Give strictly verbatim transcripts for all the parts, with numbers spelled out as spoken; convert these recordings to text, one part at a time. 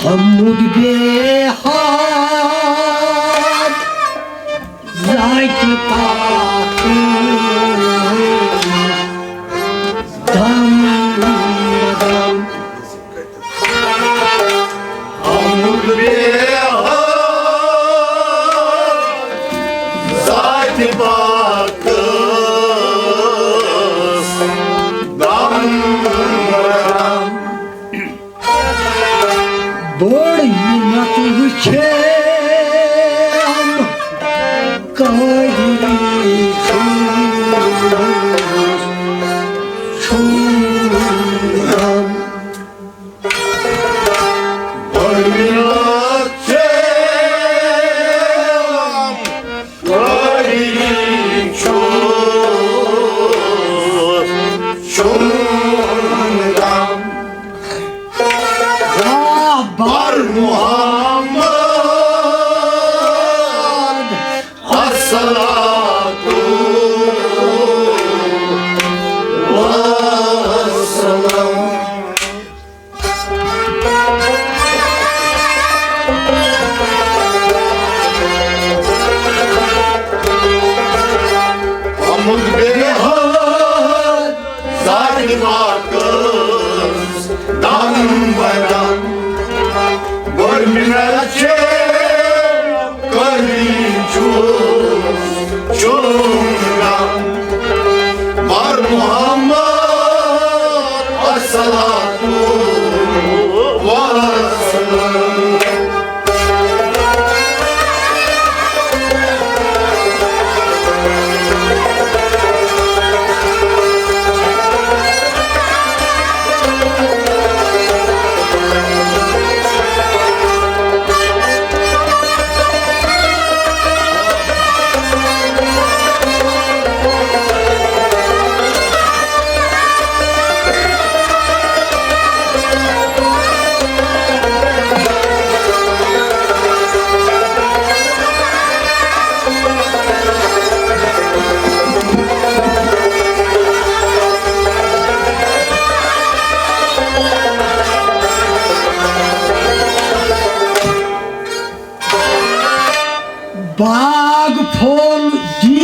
عمود بے حد ذاتِ پاک دم بدم۔ عمود بے حد ذاتِ پاک دم بدم۔ بٔڑ مِنت وٕچھم قٲدری سٕنٛز چھُم غم۔ بٔڑ مِنت چھم قٲدری چھُم، چھُم غم۔ رہبر محمد الصلاۃ والسلام۔ عمود بے حد ذاتِ پاکس دم بدم۔ بٔڑ مِنت چھم قٲدری چھُم، چھُم غم۔ بر محمد الصلاۃ والسلام۔ باغ پھول دی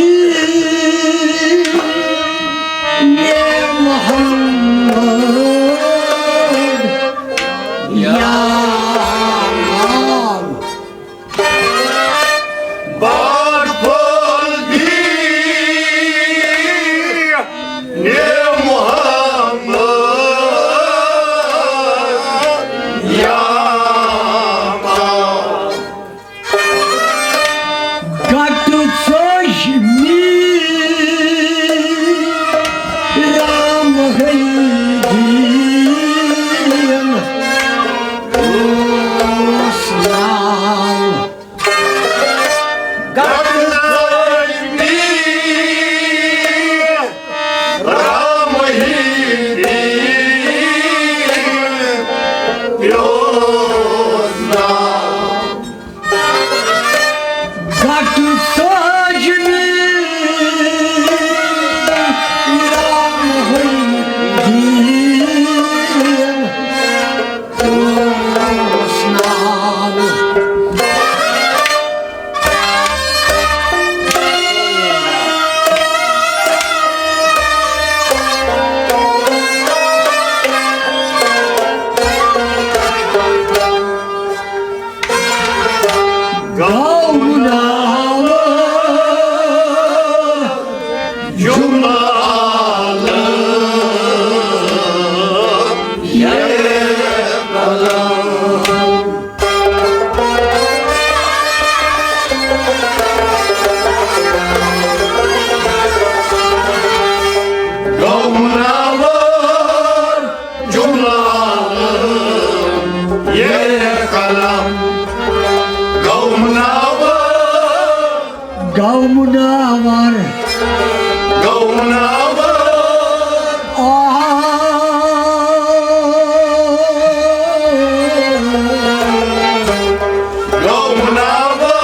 محمد یا اللہ۔ باغ پھول دی محمد یا اللہ۔ گٹ ژوٚج مےٚ رام ہلدین اوس ناو۔ گٹ ژوٚج مےٚ رام ہلدین اوس ناو۔ گٹ ژوٚج مےٚ رام ہلدین اوس ناو۔ گوٚو مناور جملہٕ عالم یہ قلم۔ گوٚو مناور جملہٕ عالم یہ قلم۔ گوٚو مناور۔ گوٚو مناور۔ گوٚو مناور۔ آ۔ گوٚو مناور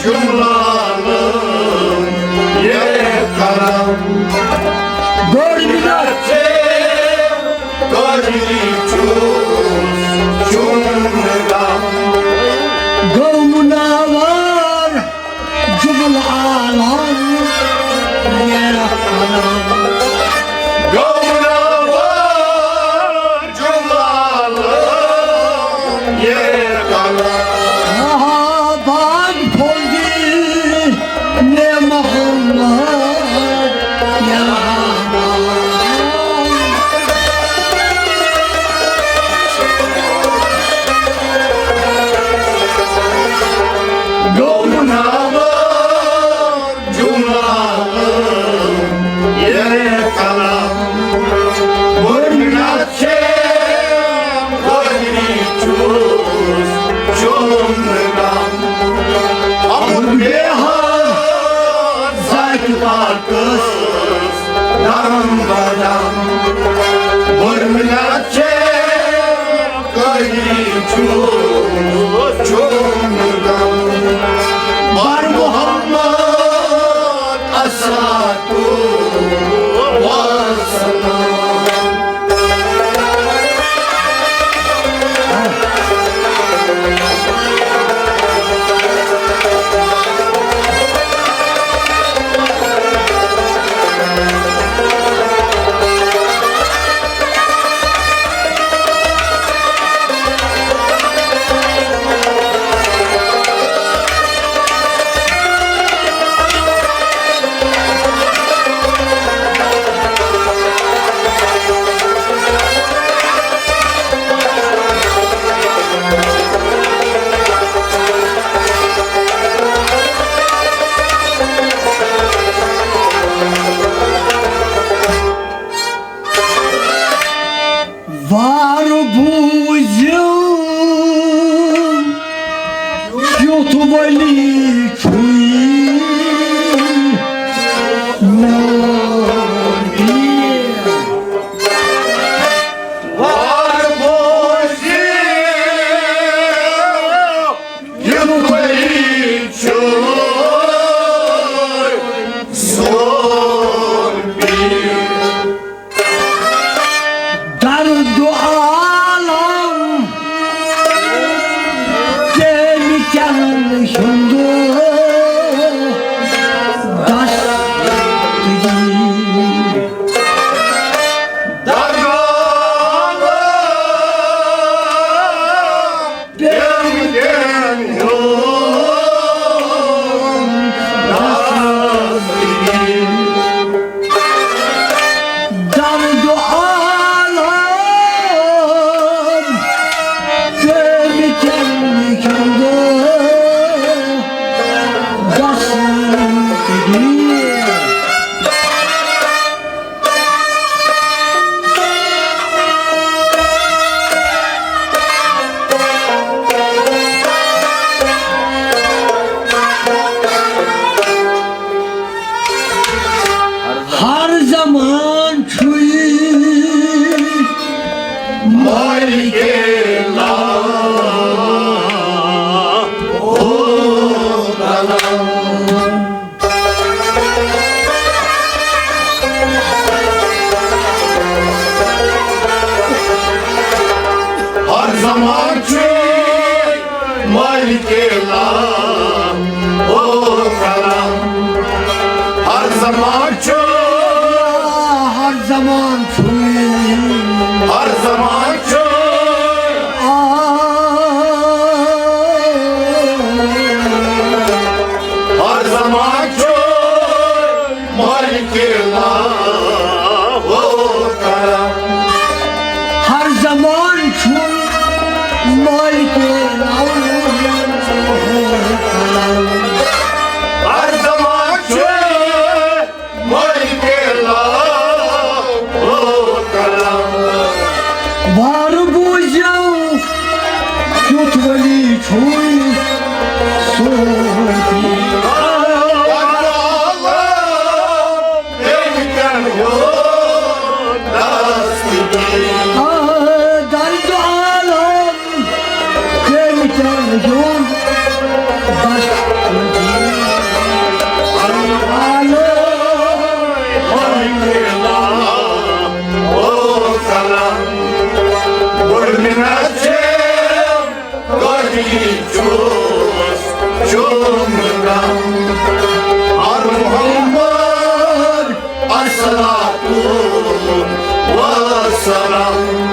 جملہٕ عالم یہ قلم۔ گوٚو مناور۔ قٲدری چھُم، چھُم بڑا، برملا چے کری چو، چون غم۔ بر محمد الصلاة والسلام۔ وار بوٗزِو، کیُتھ ؤلی چھُے نبی۔ وار بوٗزِو، کیُتھ ؤلی چھُے سون پیٖر۔ درد عالم تٔمۍ کیٛاہ ہُنٛد دستگیر۔ درد عالم تٔمۍ کیٛاہ ہُنٛد دستگیر۔ درد عالم تٔمۍ کیٛاہ ہُنٛد دستگیر۔ ہر زمان چھُے مالکِ لا، او کلام۔ ہر زمان چھُے مالکِ لا، او کلام۔ ہر زمان چھُے، ہر زمان چھُے، ہر زمان چھُے، آ، ہر زمان چھُے مالکِ لا، او کلام۔ ہر زمان چھُے مالکِ لا، او کلام۔ ہر زمان چھُے مالکِ لا، او کلام۔ وار بوٗزِو، کیُتھ ؤلی چھُے سون پیٖر۔ آ، درد عالم تٔمۍ کیٛاہ ہُنٛد دستگیر۔ او کلام، بٔڑ مِنت چھے، کٲفی چھُس، چھُم غم۔ ہر محمد الصلاة والسلام۔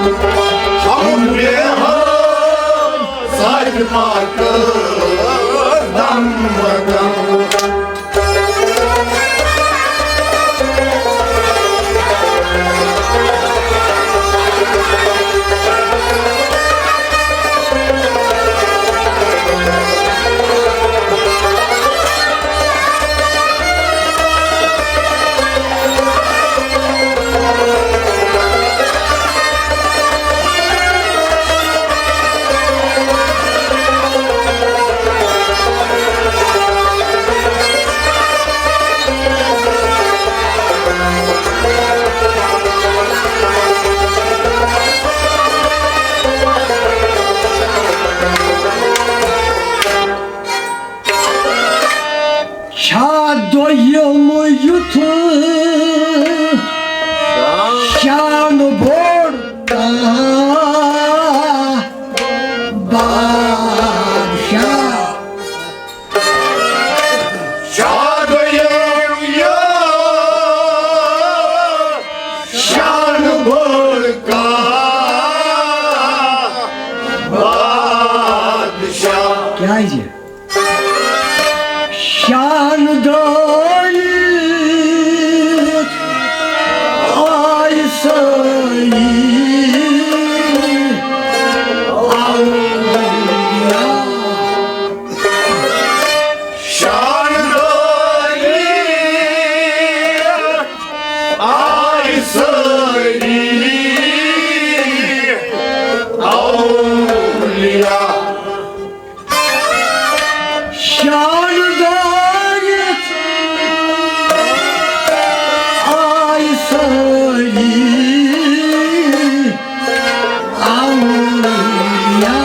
ہم بے ہم ساتھ پاک دم بدم۔ کیازِ؟ شان دٲرِتھ آے سٲری اولیاء۔ شان دٲرِتھ آے سٲری اولیاء۔ شان دٲرِتھ آے سٲری اولیاء۔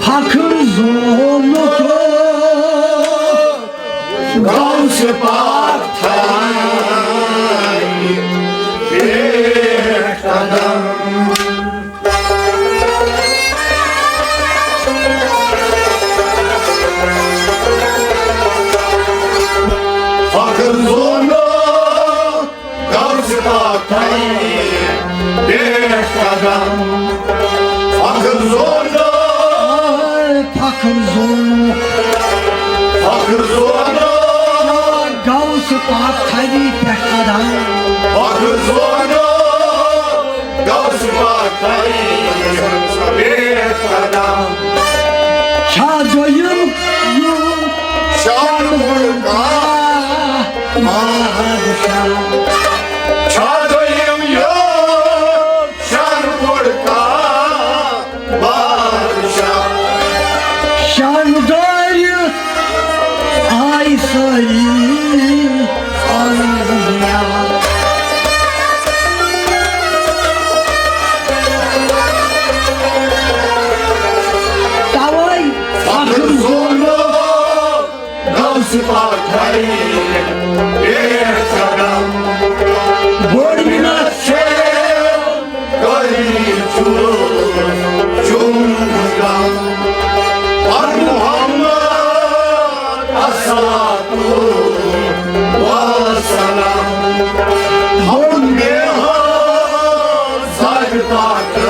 فخر زونُکھ غوث پاک تھاوِ پٮ۪ٹھ قدم۔ فخر زونُکھ غوث پاک تھاوِ پٮ۪ٹھ قدم۔ فخر زونُکھ، فخر زونُکھ، فخر زونُکھ غوث پاک تھاوِ پٮ۪ٹھ قدم۔ فخر زونُکھ غوث پاک تھاوِ پٮ۪ٹھ قدم۔ چھا دوٚیِم یُتھ شان وول کانٛہہ بادشاہ؟ چھا دوٚیِم یُتھ شان وول کانٛہہ بادشاہ؟ شان دٲرِتھ آے سٲری اولیاء۔ توے فخر زونُکھ غوث پاک تھاوِ پٮ۪ٹھ قدم۔ بوٚڑ مِنت چھے قٲدی چھُ چون غم۔ پر محمد الصلاۃ والسلام۔ ہم بے حال زاہد پاکس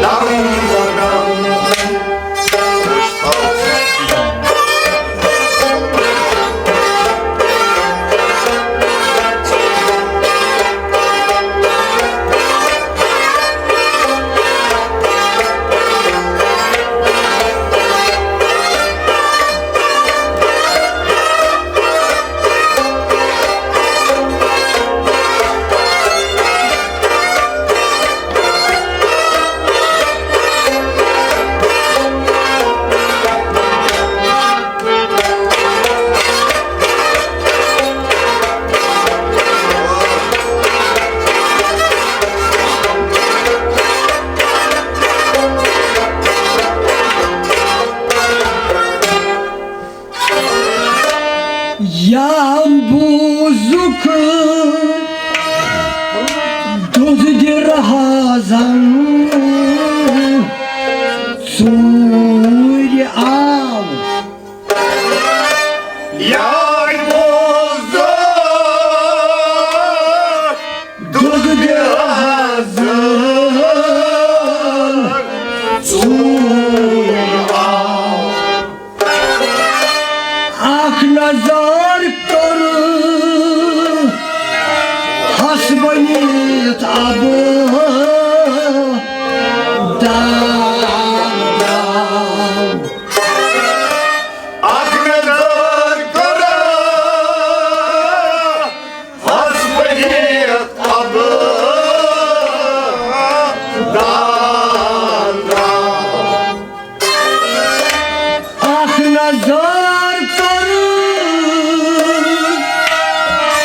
دم بدم۔ یا بوٗزُکھ دُزدِ رازن ژوٗرِ آو۔ یا بوٗزُکھ دُزدِ رازن ژوٗرِ آو۔ اکھ نظر کٔر ہس بٔنِتھ ابہٕ دار دار۔ اکھ نظر کٔر ہس بٔنِتھ ابہٕ دار دار۔ اکھ نظر کٔر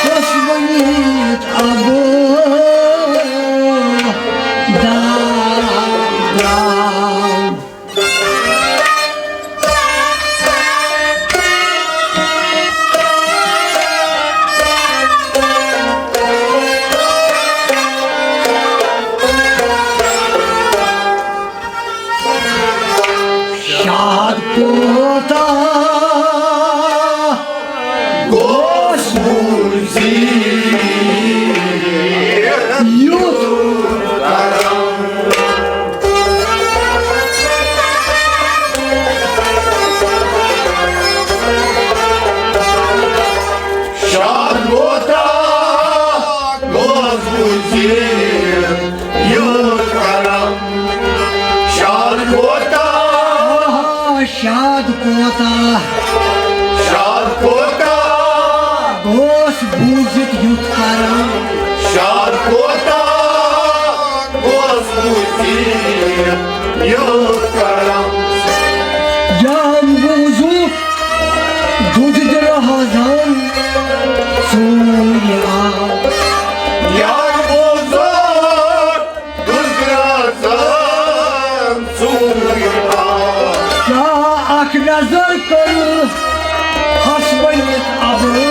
ہس بٔنِتھ ابہٕ دار دار۔ شاد کوتاہ، شاد کوتاہ، اوس بوٗزِتھ یُتھ کرم۔ شاد کوتاہ، اوس بوٗزِتھ یُتھ کرم۔ یام بوٗزُکھ دُدرہزن ژوٗرِ آو۔ یام بوٗزُکھ دُدرہزن ژوٗرِ آو۔ کیٛاہ اکھ نظر کٔرٕکھ ہس ؤنِتھ ابہٕ؟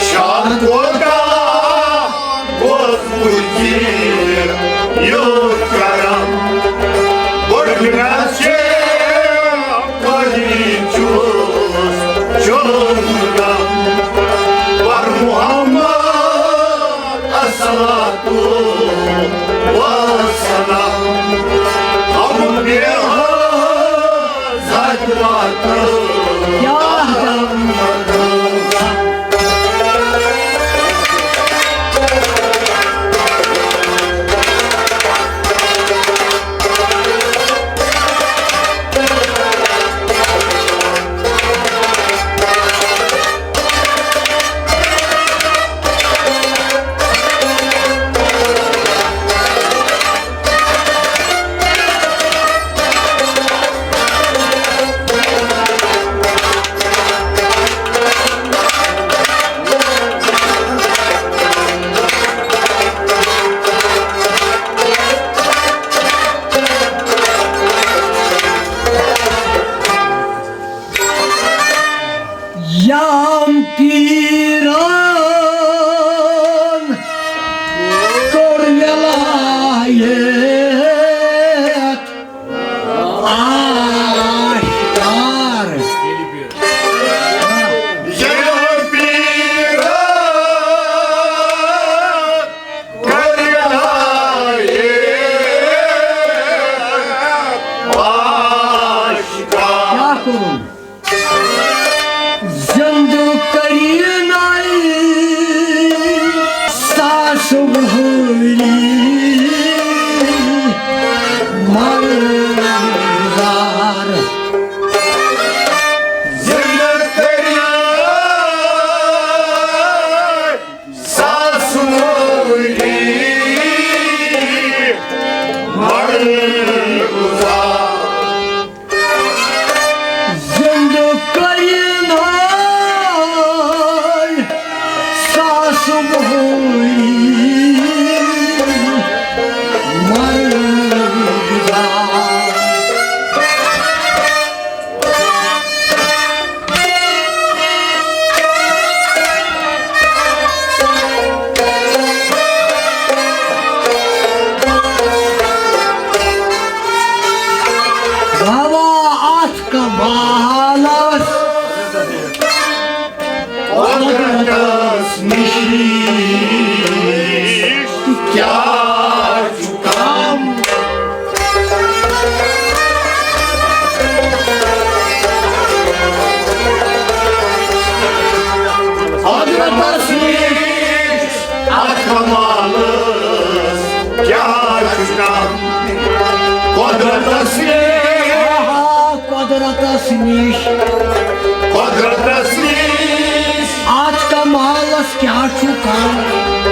شاد کوتاہ، اوس بُزیر یُتھ کرم۔ بٔڑ مےٚ چھِ پٔری چھُس چون غم۔ پر محمد الصلاۃ والسلام۔ ہم بے حد زیادہ کیا یام پیران کٔر ولایت آشکار۔ یام پیران کٔر ولایت آشکار۔ کیٛاہ کوٚرُن؟ زندٕ کٔرِنَے ساس وُہٕرۍ مَرٕزار۔ زندٕ کٔرِنَے ساس وُہٕرۍ مَرٕزار۔ زندٕ کٔرِنَے ساس وُہٕرۍ مَرٕزار۔ گواہ اتھ کمالس قۄدرتس نِش کیٛاہ چھُ کم؟ قۄدرتس نِش اتھ کمالس کیٛاہ چھُ کم؟ قۄدرتس نِش، آہا، قۄدرتس نِش، قۄدرتس نِش اتھ کمالس کیٛاہ چھُ کم؟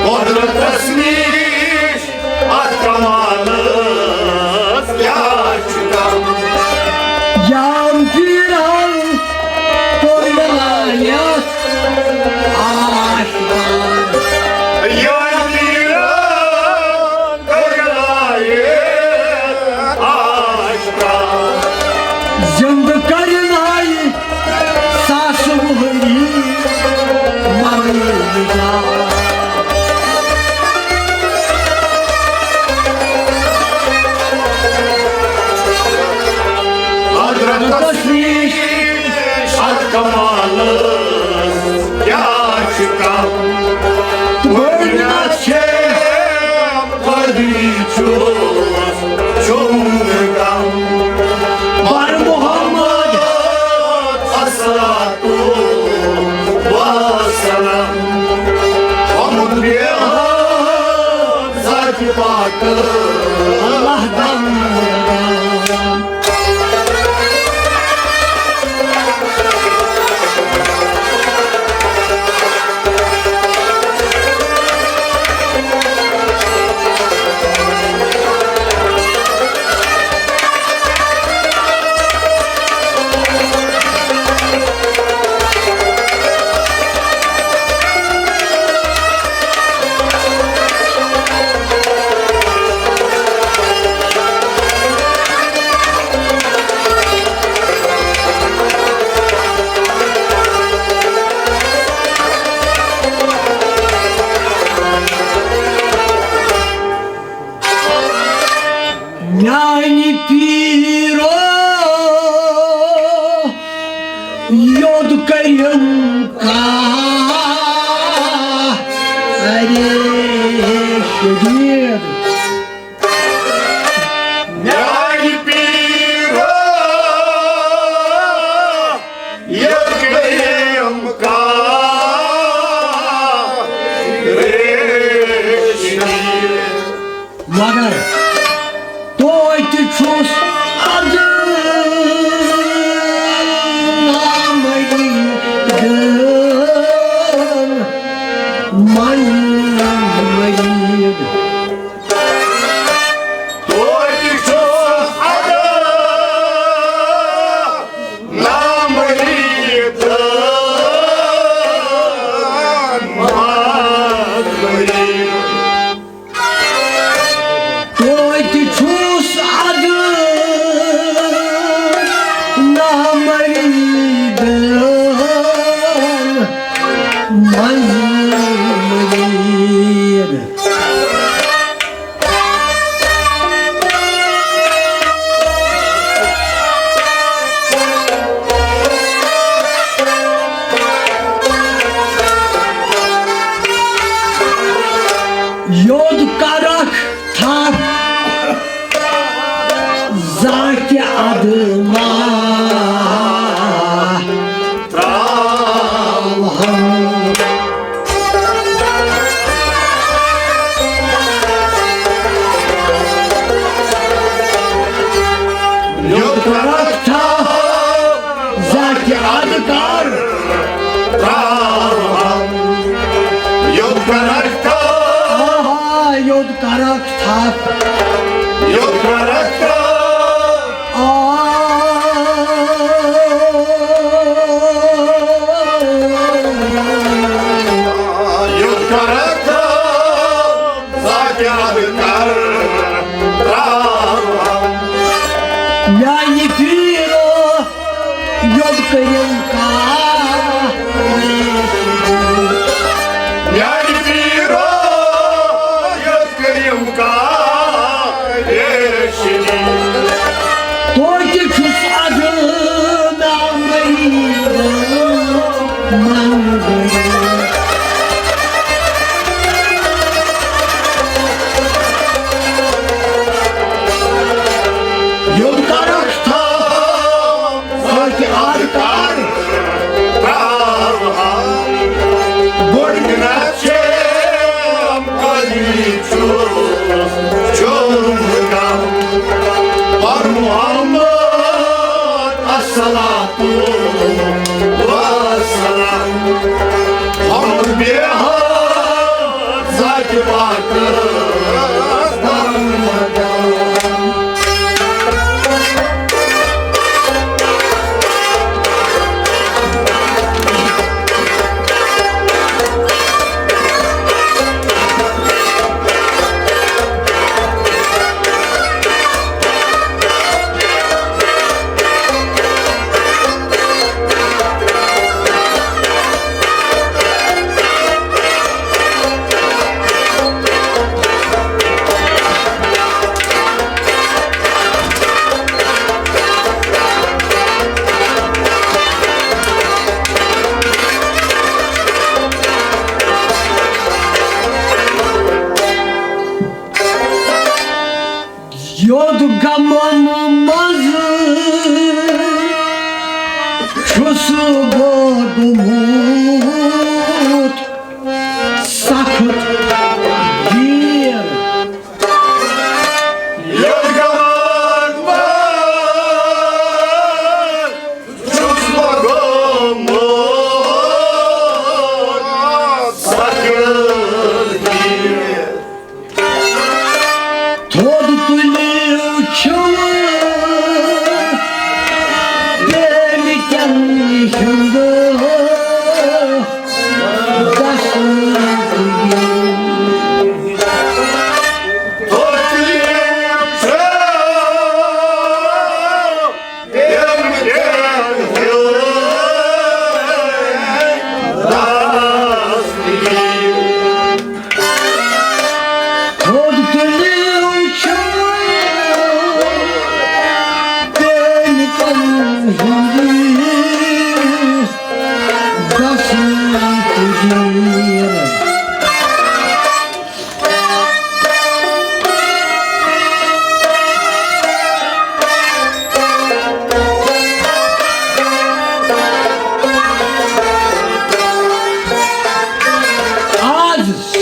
قۄدرتس نِش اتھ کمالس کیٛاہ چھُ کم؟ یام پیرن کوٚر ولایت آشکار۔ یام پیرن کوٚر ولایت آشکار۔ زندٕ کرناوِ ساس وُہٕری مَرٕزار۔ قۄدرتس نِش اتھ کمالس کیٛاہ چھُ کم؟ گۄڈٕنیتھ چھے قدری چھُس چون غم۔ بر محمد الصلاۃ والسلام۔ پاک اللہ دم۔ میانہِ پیٖرو یوٚد کٔرِم کانٛہہ۔ ارے شدیٖد۔ میانہِ پیٖرو یوٚد کٔرِم کانٛہہ۔ ریشمی۔ مگر توتہِ چھُس ادٕ نامرید، من مرید۔ توتہِ چھُس ادٕ نامرید، من مرید۔ توتہِ چھُس ادٕ نامریدن منٛز مرید۔ یوٚد کرکھ تھپھ ذاتِ ادما تراوہن۔ یوٚد کرکھ تھپھ ذاتِ ادٕ کر تراوہن۔ یوٚد کرکھ تھپھ۔ آہا، یوٚد کرکھ تھپھ۔ یوٚد کرکھ تھپھ۔ آ۔ یوٚد کرکھ تھپھ۔ ذاتِ ادٕ کر تراوہن۔ میانہِ پیٖرو یوٚد کٔرِم کانٛہہ۔ میانہِ پیٖرو یوٚد کٔرِم کانٛہہ ریشمی۔ توتہِ چھُس ادٕ نامرید، من مرید۔ یوٚد کرکھ تھپھ، ذاتِ ادٕ کر تراوہن۔ بوٚڑ مِنت چھےٚ، قٲدی چھُس چون غلام۔ پر محمد الصلاۃ والسلام۔ ہم بے حد ذاتِ پاک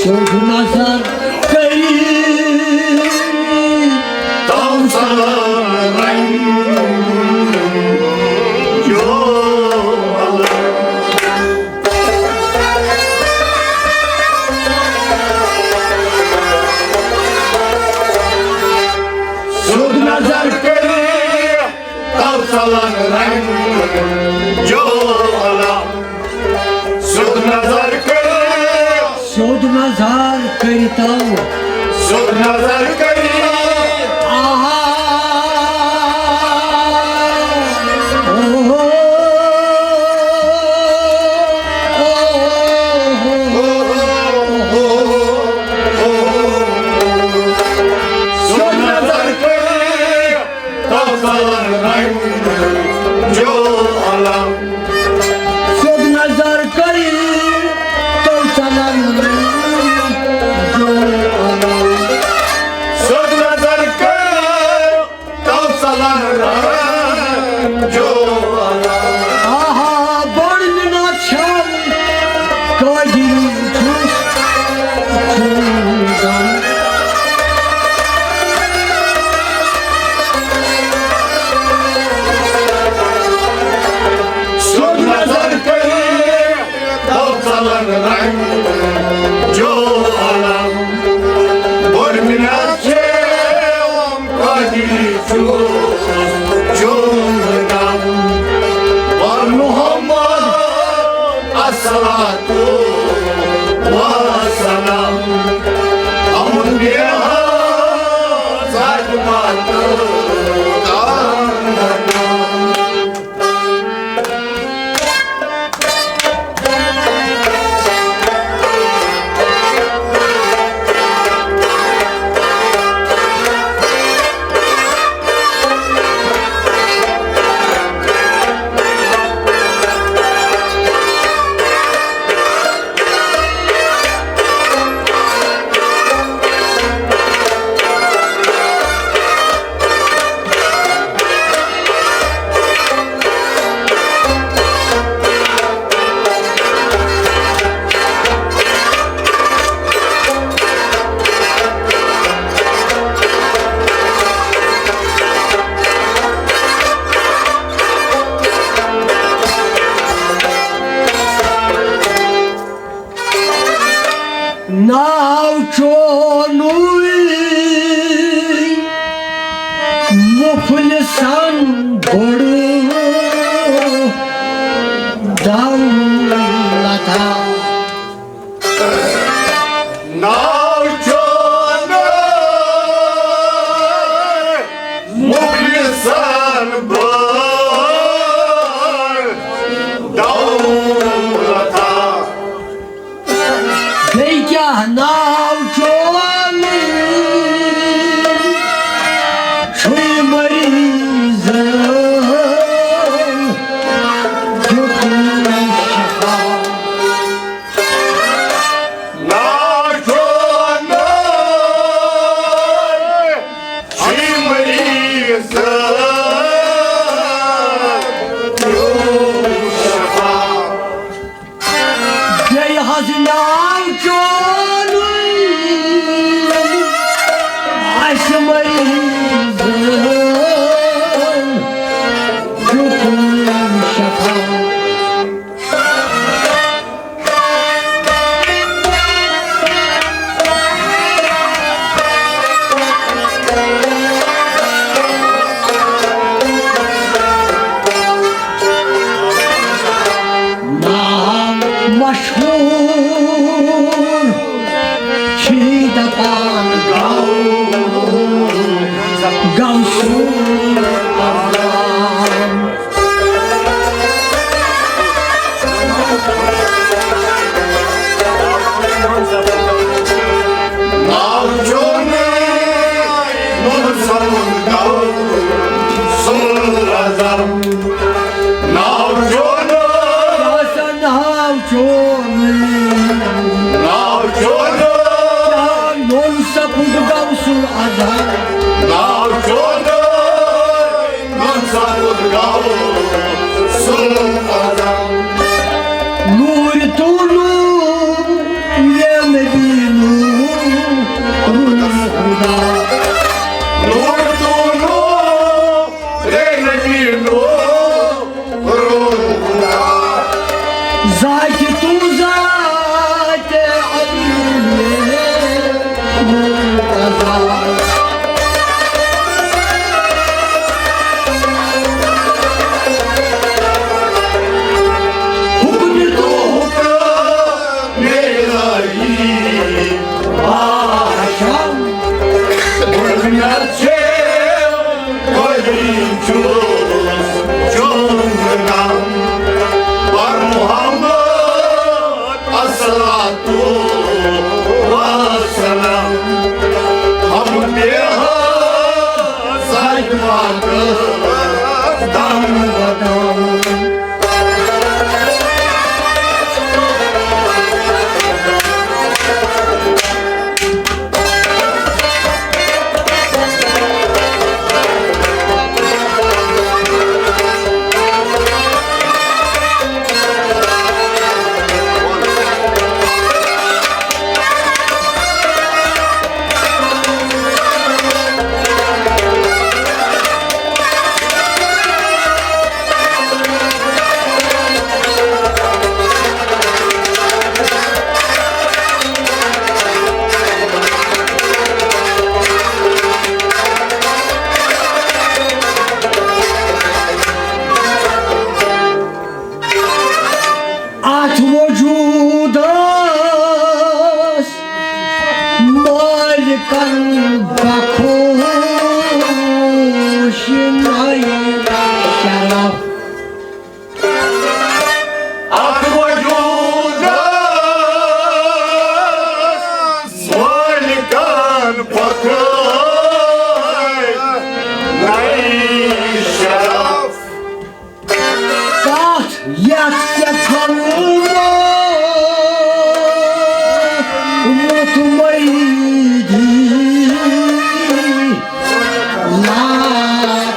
سیوٚد نظر کٔرِتھ، تَو ژَلان رنٛگ جو الگ۔ سیوٚد نظر کٔرِتھ، تَو ژَلان رنٛگ جو الگ۔ سیوٚد نظر کٔرِتھ۔ سیوٚد نظر کٔرِتھ تَو۔ سیوٚد نظر کٔرِتھ۔ آہا۔ اوہو۔ اوہو۔ سیوٚد نظر کٔرِتھ۔ تَو ژَلان رنٛگ جو الگ۔ سیوٚد نظر کٔرِتھ، تَو ژَلان رنٛگ جو الگ۔ سیوٚد نظر کٔرِتھ، تَو ژَلان رنٛگ جو الگ۔ آہا، بٔڑ مِنت چھَم، قٲدِر چھُس، چھُم غم۔ سیوٚد نظر کٔرِتھ، تَو ژَلان رنٛگ جو الگ۔ بٔڑ مِنت چھَم، قٲدِر چھُس، چھُم غم۔ وَن محمد الصلاة والسلام، اَمُن بیٚہہ ذاتِ پاک۔ ناو چونُے مُفلِسن بوٚڑ دولتا۔ ناو چونُے مُفلِسن بوٚڑ دولتا۔ بیٚیہِ کیٛاہ ناو چون؟ چھُے مریضن دیُتمُت شفا۔ ناو چون، چھُے مریضن دیُتمُت شفا۔ بیٚیہِ حظ ناو چون، اَسہِ مریضن دیُتمُت شفا۔ ناو مشہوٗر چھی دپان گو، گو سُر اعظم۔ ناو چون نور سمن گو سُر اعظم۔ ناو چون، کیٛاہ سا ناو چون؟ ذاتِ تو ذاتِ علی منتظر۔ حکم تو حکم الہی آشم۔ گۄڈٕنیتھ چھِ قٲدی چھُس چون غلام۔ بر محمد الصلاۃ والسلام۔ ہم بے حد ساجمہ دم بدم۔ اتھ وجودس مالکن بخوش نئے شرف۔ اتھ وجودس مالکن بخوش نئے شرف۔ کتھ یتھ ژےٚ فرمووُتھ مریدی، لا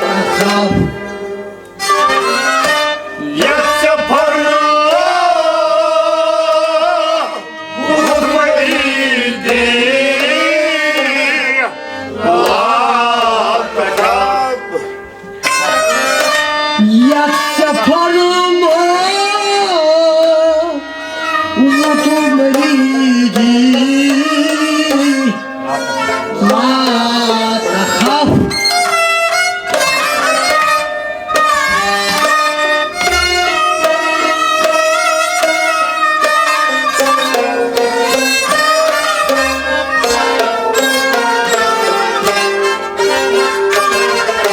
تخف۔ یتھ ژےٚ فرمووُتھ مریدی، لا تخف۔ یتھ ژےٚ فرمووُتھ مریدی، لا تخف۔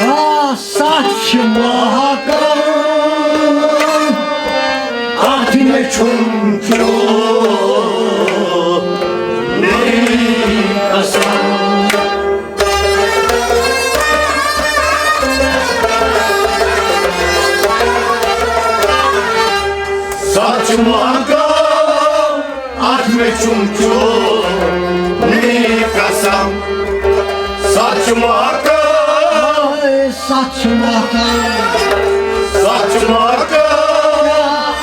آ، سچ چھِ محکم، اتھ مےٚ چھُم چیوٗ میری قسم۔ سچ چھِ محکم، اتھ مےٚ چھُم چیوٗ میری قسم۔ سچ چھِ محکم، سچ چھِ محکم، سچ چھِ محکم۔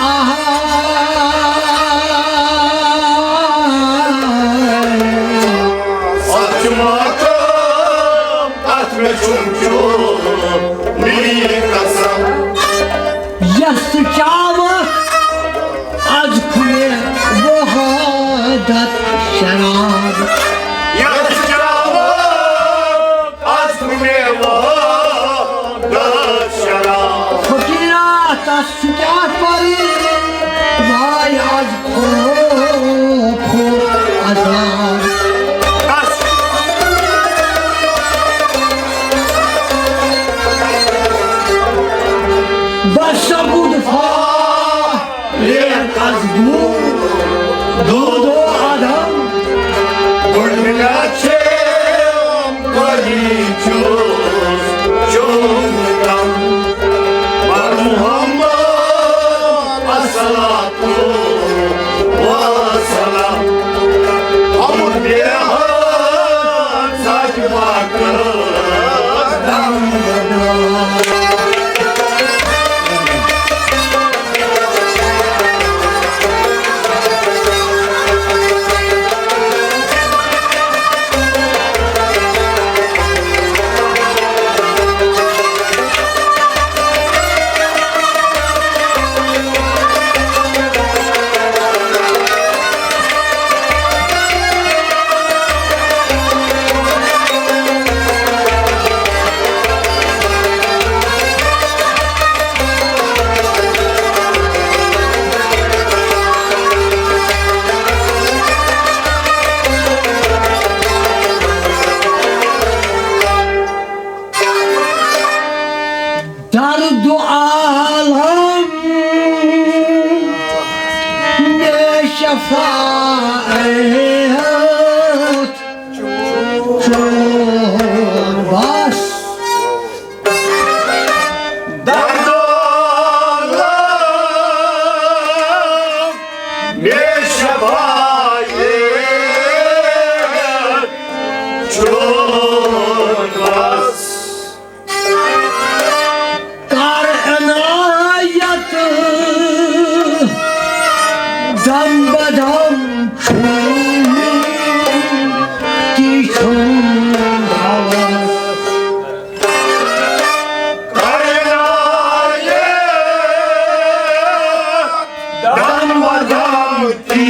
آہا۔ سچ چھِ محکم، اتھ مےٚ چھُم چیوٗ میری قسم۔ یس ژٕ چاوکھ، از کھُلے وحدت شراب۔ یس ژٕ چاوکھ، از کھُلے وحدت شراب۔ فقیرا، تس چھُ کیٛاہ پرٕے، واے از خوف عذاب۔ تس بس سپُد فا ریت از دوٗر، دودو آدم۔ گۄڈٕنیتھ چھِ قٲدی چھُس چون غلام۔ بر محمد الصلاۃ والسلام۔ ہم بے حد ساجمہ دم بدم۔ شفاعت چون بس۔ دردو عالم مےٚ شفاعت چون بس۔ کر عنایت دم بدم چھُم تی چھُم ہوس۔ کر عنایت دم بدم تی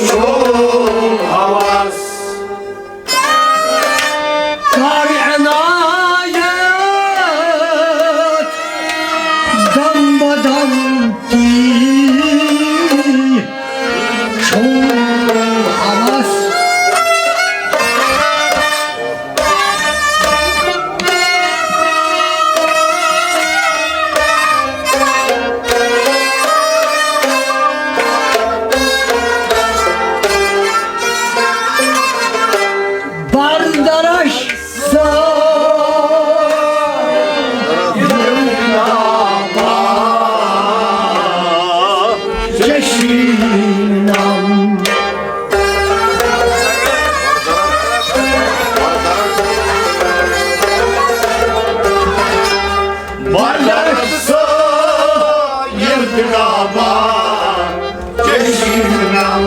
چھُم ہوس۔ کر عنایت دم بدم تی چھُم ہوس۔ بردرش سا چشینم۔ بردرش سا یلتنابا چشینم۔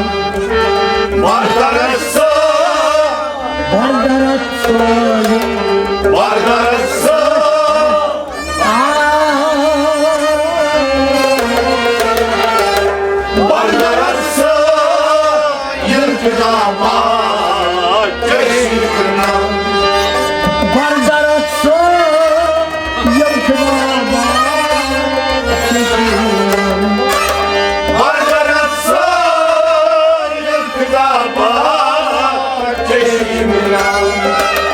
بردرس، بردرس، بردرس۔ بردرس، یلتنابا چشینم۔ بردرس، یلتنابا چشینم۔ بردرس، یلتنابا چشینم۔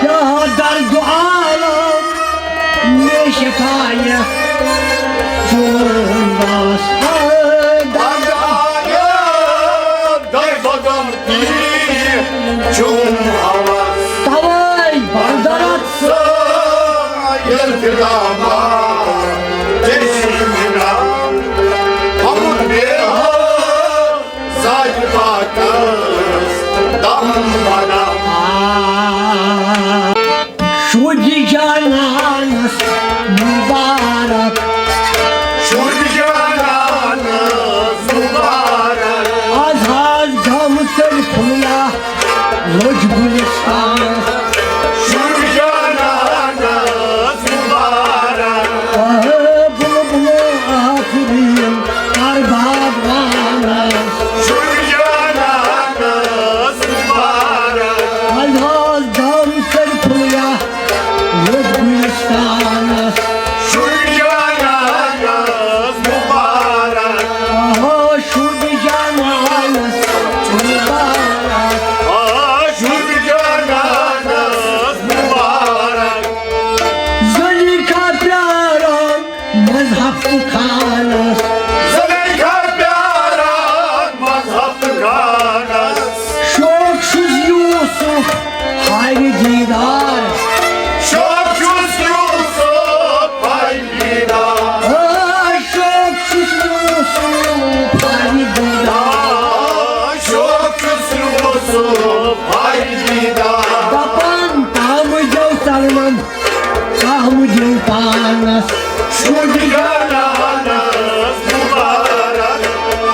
یا درد عالم مےٚ شفایت چون بس۔ درد عالم در بدم تی چھُم ہوس۔ توے بردرس۔ یلتنابا چشینم۔ ہمون بیہا ساج پاکس دم بدم۔ شُرۍ جانانس مُبارک۔ شُرۍ جانانس مُبارک۔ از حظ گامہٕ سٲری پھُلیا لٔج گُلستانس۔ شُرۍ جانانس مُبارک۔ آہ، بُلبُلو آفریٖن کر باغوانس۔ شُرۍ جانانس مُبارک۔ از حظ گامہٕ سٲری پھُلیا لٔج گُلستانس۔ شُرۍ جانانس مُبارک۔ آہا، شُرۍ جانانس مُبارک۔ آ، شُرۍ جانانس مُبارک۔ زلیخا پیاران مذہب تہٕ خانس۔ زلیخا پیاران مذہب تہٕ خانس۔ شوق چھُس یوسف ہارِ دیدار۔ شوق چھُس یوسف ہارِ دیدار۔ آ، شوق چھُس یوسف ہارِ دیدار۔ آ، شوق چھُس یوسف ہارِ دیدار۔ دپان تام جو سلمان کم دِل پانس۔ شُرۍ جانانس مُبارک۔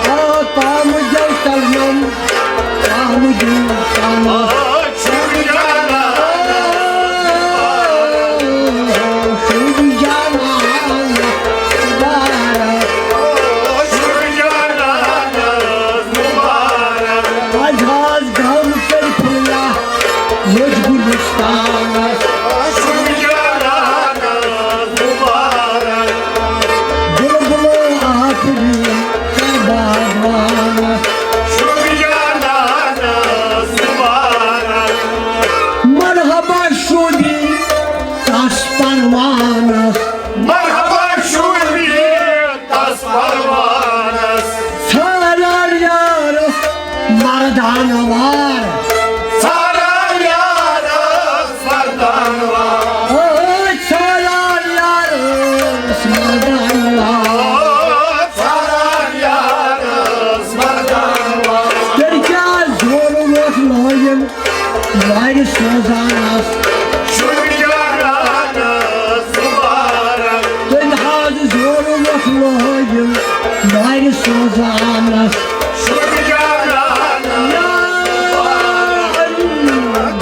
آ، کم دِل تلم، کم دِل پانس۔ آ، شُرۍ جانانس مُبارک۔ شُرۍ جانانس مُبارک۔ آ، شُرۍ جانانس مُبارک۔ از حظ گامہٕ سٲری پھُلیا لٔج گُلستانس۔ شُرۍ جانانس مُبارک۔ نوار۔ ژھانڈان یارس مردان وار۔ أتھۍ ژھانڈان یارس مردان وار۔ ژھانڈان یارس مردان وار۔ تیٚلہِ کیٛاہ زور ووت لٲگِم وارِ سوزانس۔ شُرۍ جانانس مبارک۔ تٔمۍ حظ زور ووت لٲگِم وارِ سوزانس۔ شُرۍ جانانس مبارک۔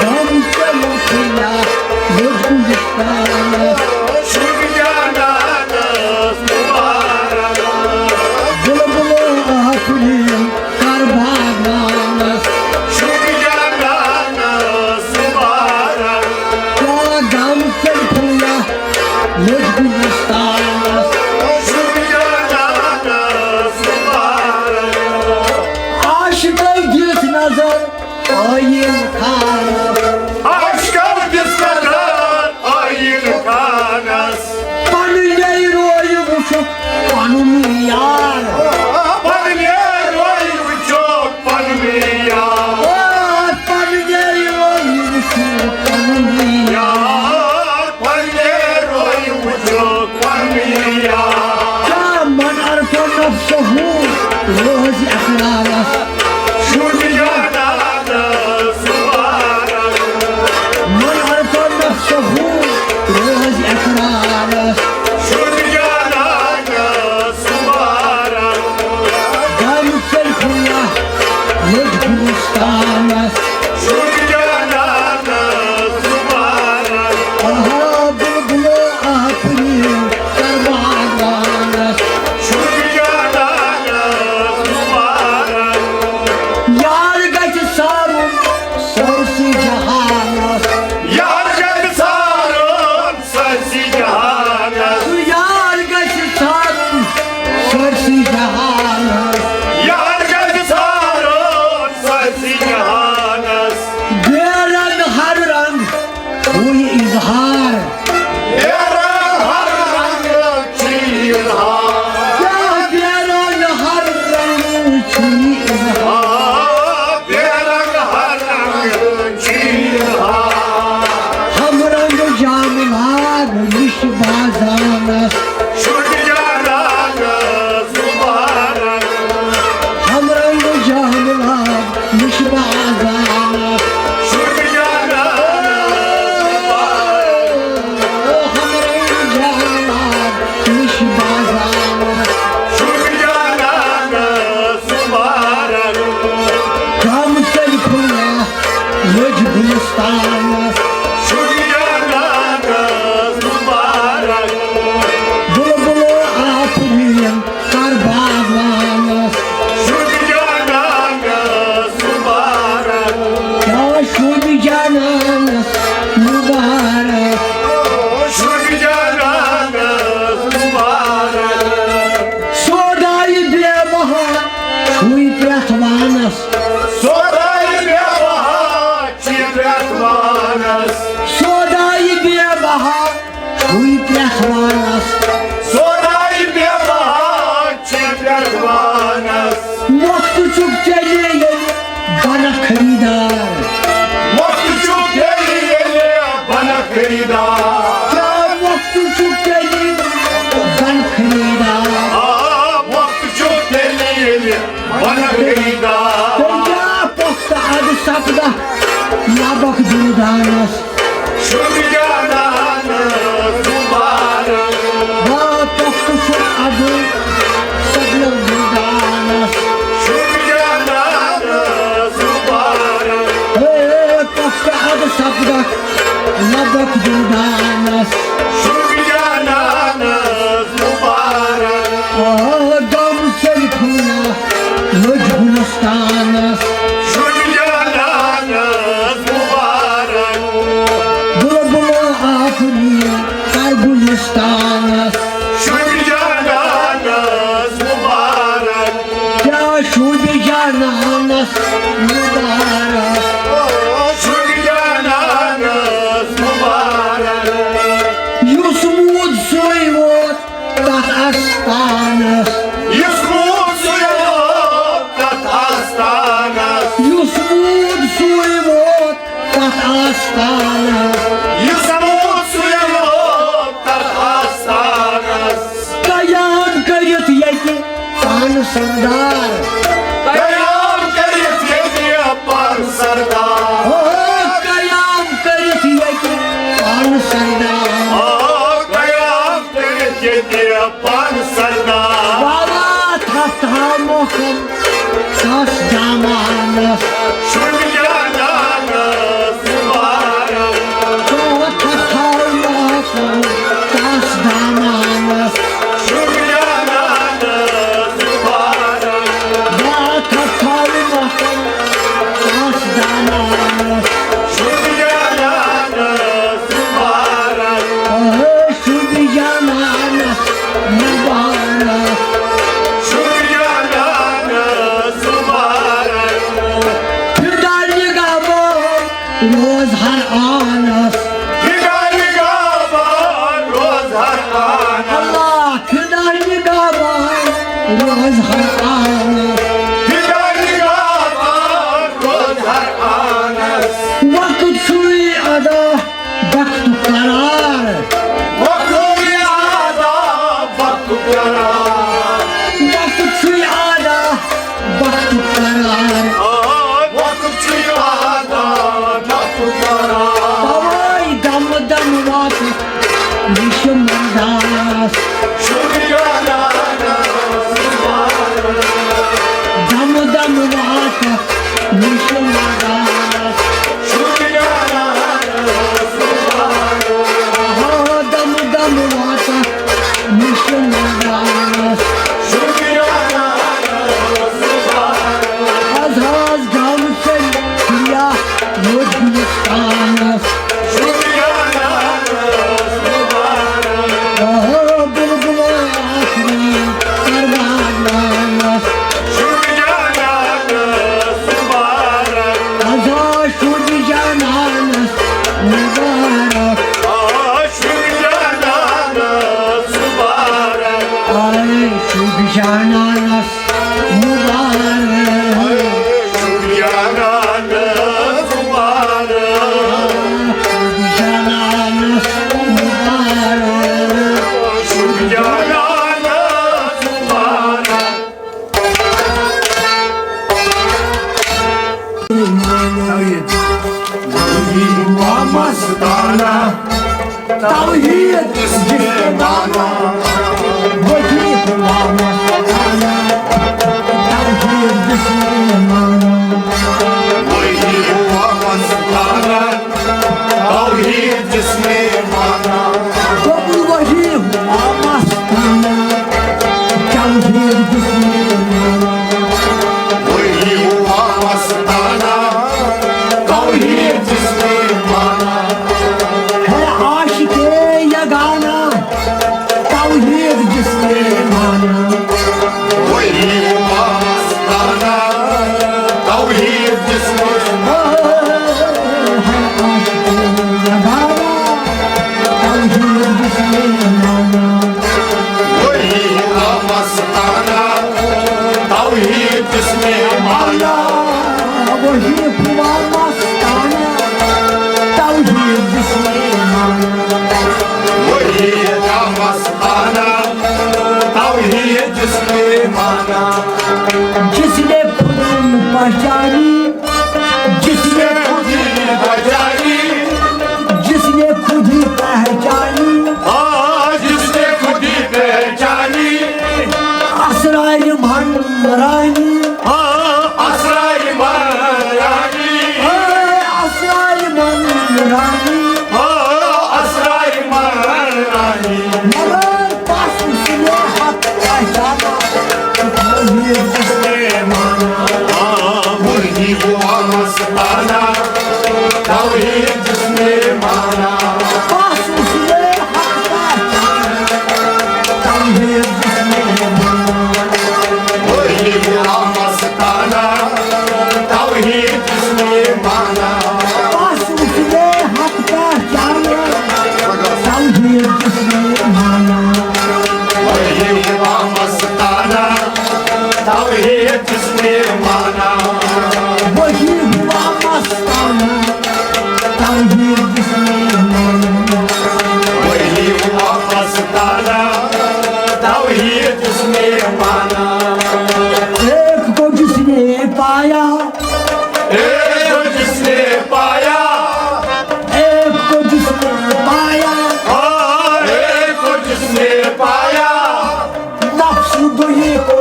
غم ژےٚ مۄکھٕنیا لوٚگ ہندوستانس۔ شُرۍ جانانس مبارک۔ بُلبُلو آفریٖن کر باغوانس۔ شُرۍ جانانس مبارک۔ کیٛاہ غم ژےٚ پھُلیا لوٚگ ہندوستانس۔ شُرۍ جانانس مبارک۔ عاشقو دِژ نظر عٲیٖن خانس۔ عاشقو دِژ نظر عٲیٖن خانس۔ پنُن نیرو یہِ وٕچھُکھ پنُن یار۔ پنُن نیرو یہِ وٕچھُکھ پنُن یار۔ پنُن نیرو یہِ وٕچھُکھ پنُن یار۔ پنُن نیرو یہِ وٕچھُکھ پنُن یار۔ کیٛاہ من عرفہ نفسہٕ روزِ اقرارس۔ شُرۍ جانانس مبارک۔ من عرفہ نفسہٕ روزِ اقرارس۔ شُرۍ جانانس مبارک۔ غم ژےٚ پھُلیا لوٚگ ہندوستانس۔ شُرۍ جانانس مبارک۔ آہا بُلبُلو آفریٖن کر باغوانس۔ شُرۍ جانانس مبارک۔ یار گژھِ سارُن سٲرسٕے جہانس۔ یار گژھِ سارُن سٲرسٕے جہانس۔ یار گژھِ سارُن سٲرسٕے جہانس۔ یار گژھِ سارُن سٲرسٕے جہانس۔ بیرن ہر رنگ چھُے اظہار۔ بیرن ہر رنگ چھُے اظہار۔ کیٛاہ بیرن ہر رنگ چھُے اظہار۔ آ، بیرن ہر رنگ چھُے اظہار۔ ہم رنگ جام لاگ نِش بازانس۔ شُرۍ جانانس مبارک۔ ہم رنگ جام لاگ نِش بازانس۔ شُرۍ جانانس مبارک۔ ہم رنگ جام لاگ نِش بازانس۔ شُرۍ جانانس مبارک۔ غم ژےٚ پھُلیا لوٚگ گُلستانس۔ شُرۍ جانانس مبارک۔ بُلبُلو آفریٖن کر باغوانس۔ شُرۍ جانانس مبارک۔ کیٛاہ شُرۍ جانانس مبارک۔ شُرۍ جانانس مبارک۔ سودایہِ بے بہا چھُے پرٛٮ۪تھ وانس۔ سودایہِ بے بہا چھُے پرٛٮ۪تھ وانس۔ سودایہِ بے بہا چھُے پرٛٮ۪تھ وانس۔ سودایہِ بے بہا چھُے پرٛٮ۪تھ وانس۔ مۄکھ تہٕ چھُکھ تیٚلہِ ییٚلہِ بنکھ خریٖدار۔ مۄکھ تہٕ چھُکھ تیٚلہِ ییٚلہِ بنکھ خریٖدار۔ کیٛاہ مۄکھ تہٕ چھُکھ تیٚلہِ بنکھ خریٖدار؟ آ، مۄکھ تہٕ چھُکھ تیٚلہِ ییٚلہِ بنکھ خریٖدار۔ تیٚلہِ کیٛاہ پۄختہٕ اَدٕ سپدکھ لبکھ دُردانس؟ شُرۍ جانانس مبارک۔ آ، پۄختہٕ چھُ اَدٕ سپدکھ دُردانس۔ شُرۍ جانانس مبارک۔ اے، پۄختہٕ اَدٕ سپدکھ لبکھ دُردانس۔ شُرۍ جانانس مبارک۔ آ، غم ژےٚ پھُلیا لوٚگ گُلستانس۔ شُرۍ جانانس مبارک۔ بُلبُلو آفریٖن کر گُلستانس۔ شُرۍ جانانس مبارک۔ کیٛاہ شُرۍ جانانس مبارک۔ شُرۍ جانانس مبارک۔ سردار۔ قیام کٔرِتھ ییٚتہِ پن سردار۔ او، قیام کٔرِتھ ییٚتہِ پن سردار۔ او، قیام کٔرِتھ ییٚتہِ پن سردار۔ والا تھپھ تھاو محکم تس دامانس۔ شُرۍ جانانس مبارک۔ او تھپھ تھاو محکم تس دامانس۔ شُرۍ جانانس مبارک۔ او تھپھ تھاو محکم تس دامانس۔ شُرۍ جانانس مبارک۔ او شُرۍ جانانس مبارک۔ شُرۍ جانانس مبارک۔ فدا نگہبان روز ہر آنس۔ فدا نگہبان روز ہر آنس۔ اللہ فدا نگہبان روز ہر آنس۔ فدا نگہبان روز ہر آنس۔ وقت چھُے ادا وقت قرار۔ وقت چھُے آدا وقت قرار۔ وقت چھُے آدا وقت قرار۔ آ، وقت چھُے آدا وقت قرار۔ تَوَے دم دم واتہٕ نِشہِ مردانس۔ شُرۍ جانانس مبارک۔ دم دم واتہٕ نِشہِ مردانس۔ شُرۍ جانانس مبارک۔ آ، دم دم واتہٕ نِشہِ مردانس۔ شُرۍ جانانس مبارک۔ از حظ گام چل یا روز ہندوستانس۔ شُرۍ جانانس مبارک۔ آ، بلبل آخری پروانس۔ شُرۍ جانانس مبارک۔ از حظ شُرۍ جانانس مبارک۔ آ، شُرۍ جانانس مبارک۔ آے شُرۍ جانانس مبارک۔ آے شُرۍ جانانس مبارک۔ شُرۍ جانانس مبارک۔ شُرۍ جانانس مبارک۔ وہی ہوا مستانہ، توحید جس نے مانا۔ وہی ہوا مستانہ، توحید جس نے مانا۔ وہی ہوا مستانہ، توحید جس نے مانا۔ گوٚو وہی ہوا مستانہ، توحید جس نے مانا۔ وہی ہوا مستانہ، توحید جس نے مانا۔ ہے عاشق یگانہ، توحید جس نے مانا۔ وہی ہوا مستانہ، توحید جس نے مانا۔ ہے عاشق یگانہ، توحید جس نے مانا۔ وہی ہوا مستانہ، توحید جس نے مانا۔ وہی ہوا مستانہ، توحید جس نے مانا۔ وہی ہوا مستانہ، توحید جس نے مانا۔ جس نے خود پہچانی، جس نے خود ہی پہچانی۔ جس نے خود ہی پہچانی۔ ہاں، جس نے خود ہی پہچانی۔ اسرار من رانی۔ ہاں، اسرار من رانی۔ ہاں، اسرار من رانی۔ ہاں، اسرار من رانی۔ مگر پس اس نے حق پہچانا، توحید جس نے مانا۔ ہاں، وہی ہوا مستانہ، توحید جس نے مانا۔ پس اس نے حق پہچانا، توحید جس نے مانا۔ وہی ہوا مستانہ، توحید جس نے مانا۔ پس اس نے حق پہچانا، توحید جس نے مانا۔ وہی ہوا مستانہ، توحید جس نے مانا۔ وہی ہوا مستانہ، توحید جس نے مانا۔ وہی ہوا مستانہ، توحید جس نے مانا۔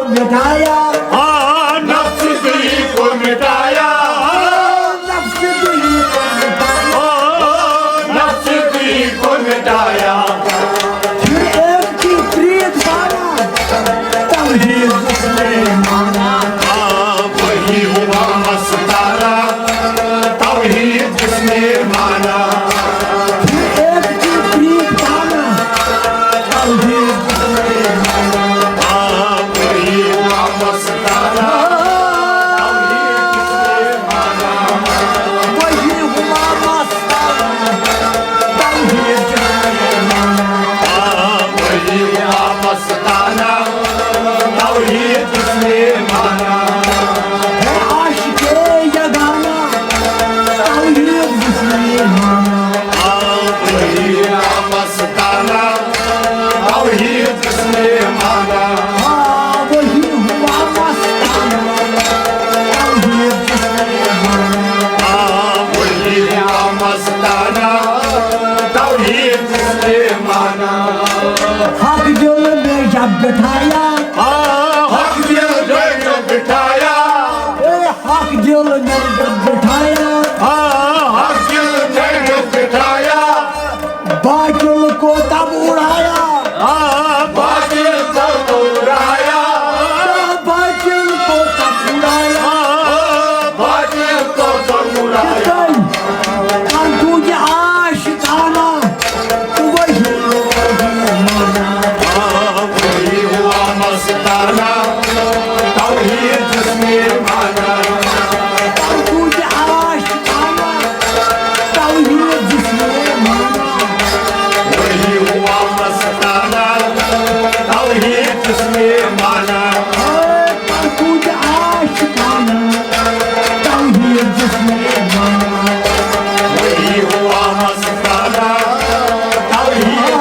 مٹایا، آ، نفس دلی کو مٹایا، نفس دلی کو مٹایا، آ، نفس دلی کو مٹایا۔ پھر ایک کی پریت پایا، توحید جس نے مانا۔ آ، وہی ہوا مستانہ، توحید جس نے مانا۔ پھر ایک کی پریت پایا، توحید جس نے مانا۔ آ، وہی ہوا مستانہ، توحید جس نے مانا۔ وہی ہوا مستانہ، توحید جس نے مانا۔ آ، وہی ہوا مستانہ، توحید جس نے مانا۔ ہے عاشق یگانہ، توحید جس نے مانا۔ آ، وہی ہوا مستانہ، توحید جس نے مانا۔ ہاں، وہی ہوا مستانہ، توحید جس نے مانا۔ آ، وہی ہوا مستانہ، توحید جس نے مانا۔ حق دل میں جب بٹھایا، آ، حق دل میں جب بٹھایا، اے، حق دل میں جب بٹھایا، آ، حق دل میں جب بٹھایا، باطل کو تب اڑایا، آ، باطل کو تب اڑایا، باطل کو تب اڑایا، آ، باطل کو تب اڑایا۔ کتن، اور تجھے آش کانا، وہی، وہی مانا۔ آ، وہی ہوا مستانہ، توحید جس نے مانا۔ اور تجھے آش کانا، توحید جس نے مانا۔ وہی ہوا مستانہ، توحید جس نے مانا۔ اے، پر تجھے آش کانا، توحید جس نے مانا۔ وہی ہوا مستانہ، توحید،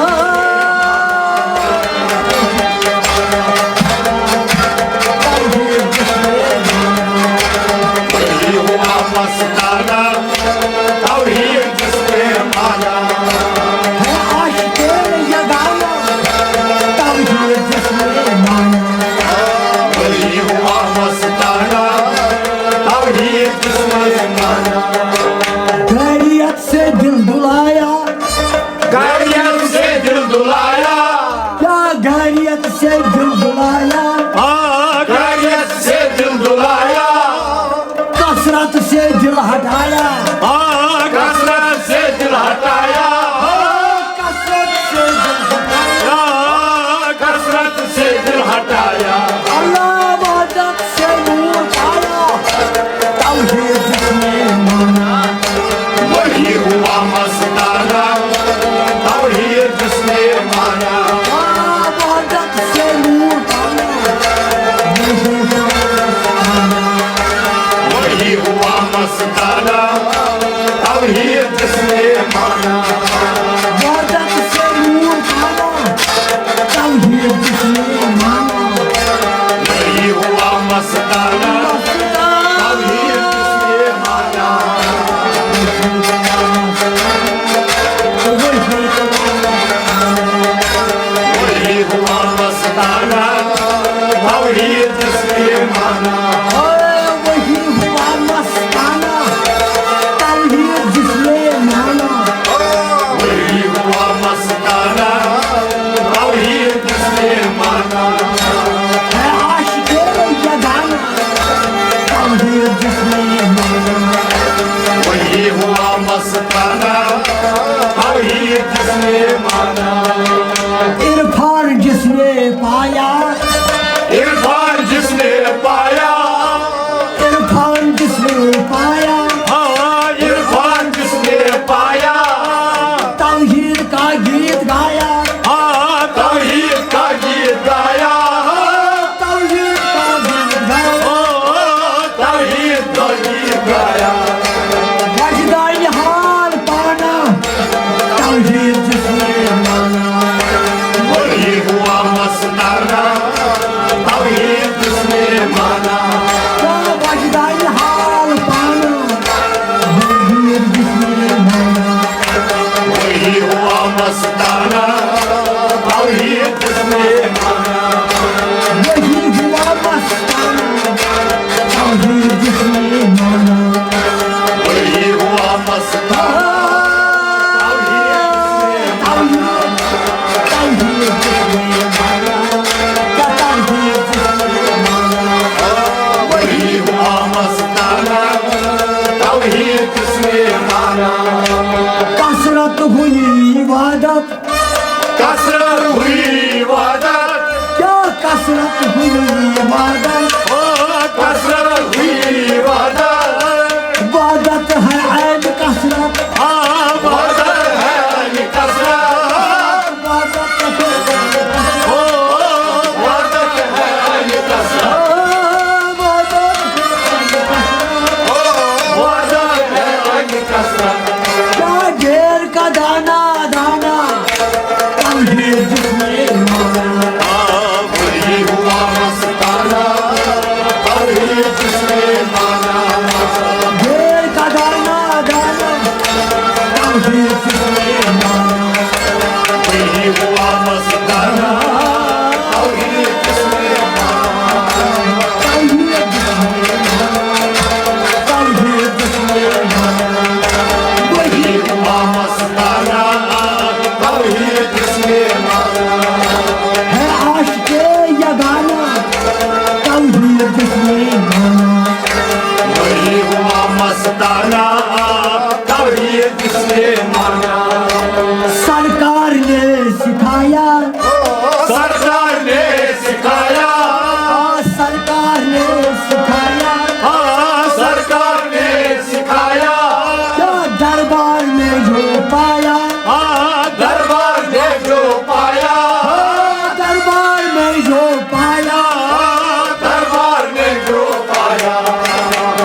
توحید جس نے مانا۔ وہی ہوا مستانہ، توحید جس نے مانا۔ ہے عاشق یگانہ، توحید جس نے مانا۔ وہی ہوا مستانہ، توحید جس نے مانا۔ غیریت سے دل دلایا، غیریت سے دل دلایا، کیا غیریت سے دل دلایا؟ آ، غیریت سے دل دلایا، کثرت سے دل ہٹایا، آ، کثرت سے دل ہٹایا، کثرت سے دل ہٹایا، آ، کثرت سے دل ہٹایا۔ اللہ وحدت سے نور پایا، توحید جس نے مانا۔ وہی ہوا مستانہ، توحید جس نے مانا۔ اللہ وحدت سے نور پایا، وہی ہوا مستانہ۔ وہی ہوا مستانہ، توحید جس نے مانا۔ وحدت سے نور پایا، توحید جس نے مانا۔ وہی ہوا مستانہ، توحید جس نے مانا۔ وہی ہوا مستانہ، توحید جس نے مانا۔ وہی ہوا مستانہ، توحید جس نے مانا۔ وہی ہوا مستانہ، توحید جس نے مانا۔ ہے عاشق یگانہ، توحید جس نے مانا۔ وہی ہوا مستانہ، توحید جس نے مانا۔ عرفان جس نے پایا، عرفان جس نے پایا، کثرت ہوئی وعدہ۔ او کثرت ہوئی وعدہ۔ وعدہ تو ہے عین کثرت۔ ہاں، وعدہ ہے عین کثرت۔ وعدہ تو ہے عین کثرت۔ او وعدہ ہے عین کثرت۔ وعدہ تو ہے عین کثرت۔ او وعدہ ہے عین کثرت۔ کیا ڈھیر کا دانا دانا۔ توحید جس نے مانا۔ آ، وہی ہوا مستانہ۔ توحید جس نے مانا۔ ڈھیر کا دانا دانا۔ توحید جس نے مانا۔ وہی ہوا مستانہ۔ توحید جس نے مانا۔ توحید جس نے مانا۔ توحید جس نے مانا۔ وہی ہوا مستانہ۔ توحید جس نے مانا۔ ہے عاشق یگانہ۔ توحید جس نے مانا۔ وہی ہوا مستانہ۔ توحید جس نے مانا۔ سرکار نے سکھایا۔ سرکار نے سکھایا۔ سرکار نے سکھایا۔ ہاں، سرکار نے سکھایا۔ کیا دربار میں جو پایا۔ ہاں، دربار میں جو پایا۔ ہاں، دربار میں جو پایا۔ ہاں، دربار میں جو پایا۔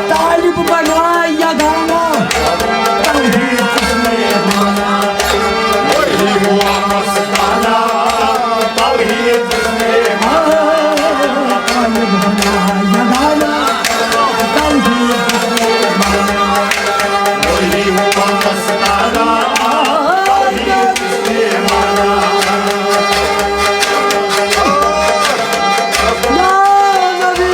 طالب بنا یگانہ۔ توحید جس نے مانا۔ وہی ہوا مستانہ۔ توحید جس نے مانا۔ طالب بنا یگانہ۔ توحید جس نے مانا۔ وہی ہوا مستانہ۔ توحید جس نے مانا۔ یا نبی۔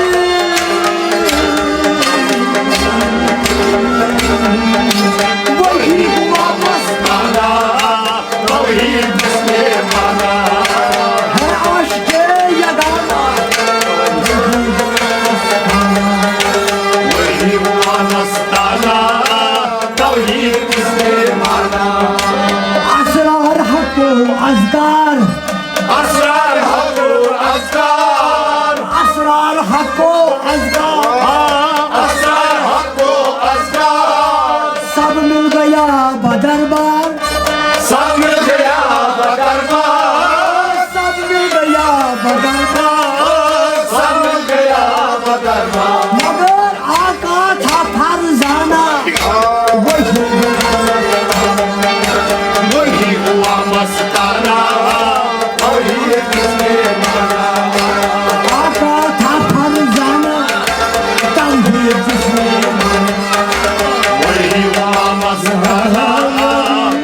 وہی ہوا مستانہ۔ توحید جس نے مانا۔ ہے عاشق یگانہ۔ وہی ہوا مستانہ۔ توحید جس نے مانا۔ اسرار حق و اذکار۔ اسرار حق و اذکار۔ اسرار حق و اذکار۔ ہاں، اسرار حق و اذکار۔ سب مل گیا بدربار۔ سب مل گیا بدربار۔ سب مل گیا بدربار۔ سب مل گیا بدربار۔ مگر آقا تھا فرزانہ۔ وہی ہوا مستانہ۔ توحید جس نے مانا۔ آقا تھا فرزانہ۔ توحید جس نے مانا۔ وہی ہوا مستانہ۔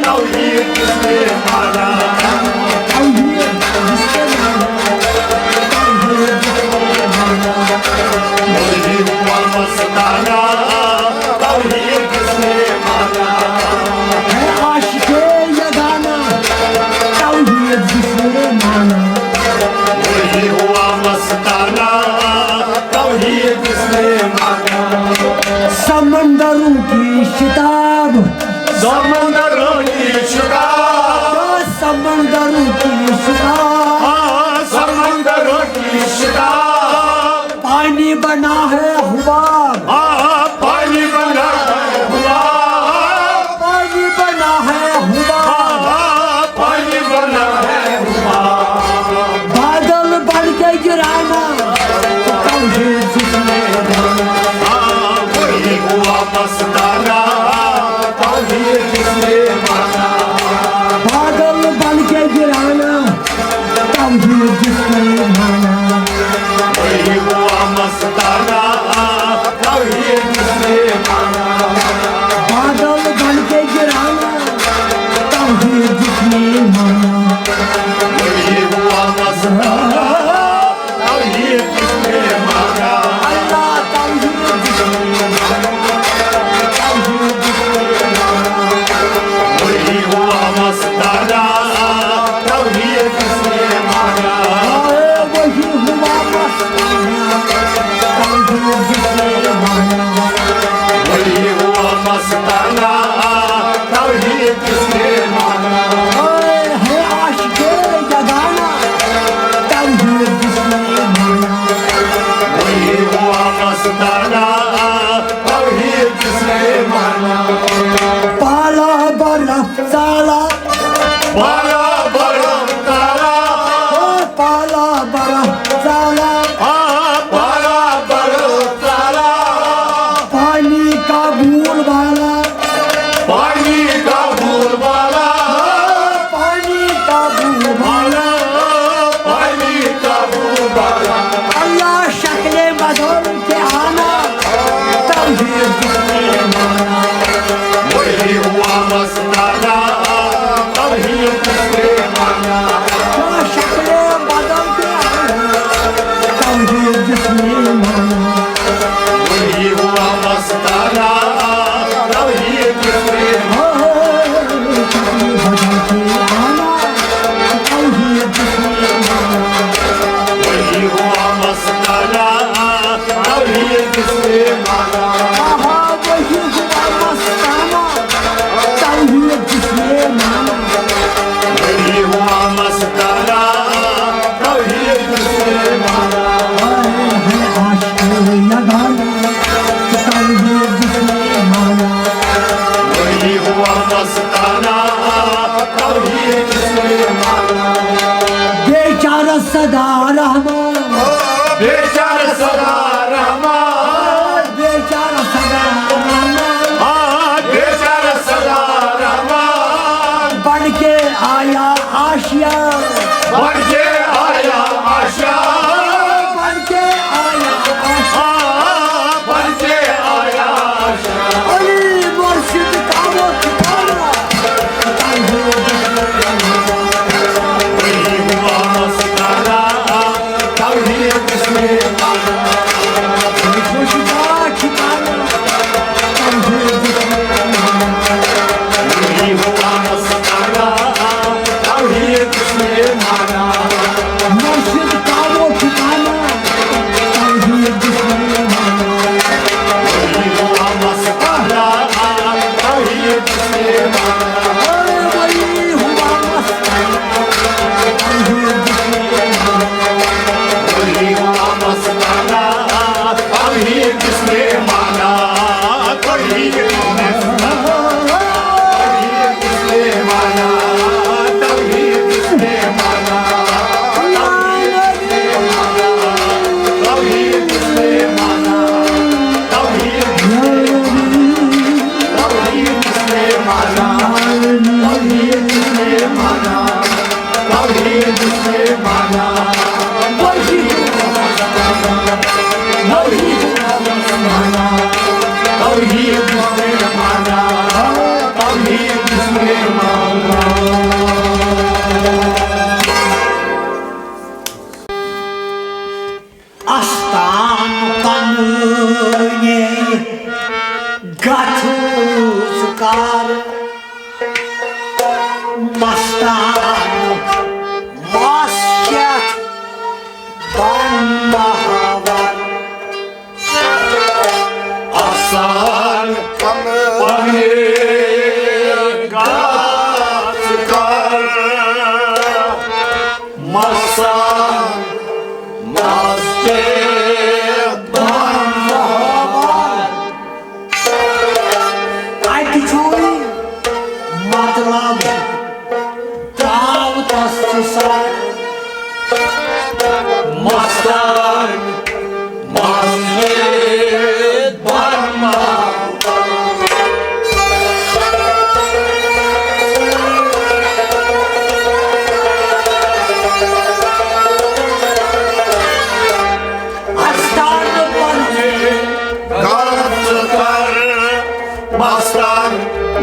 توحید جس نے مانا۔ توحید جس نے مانا۔ توحید جس نے مانا۔ وہی ہوا مستانہ۔ توحید جس نے مانا۔ ہے عاشق یگانہ۔ توحید جس نے مانا۔ وہی ہوا مستانہ۔ توحید جس نے مانا۔ سمندروں کی شتاب۔ سمندروں کی شتاب۔ سمندروں کی شتاب۔ ہاں، سمندروں کی شتاب۔ پانی بنا ہے حباب۔ ہاں، پانی بنا ہے حباب۔ پانی بنا ہے حباب۔ ہاں، پانی بنا ہے حباب۔ بادل بن کے گرانا۔ توحید جس نے مانا۔ ہاں، وہی ہوا مستانہ۔ توحید جس نے مانا۔ بادل بن کے گرانا۔ توحید جس نے مانا۔ وہی ہوا مستانہ۔ توحید جس نے مانا۔ بادل بن کے گرانا۔ توحید جس نے مانا۔ وہی ہوا مستانہ۔ توحید جس نے مانا۔ اللہ توحید جس نے مانا۔ توحید جس نے مانا۔ وہی ہوا مستانہ۔ توحید جس نے مانا۔ وہی ہوا مستانہ۔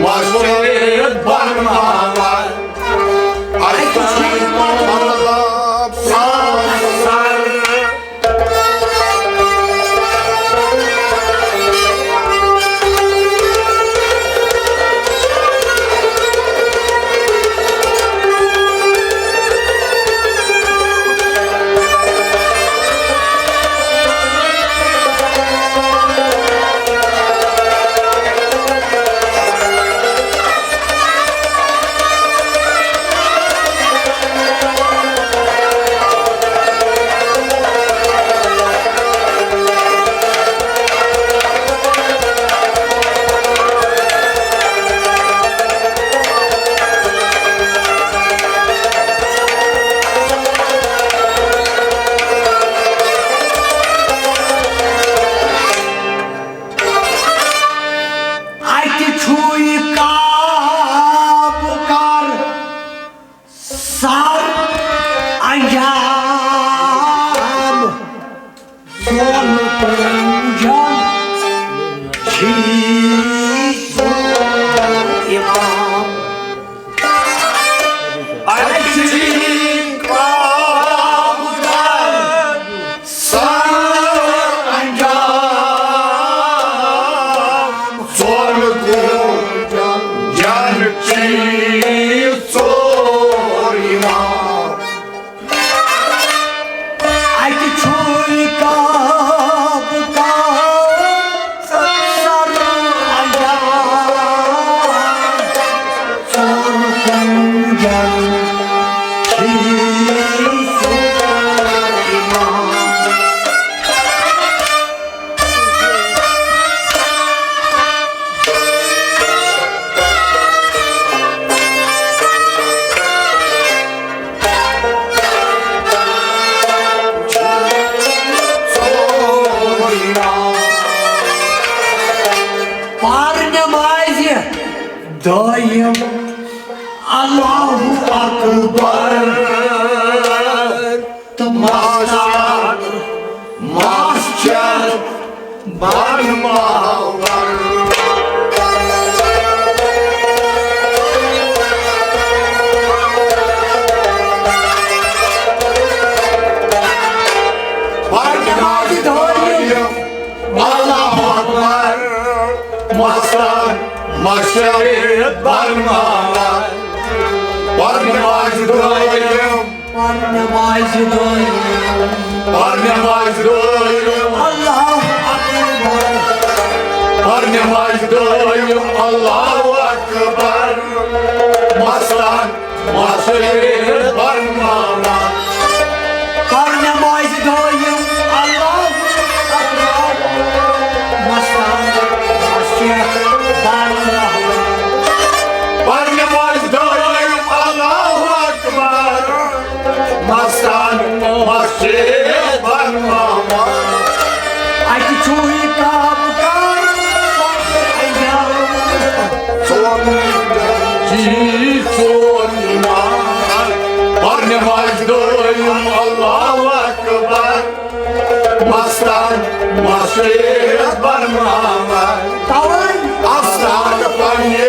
مسجد بناوان۔ اَتہِ چھُ مطلب سر۔ اَتہِ چھُ یہِ کعبہٕ کر سر انجام۔ سونہٕ پوٗجن چھِ ژور امام۔ اَتہِ چھِ کعبہٕ سر انجام۔ سونہٕ پوٗجن چھِ ژور امام۔ اَتہِ چھُ کعبہٕ کر سر انجام۔ ژور کُنجن چھِ ژور امام۔ پرنہِ مازِ دٲیِم اللہ اکبر۔ تہٕ مستان مسجد بناوان۔ پرنہِ مازِ دٲیِم اللہ اکبر۔ مستان مسجد بناوان۔ پرنہِ مازِ دٲیِم۔ پرنہِ مازِ دٲیِم۔ پرنہِ مازِ دٲیِم۔ اللہ اکبر۔ پرنہِ مازِ دٲیِم۔ اللہ اکبر۔ مستان مسجد بناوان۔ پرنہِ مازِ دٲیِم۔ اللہ اکبر۔ مستان مسجد بناوان۔ پرنہِ مازِ دٲیِم۔ اللہ اکبر۔ مستان مسجد بناوان۔ اَتہِ چھُ یہِ کعبہٕ کر سر انجام۔ ژور چی ژور امام۔ پرنہِ مازِ دٲیِم۔ اللہ اکبر۔ مستان مسجد بناوان۔ توے۔ استان پننہِ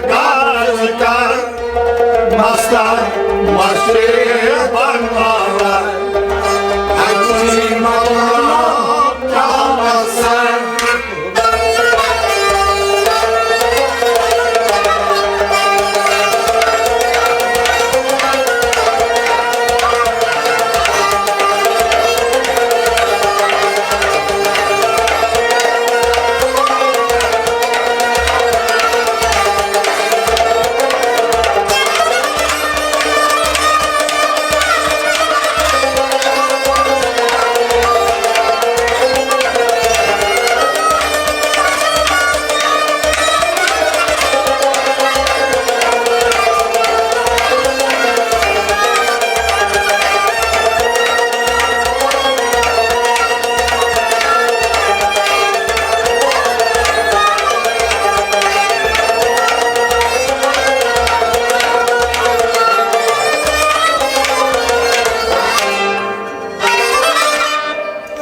گرٕ کر مستان مسجد بناوان۔ اَتہِ چھِ مطلب کعبہٕ سر۔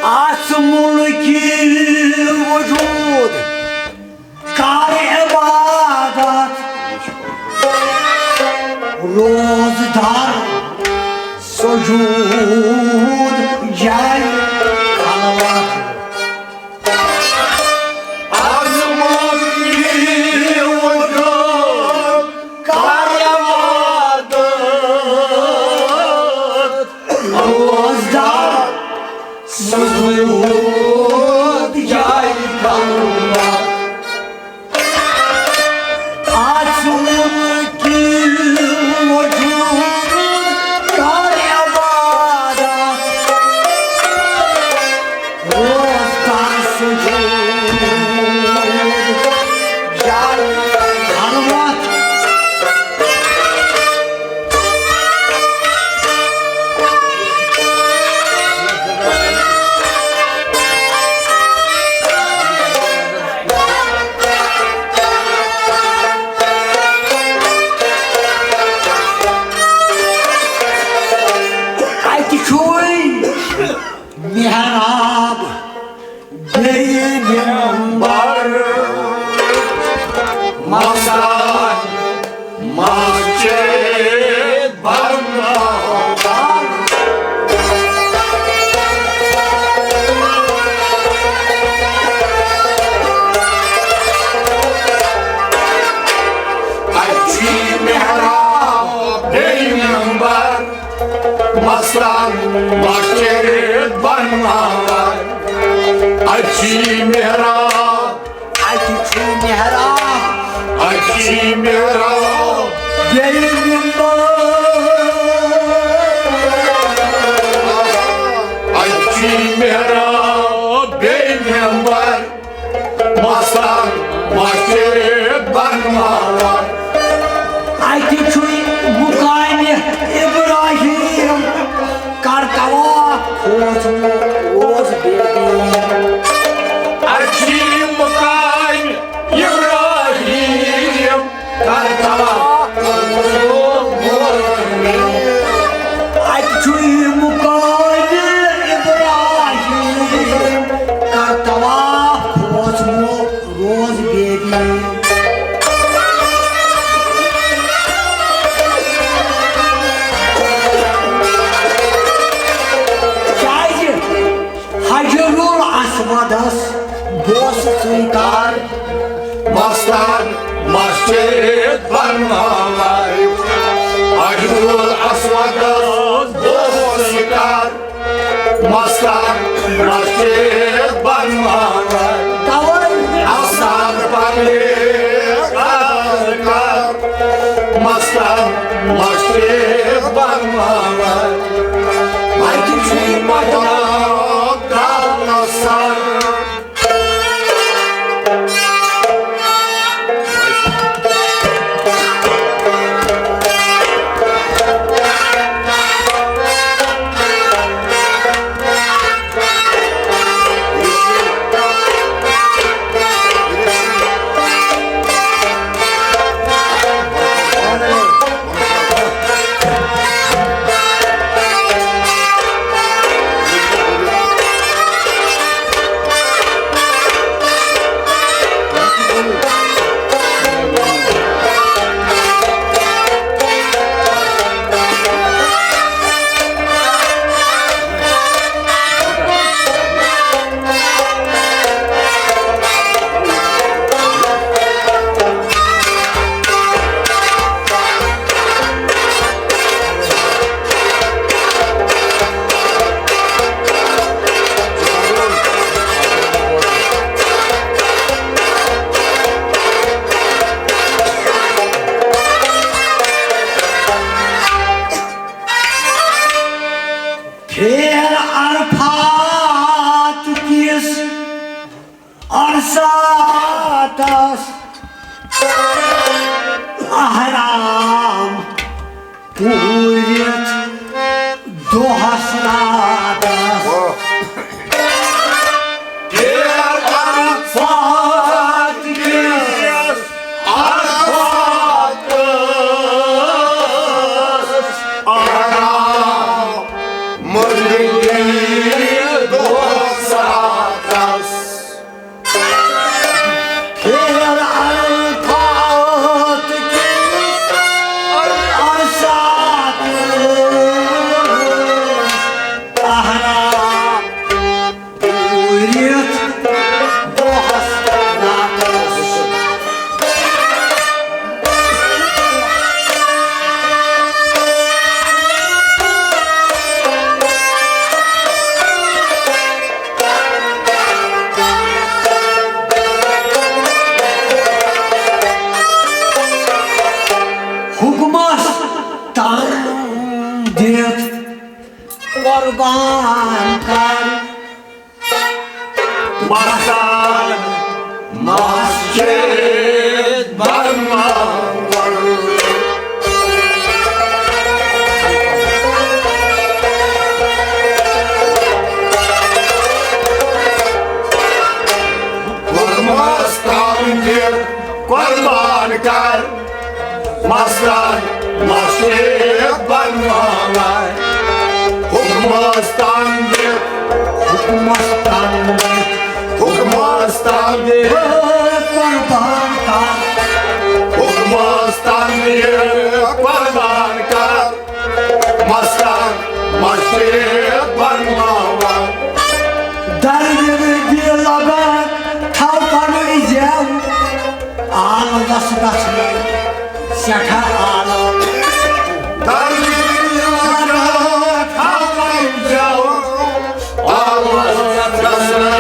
آس ملکی وجود کر عبادت روزدار سجود جاے خلوت۔ عظمت وجود کر عبادت۔ روزدار سجود جاے خلوت۔ آسمان کی وجود کا عبادت، روز کا سجود جاے خلوت۔ اَتہِ چھُے محراب بیٚیہِ ممبر، مستان مسجد بناوان۔ اَتہِ چھُے محراب بیٚیہِ ممبر، مستان مسجد بناوان۔ اَتہِ چھُے محراب، اَتہِ چھُے محراب، اَتہِ چھُے محراب۔ بیٚیہِ ممبر۔ اَتہِ چھُے محراب بیٚیہِ ممبر، مستان مسجد بناوان۔ اَتہِ چھُے مقامِ ابراہیم، کر طواف کھوژمُت روز بے دین۔ اَتہِ چھُے مقامِ ابراہیم، کر طواف کھوژمُت روز بے دین۔ اَتہِ چھُے مقامِ ابراہیم، کر طواف کھوژمُت روز بے دین۔ کیازِ حجر الاسودس بوس ژٕے کر مستان مسجد بناوان۔ حجر الاسودس بوس ژٕے کر مستان مسجد بناوان۔ توے استاد پرویز کر مستان مسجد بناوان۔ اَتہِ چھُے مدینہ کر سر۔ پھیر عرفات کِس عرصاتس، احرام پوٗرِتھ دۄہس راتس۔ پھیر عرفات کِس عرصاتس، احرام مٔدنی دۄہس راتس۔ پھیر عرفات کِس عرصاتس۔ مستان مسجد بناوان۔ مستان دِتھ قربان کر، مستان مسجد بناوان۔ حکمس تام دِتھ، حکمس تام دِتھ، حکمس تام دِتھ قربان کر۔ حکمس تام دِتھ قربان کر، مستان مسجد بناوان۔ درد دِل لبیک تھاو پنُن زیو، آلوس گژھنَے سٮ۪ٹھاہ آلو۔ درد دِل لبیک تھاو پنُن زیو، آلوس گژھنَے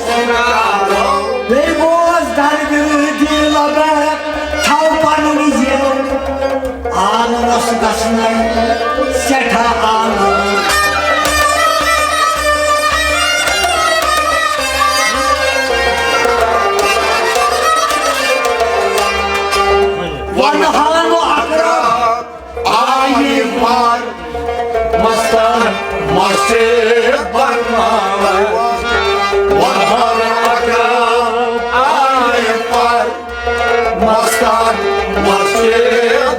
سٮ۪ٹھاہ آلو۔ بیٚیہِ بوز درد دِل لبیک تھاو پنُن زیو۔ آلوس گژھنَے سٮ۪ٹھاہ آلو۔ وَنہٕ ہا نہٕ اقرب آیہِ پَر، مستان مسجد بناوان۔ وَنہٕ ہا نہٕ اقرب آیہِ پَر، مستان مسجد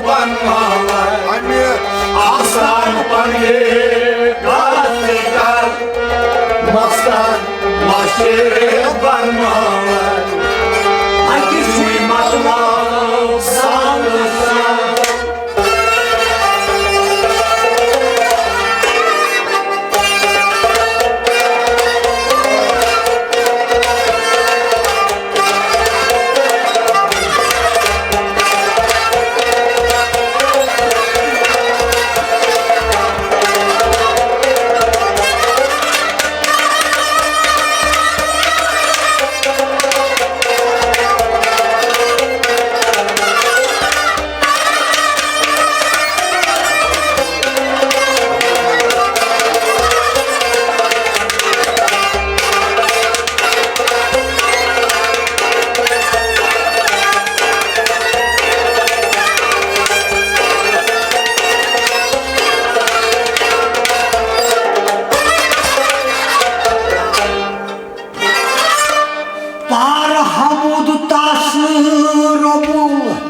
بناوان۔ آسان پننہِ کتھ کر، مستان مسجد بناوان۔ اَتہِ چھُے مطلب سان سان۔ پار حمود تس رب العالمینس،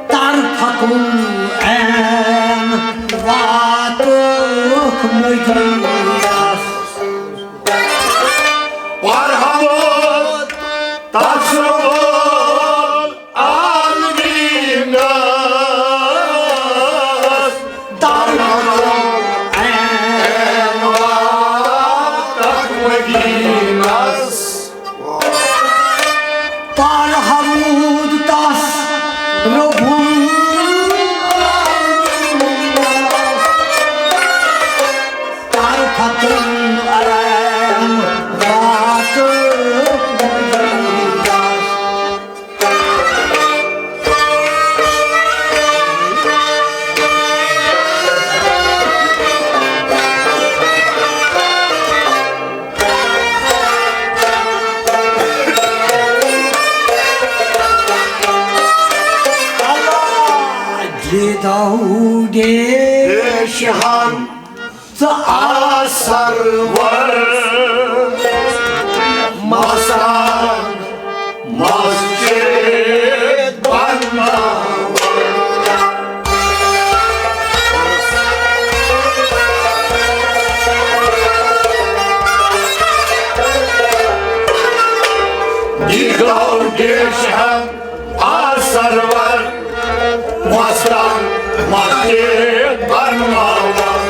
طرفکم عین واتک مدینس۔ پار حمود تس رب العالمینس، طرفکم عین واتک مدینس۔ پار حمود تس رب العالمینس، طرفکم عین واتک مدینس۔ دیدو ڈیش ہم ژٕ آس سرور، مستان مسجد بناوان۔ دیدو ڈیش ہم آ سرور، مستان مسجد بناوان۔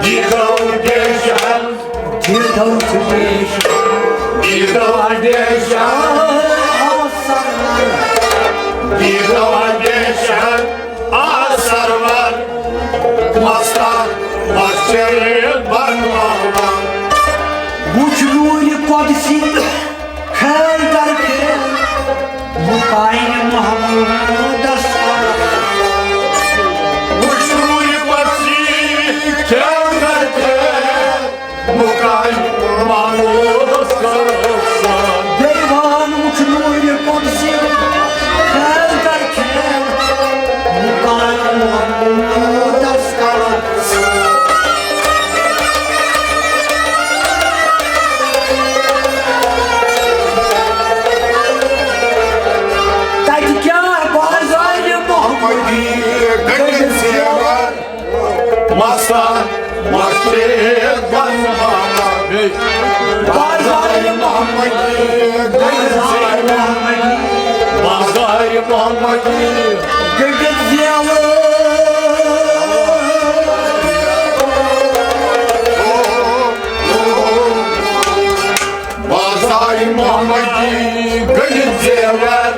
دیدو ڈیش ہم، دیدو ڈیش ہم، دیدو ڈیش ہم، آ سرور، دیدو ڈیش ہم، آ سرور، مستان مسجد بناوان۔ وُچھ نوٗرِ قۄدسی کھیل در کھیل، مُکاینہِ محمودس۔ وُچھ نوٗرِ قۄدسی کھیل مُقام محمودس کرو سلام۔ دیوان وُچھ نوٗرِ قۄدسہِ، خیز در خیز، مُقام محمودس کرو سلام۔ تتہِ کیٛاہ بازارِ محمدی گٔنڈِتھ زیور، مستان مسجد بنوانا۔ بازار محمدی، بازار محمدی، بازار محمدی۔ گٔنڈِتھ زیور۔ بازار محمدی گٔنڈِتھ زیور،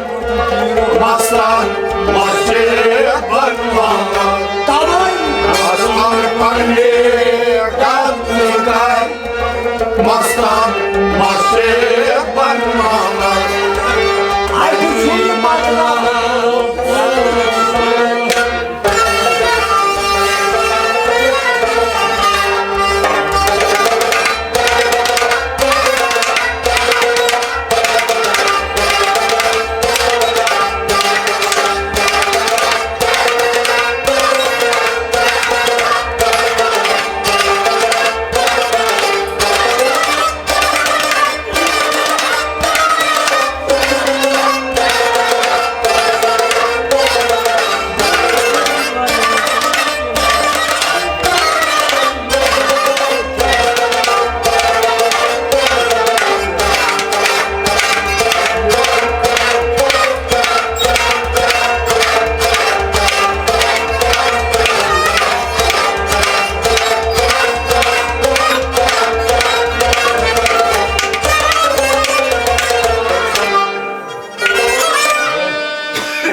مستان مسجد بنوانا۔ توے۔ اصغر پننہِ قدمہٕ کر، مستان مسجد بنوانا۔ اَتہِ چھُ یہِ مطلب۔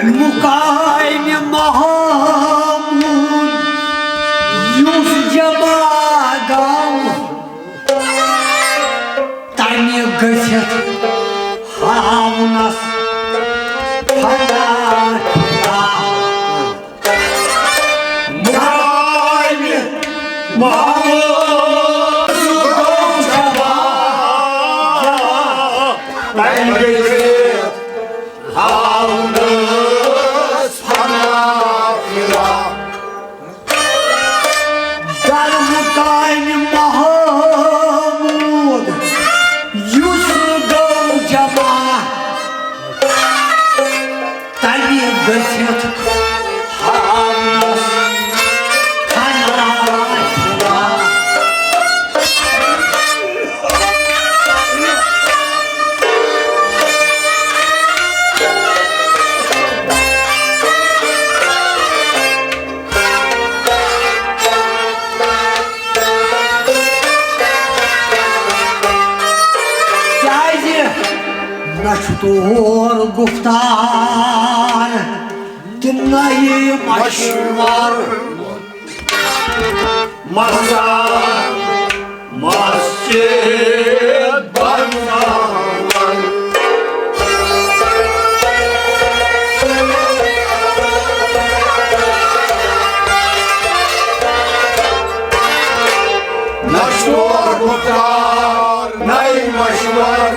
مُقامِ محمود یُس جمع گوٚو، تَمہِ گٔژھِتھ ہاونس فنا۔ مُقامِ محمود یُس گوٚو جمع، تَمہِ گٔژھِتھ ہاونس فنا۔ در مُقامِ محمود یُس گوٚو جمع، تَمہِ گٔژھِتھ ہاونس فنا۔ کیازِ نہ چھُ تور گُفتار تہٕ نہ یہِ مشور۔ مستان مسجد بناوان۔ نشور گفتار نئی مشور،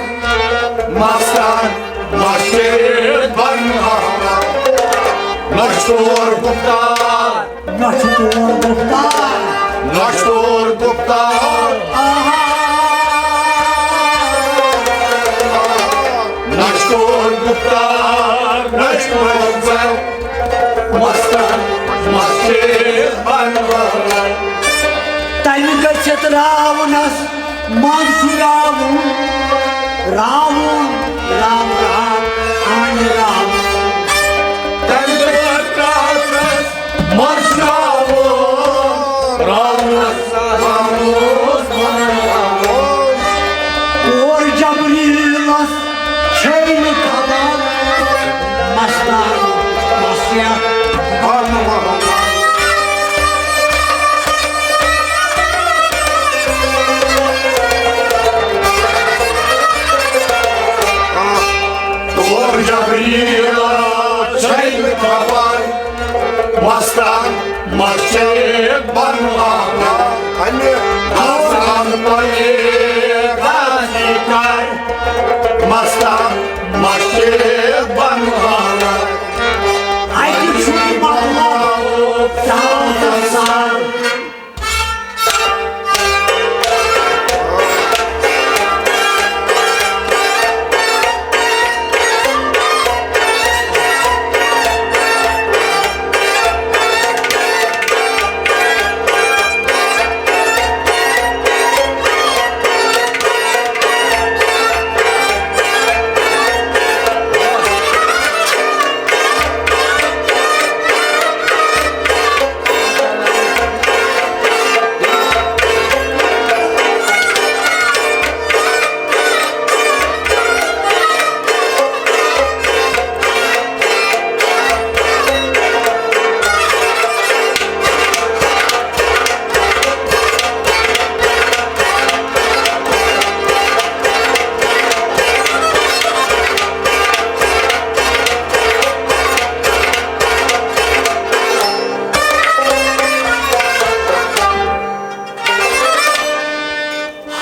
مستان مسجد بناوان۔ نشور گفتار نشور گفتار۔ نشور گفتار۔ آہا۔ نشور گفتار، نشور گفتار۔ مستن مسجد بنوان۔ تَمہِ گٔژھِتھ راونس منٛز چھُ راوُن، راوُن، راو، راو، آنہِ راوُن۔ تَمہِ گٔژھِتھ راونس منٛز چھُ راوُن، راونس، راونس، راوُن۔ اور جبریلس چھے نہٕ خبر، مستان مسیح بنوان۔ مستان مسجد بناوان۔ اَتہِ چھُ مطلب دعوت آسان۔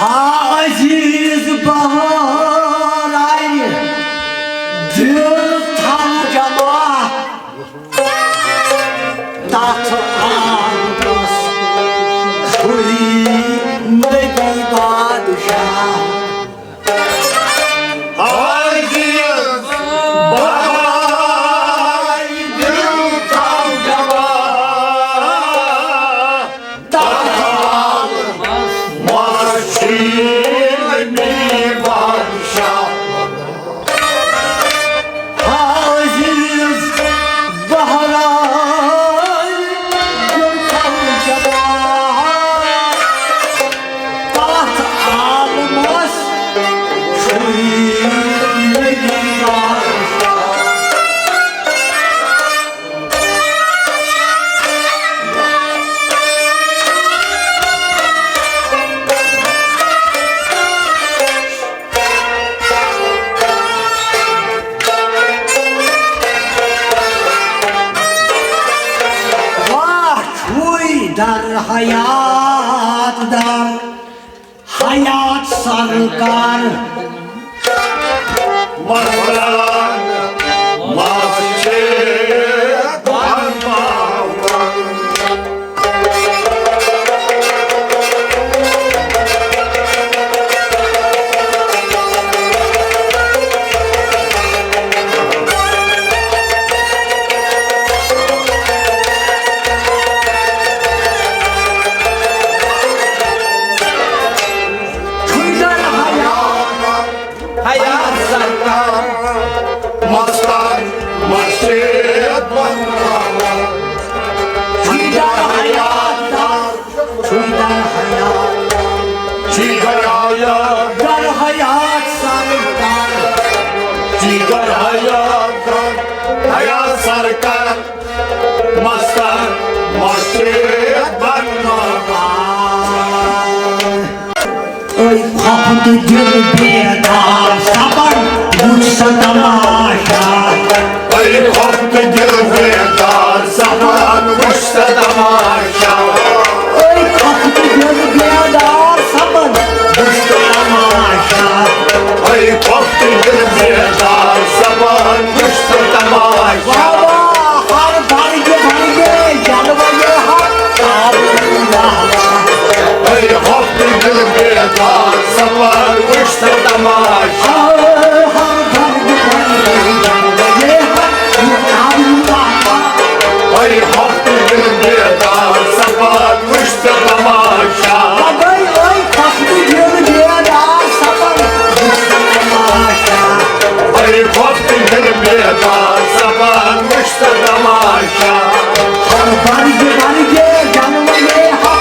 ہا عزیز بہار آیہِ، دل تھاو جمع، تتھ آنگنس چھُے نبی بادشاہ۔ عزیز بہار آیہِ، دل تھاو جمع، تتھ آنگنس چھُے نبی بادشاہ۔ عزیز بہرائے دل تھاو جمع، تتھ عالمس چھُے نبی بادشاہ۔ واہ چھُے در حیات در، حیات سرکار۔ مستان مسجد بناوان۔ حیات سرکار۔ مستان مسجد بناوان۔ چھُے در حیات در، چھُے در حیات در۔ چھُے در حیات در۔ در حیات سرکار۔ چھُے در حیات در، حیات سرکار۔ مستان مسجد بناوان۔ اے خۄفتہٕ دِل بیدار سپد، وُچھ سا تماشا۔ اے خۄفتہٕ دِل بیدار سپد، وُچھ سا تماشا۔ اے خۄفتہٕ دِل بیدار سپد، وُچھ سا تماشا۔ اے خۄفتہٕ دِل بیدار سپد، وُچھ سا تماشا۔ واہ واہ، ہر برگہِ برگہِ جلوٕ یہِ حق۔ اے خۄفتہٕ دِل بیدار سپد، وُچھ سا تماشا۔ اے خۄفتہٕ دِل بیدار سپد، وُچھ سا تماشا۔ اے خۄفتہٕ دِل بیدار سپد، وُچھ سا تماشا۔ اے خۄفتہٕ دِل بیدار سپد، وُچھ سا تماشا۔ ہر برگہِ برگہِ جلوٕ یہِ حق۔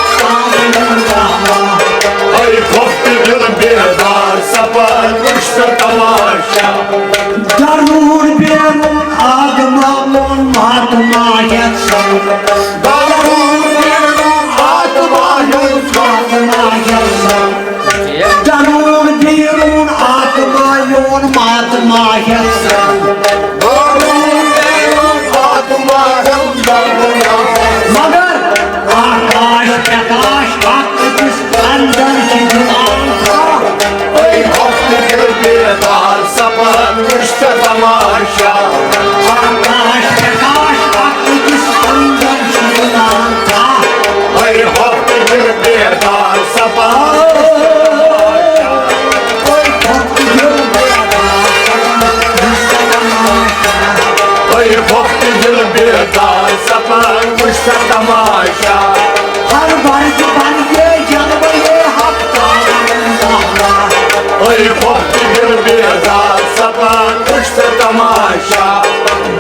اے خۄفتہٕ دِل بیدار سپد، وُچھ سا تماشا۔ درون بیرون آدما مون ماتما ہیتھ سان۔ درون بیرون آدما یون ماتما ہیتھ سان۔ درون بیرون آتما یون ماتما ہیتھ سان۔ درون بیرون آتما یون ماتما ہیتھ سان۔ اے خۄفتہٕ دِل بیدار سپان، وٕچھ ژٕ تماشا۔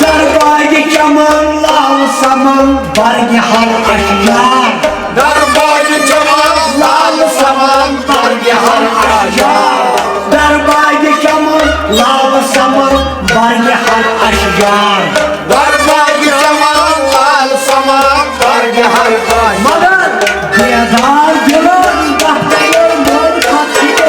درباگہِ چمن لال سمن، برگہِ ہر اشجار۔ درباگہِ چمن لال سمن، برگہِ ہر اشجار۔ درباگہِ چمن لال سمن، برگہِ ہر اشجار۔ درباگہِ چمن لال سمن، برگہِ ہر اشجار۔ مگر بیدار دِلن، تتھ گٔیے مٲلۍ پتھ فِکر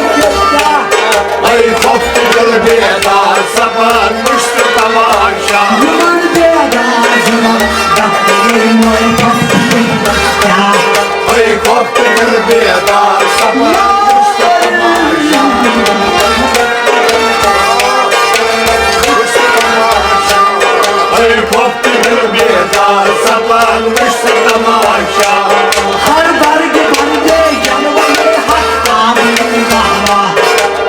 کیٛاہ۔ اے خۄفتہٕ دِل بیدار سپان، وٕچھ ژٕ تماشا۔ یِمن بیدار دِلن، تتھ گٔیے مٲلۍ پتھ فِکر کیٛاہ۔ اے خۄفتہٕ دِل بیدار سپان، وٕچھ ژٕ تماشا۔ وٕچھ ژٕ تماشا۔ اے خۄفتہٕ دِل بیدار سپان، وٕچھ ژٕ تماشا۔ ہر برگہِ برگے جلوے ہتھ تابے بابا۔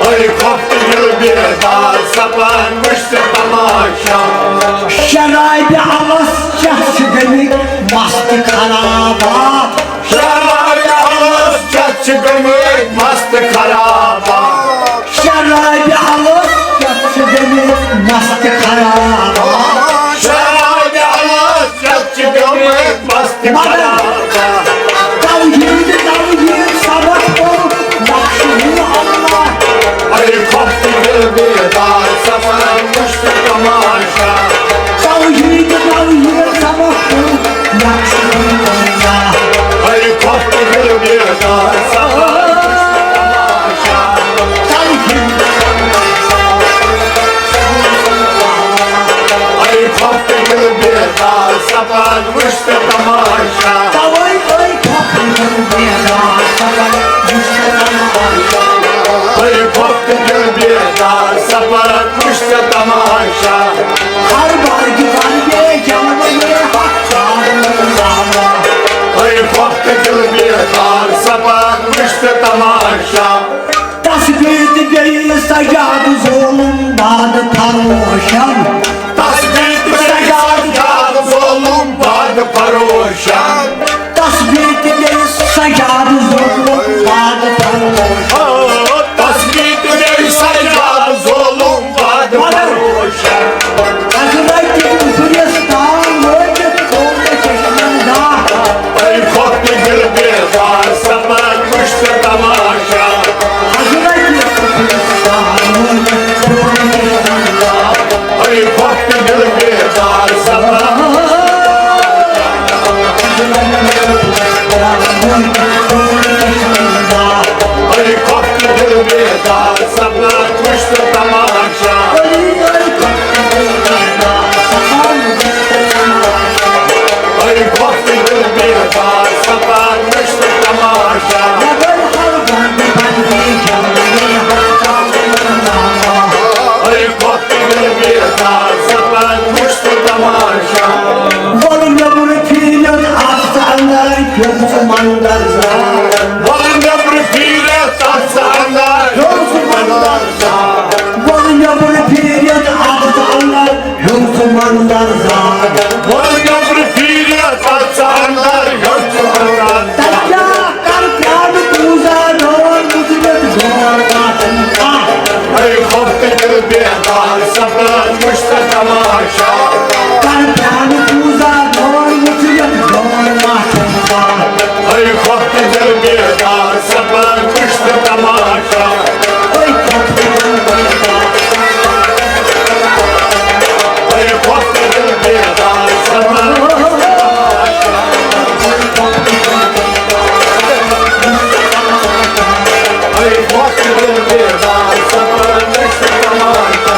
اے خۄفتہٕ دِل بیدار سپان، وٕچھ ژٕ تماشا۔ شرابہِ الس چتھ چھِ گٔمٕتۍ مست خرابات۔ شرابہِ الس چتھ چھِ گٔمٕتۍ مست خرابات۔ شرابہِ الس چتھ چھِ گٔمٕتۍ مست خرابات۔ شرابہِ الس چتھ چھِ گٔمٕتۍ مست مگر خرابات۔ توحید، توحید سبق کوٚر نقشہٕ ہیوٗ اللہ۔ اے خۄفتہٕ دِل بیدار سپان، وٕچھ ژٕ تماشا۔ توحید، توحید سبق کوٚر نقشہٕ ہیوٗ اللہ۔ اے خۄفتہٕ دِل بیدار سپان، وٕچھ ژٕ تماشا۔ توحید۔ اے خۄفتہٕ دِل بیدار سپان، وٕچھ ژٕ تماشا۔ توے اے خۄفتہٕ دِل بیدار سپان، وٕچھ ژٕ تماشا۔ اے خۄفتہٕ دِل بیدار سپان، وٕچھ ژٕ تماشا۔ ہر برگہِ برگے جلوے ہتھ تابے بابا۔ اے خۄفتہٕ دِل بیدار سپان، وٕچھ ژٕ تماشا۔ تسبیح تہٕ بیٚیہِ سجاد ظلم باد فروشن۔ تسبیح تہٕ بیٚیہِ سجاد ظلم باد فروشن۔ تسبیح تہٕ بیٚیہِ سجاد ظلم باد فروشن۔ او، تسبیح تہٕ بیٚیہِ سجاد ظلم باد فروشن۔ حضرت ابلیس تام وٲتِتھ کوٚر مےٚ چشمن داغ۔ اے خۄفتہٕ دِل بیدار سپان، وٕچھ ژٕ تماشا۔ حضرت ابلیس تام وٲتِتھ کوٚر مےٚ چشمن داغ۔ اے خۄفتہٕ دِل بیدار سپان۔ اے خۄفتہٕ دِل بیدار سپان، وٕچھ ژٕ تماشا۔ اے خۄفتہٕ دِل بیدار سپان، وٕچھ ژٕ تماشا۔ اے خۄفتہٕ دِل بیدار سپان، وٕچھ ژٕ تماشا۔ وَلہٕ نیٚبرٕ پھیٖرِتھ اَژھ ژٕ اَندَر، ہیوٚر ژٕ مَنظر زار۔ وَلہٕ نیٚبرٕ پھیٖرِتھ اَژھ ژٕ اَندَر، ہیوٚر ژٕ مَنظر زار۔ وَلہٕ نیٚبرٕ پھیٖرِتھ اَژھ ژٕ اَندَر، ہیوٚر ژٕ مَنظر زار۔ وَلہٕ نیٚبرٕ پھیٖرِتھ اَژھ ژٕ اَندَر، ہیوٚر ژٕ مَنظر۔ تَتہِ کیٛاہ کَرٕ پرٛانہٕ پوٗزا دٲر مُژرِتھ دور واتَن کانٛہہ۔ اے خۄفتہٕ دِل بیدار سپان، وٕچھ ژٕ تماشا۔ کَرٕ پرٛانہٕ پوٗزا دٲر مُژرِتھ دور واتَن کانٛہہ۔ اے خۄفتہٕ دِل بیدار سپان، وٕچھ ژٕ تماشا۔ اے خۄفتہٕ دِل بیدار سپان، وٕچھ ژٕ تماشا۔ اے خۄفتہٕ دِل بیدار سپان، وٕچھ ژٕ تماشا۔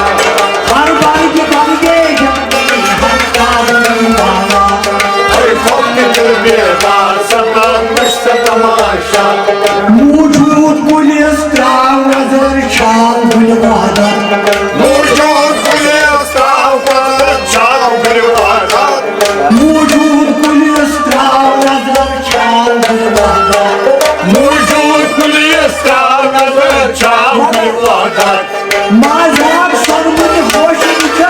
ہر برگہِ برگے جلوے ہتھ تابے بابا۔ اے خۄفتہٕ دِل بیدار سپان، وٕچھ ژٕ تماشا۔ موجود کُلِس تراو نظر، چھاو گُلہِ وحدت۔ موجود کُلِس تراو نظر، چھاو گُلہِ وحدت۔ موجود کُلِس تراو نظر، چھاو گُلہِ وحدت۔ موجود کُلِس تراو نظر، چھاو گُلہِ وحدت۔ مازیاب سۄنہٕ مُنہِ ہوش وٕچھتھ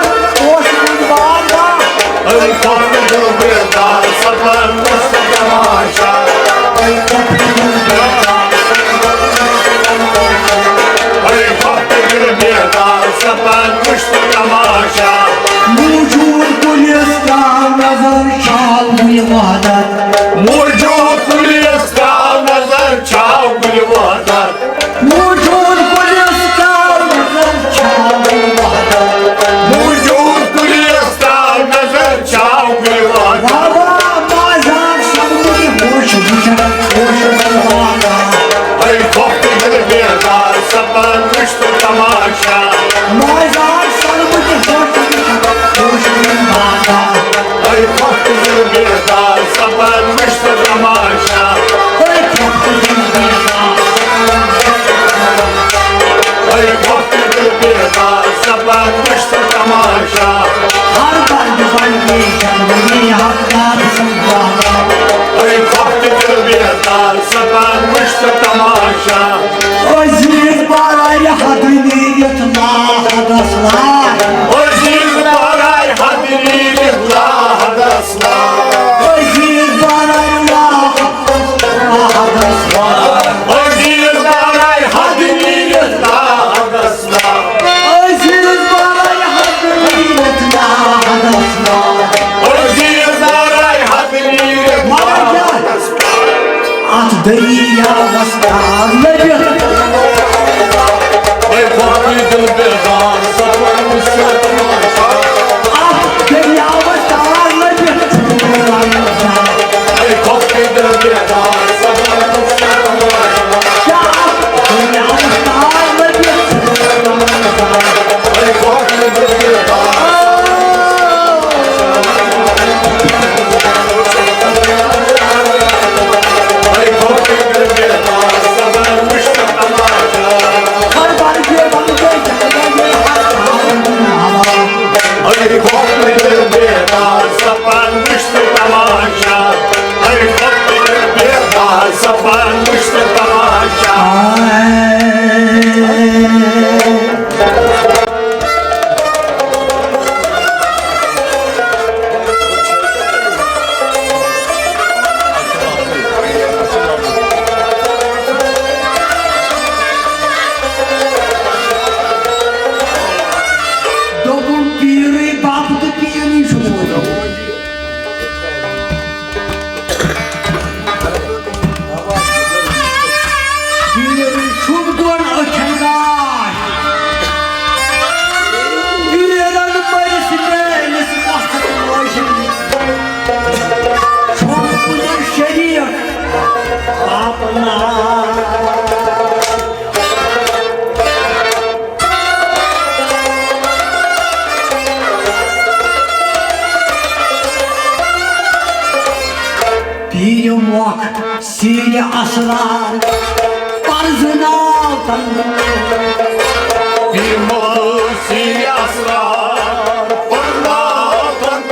اوس وُنہِ وارٕ وار۔ اے خۄفتہٕ دِل بیدار سپان، وٕچھ ژٕ تماشا۔ اے خۄفتہٕ دِل بیدار سپان، وٕچھ ژٕ تماشا۔ اے خۄفتہٕ عزیز بارے حد نیٖرِتھ لاحدس لا۔ عزیز بارے حد نیٖرِتھ لاحدس لا۔ عزیز بارے لاحدس لا۔ عزیز بارے حد نیٖرِتھ لاحدس لا۔ عزیز بارے حد نیٖرِتھ لاحدس لا۔ عزیز بارے حد نیٖرِتھ لاحدس لا۔ اتھ دٔریاوس تار لٔبِتھ۔ اے باقٕے دِل بیدار سپدن وٕچھ تماشا۔ اتھ دٔریاوس تار لٔبِتھ۔ اے باقٕے دِل بیدار سپدن وٕچھ تماشا۔ کیٛاہ اتھ دٔریاوس تار لٔبِتھ؟ دوٚپُن پیٖرٕے بَب تہٕ پیٖرٕے چھُ موجود۔ پیٖرٕے چھُم دۄن أچھن گاش۔ پیٖرن مٔرِس میٲنِس وقت روشن۔ چھُم کُنہِ شریٖک اپنا۔ پیٖرِ مۄکھ سیٖرِ اسرار پرزٕناو تن۔ پیٖرِ مۄکھ سیٖرِ اسرار پرزٕناو تن۔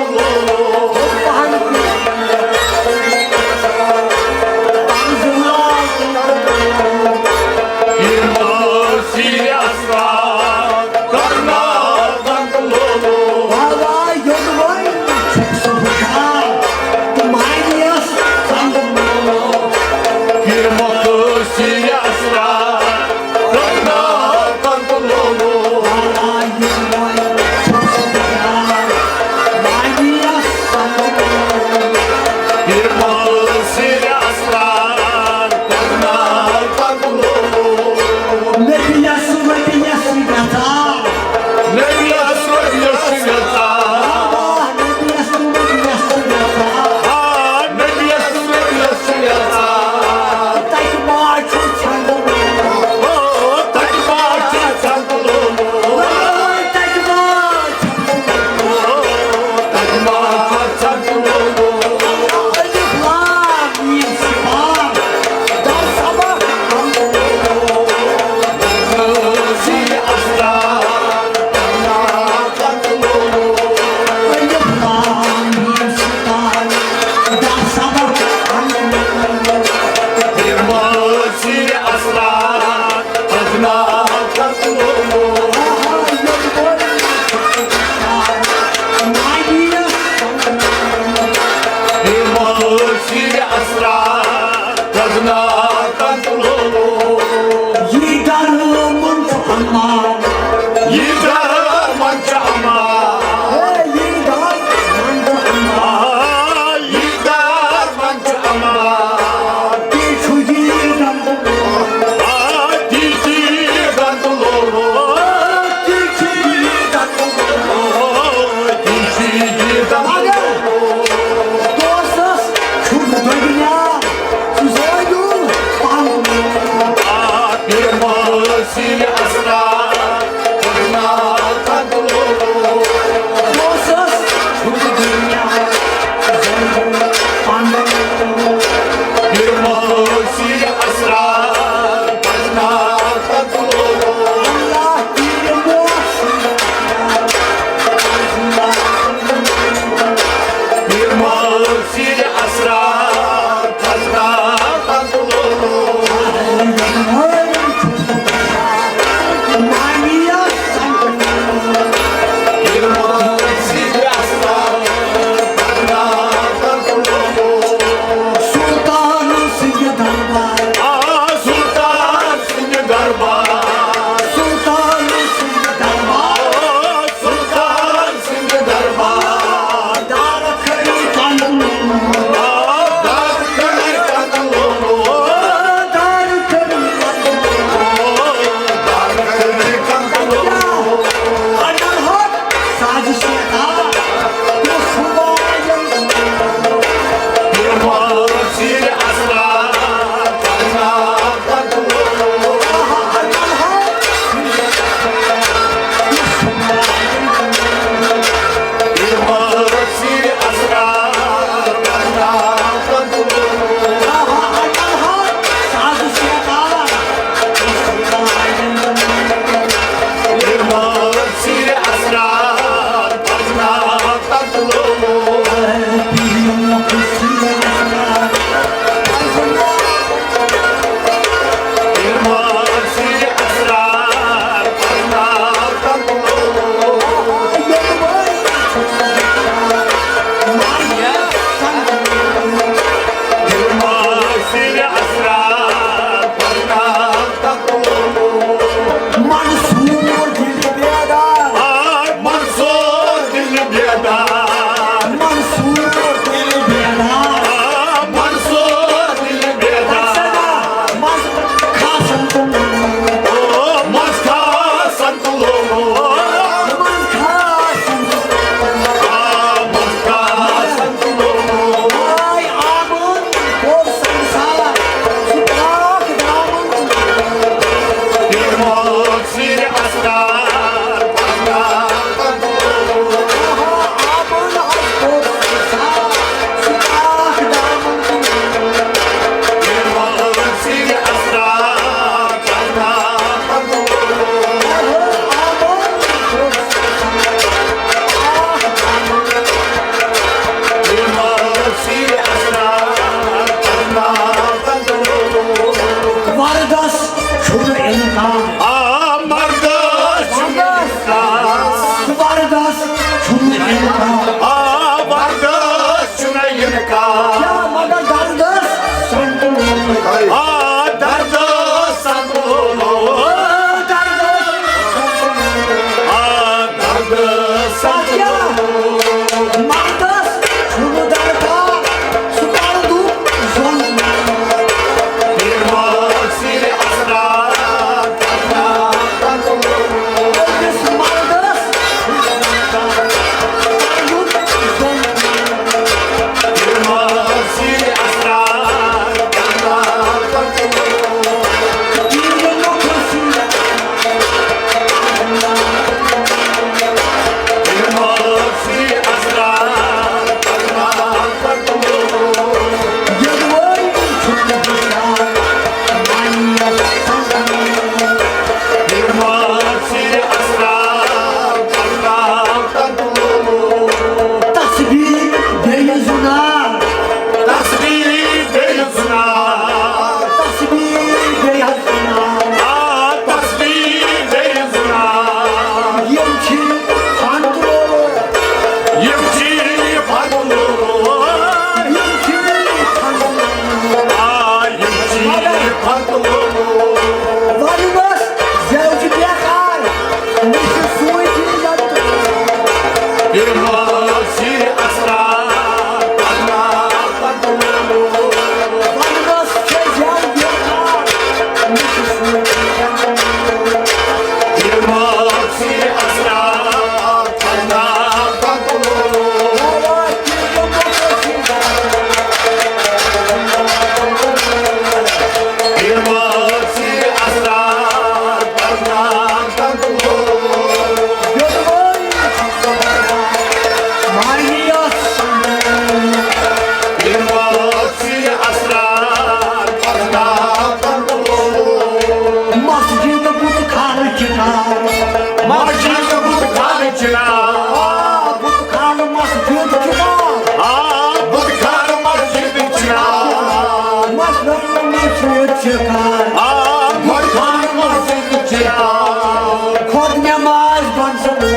چنار۔ آ، بُت خانہٕ مسجد چنار۔ آ، بُت خانہٕ مسجد چنار۔ مسلم مسجد چنار۔ آ، بُت خانہٕ مسجد چنار۔ خۄد نماز بنسلو۔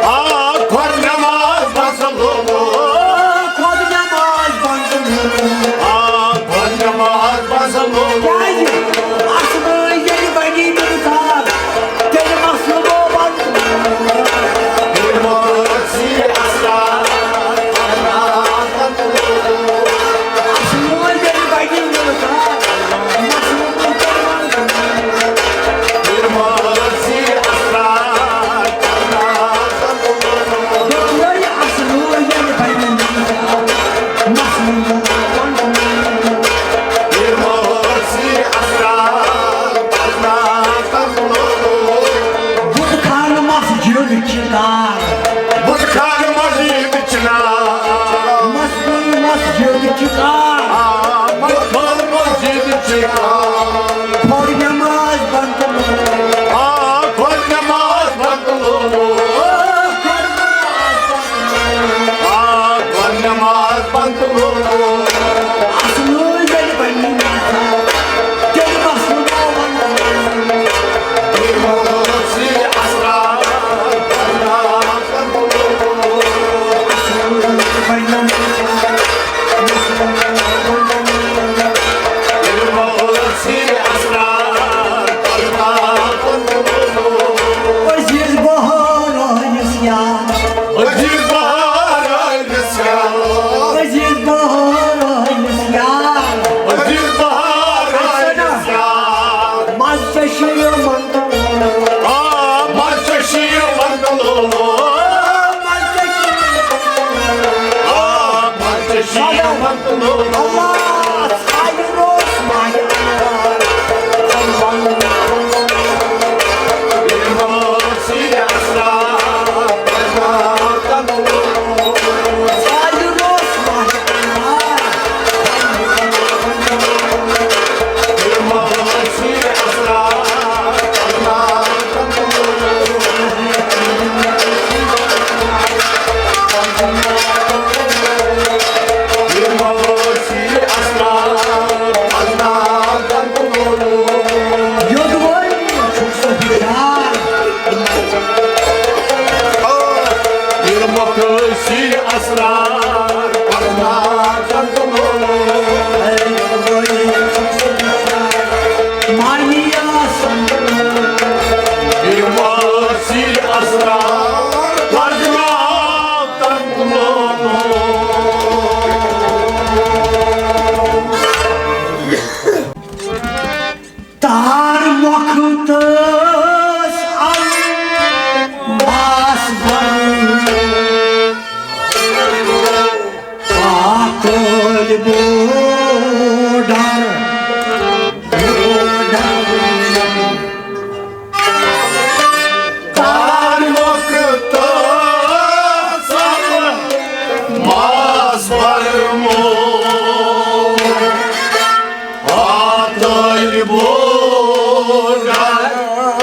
آ، خۄد نماز بنسلو۔ خۄد نماز بنسلو۔ آ، خۄد نماز بنسلو۔ کیٛازِ؟ اصلٕے ییٚلہِ بنی مِثال، تیٚلہِ مسلمو بنسلو۔ تیٚلہِ مسلمو بنسلو۔ بُت خانہٕ مسجد چنار۔ بُت خانہٕ مسجد چنار۔ مسلم مسجد چنار۔ آ، مسلم مسجد چنار۔ خۄد نماز بنسلو۔ آ، خۄد نماز بنسلو۔ آ، خۄد نماز بنسلو۔ اصلٕے ییٚلہِ بنی مِثال، تیٚلہِ مسلمو بنسلو۔ عزیز بہار عٲلِس یار۔ عزیز بہار عٲلِس یار۔ عزیز بہار عٲلِس یار۔ عزیز بہار عٲلِس یار۔ مَزٕ ژےٚ چھُے یِوان تہٕ آ، مَزٕ ژےٚ چھُے یِوان تہٕ لولو۔ آ، مَزٕ ژےٚ چھُے یِوان تہٕ لولو۔ آ، مَزٕ ژےٚ چھُے یِوان تہٕ لولو۔ اللہ، ژھایہِ روٚس ماہِ انوار۔ یوٚدوَے چھُکھ ژٕ ہُشار۔ ییٚلہِ مۄکھٕ سی اسرار پرناٹن لولو۔ مانی آسن۔ ییٚلہِ مۄکھٕ سی اسرار پرناٹن لولو۔ تار مۄکھٕ تہٕ الماس بنٛد۔ پاتٲلۍ بوڈر، بوڈر۔ تار مۄکھٕ تہٕ الماس برمو۔ آ طالبو گھر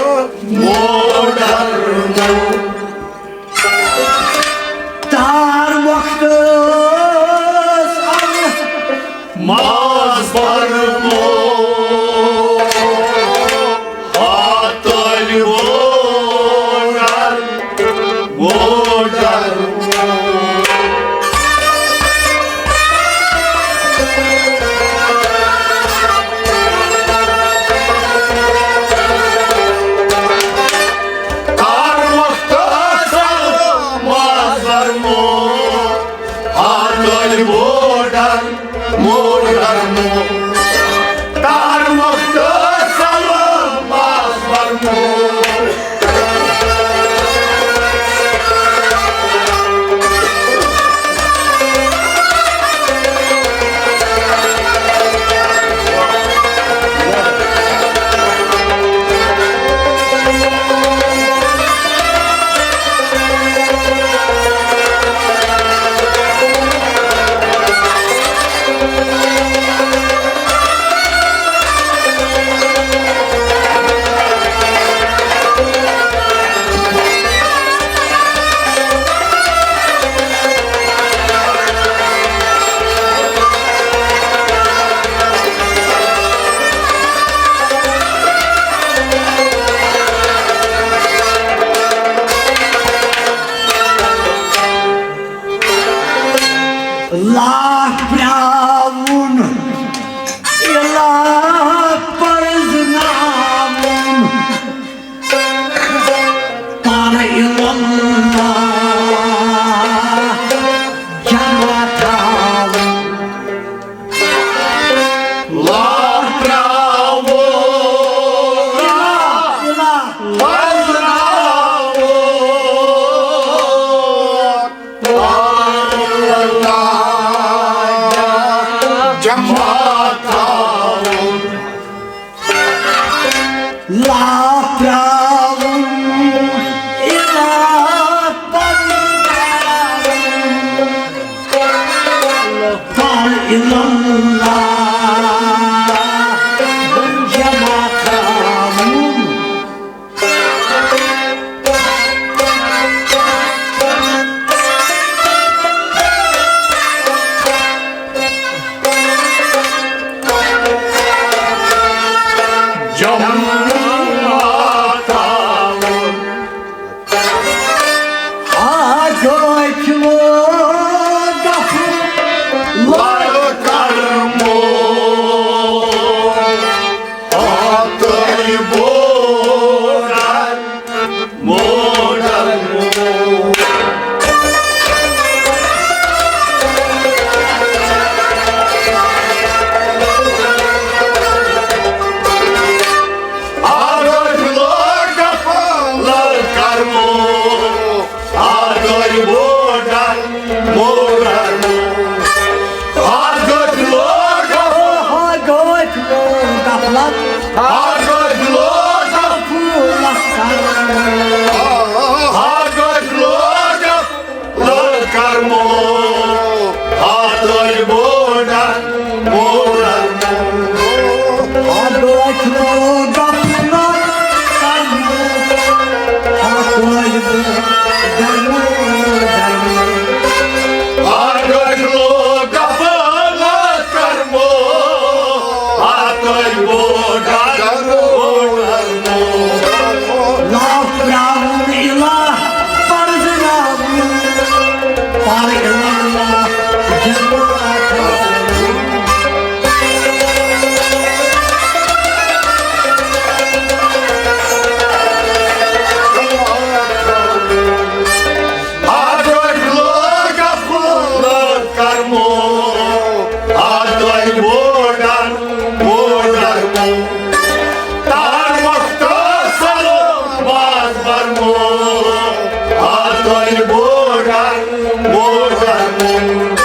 لا پراوُن الا پرُن، پر الا اللہ جمع تھاوُن۔ جمع تھاوُن۔ آ گوٚو اَکہِ لوٚگ اَتھ لَڑکَر مول۔ آ تۄہہِ بوڑَر موڑَر مول۔ آ تۄہہِ لوٚگ اَتھ لَڑکَر مول۔ آ تۄہہِ بوڑَر موڑَر مول۔ آ تۄہہِ لوٚگ اَتھ ہا گوٚو اَتہِ لوٚگ اَتھ لَڑکَر۔ آ تۄہہِ لوٚگ اَتھ لَڑکَر مول۔ آ تۄہہِ لوٚگ اَتھ لَڑکَر مول۔ آ تۄہہِ بوڑَر موڑَر مول۔ آ تۄہہِ لوٚگ اَتھ لَڑکَر مول۔ آ تۄہہِ بوڑَر موڑَر مول۔ آ تۄہہِ لوٚگ اَتھ لَڑکَر مول۔ آ تۄہہِ بوڑَر موڑَر مول۔ لا پراوُن الا پرزناوُن، پر الا اللہ جمع تھاوُن۔ آ تۄہہِ لوٚگ اَتھ لَڑکَر مول۔ آ تۄہہِ بوڑَر موڑَر مول۔ تار مۄختصر باز برمو۔ آ تۄہہِ بوڑَر موڑَر مول۔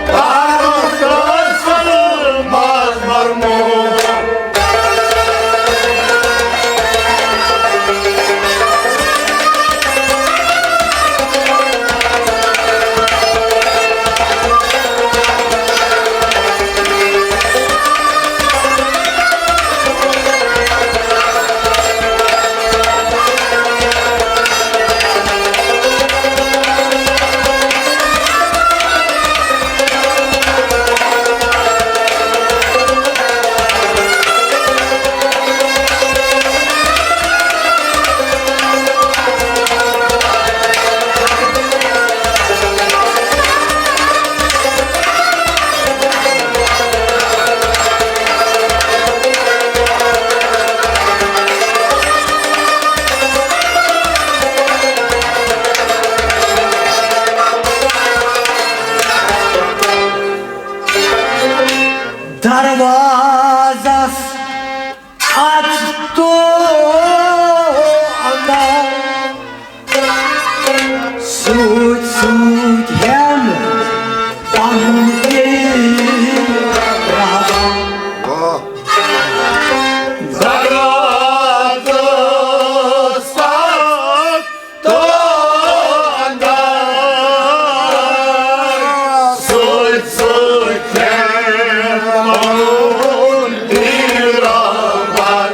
تار مۄختصر باز برمو۔ دروازس اَژ تو اندر، سۭتۍ سۭتۍ ہٮ۪ن پنُن تہِ راز۔ واہ۔ دروازس اَژ تو اندر، سۭتۍ سۭتۍ ہٮ۪ن پنُن تہِ راز۔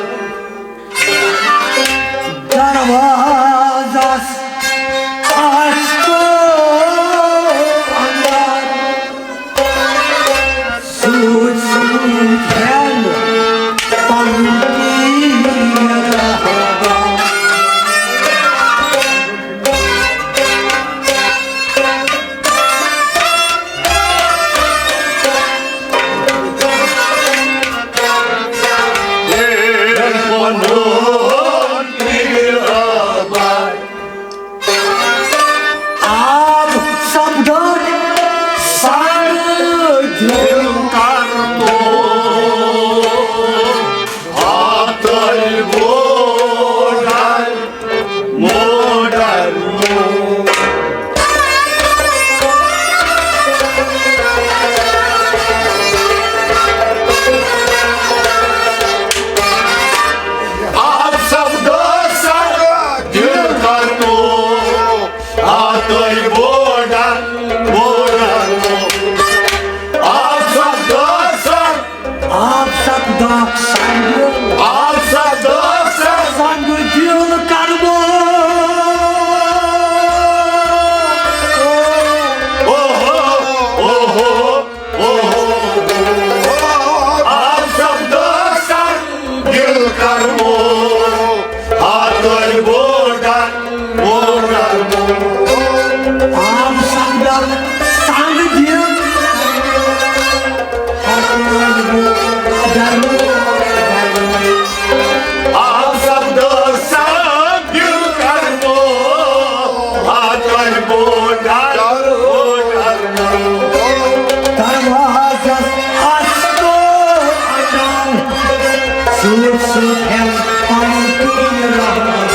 ہٮ۪م پنُن پیٖر رحمان۔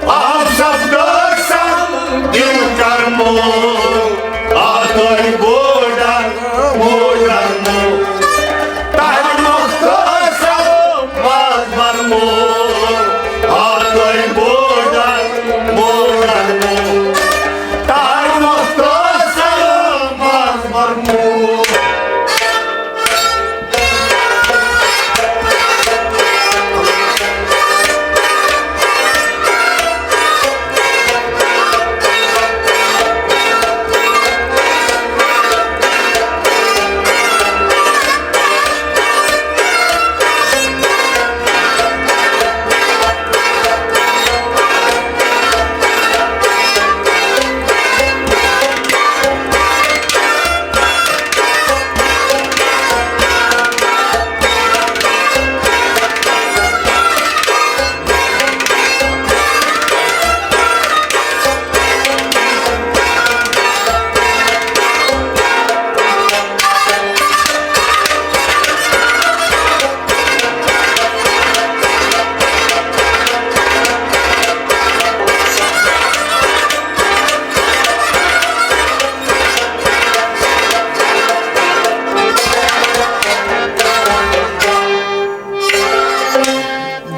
آ سپدٲکھ سم دِل کرمو، آ تۄہہِ بوڈن موڈن مو، تۄہہِ مۄختٲر سم باز برمو، آ تۄہہِ بوڈن موڈن مو، تۄہہِ مۄختٲر سم باز برمو۔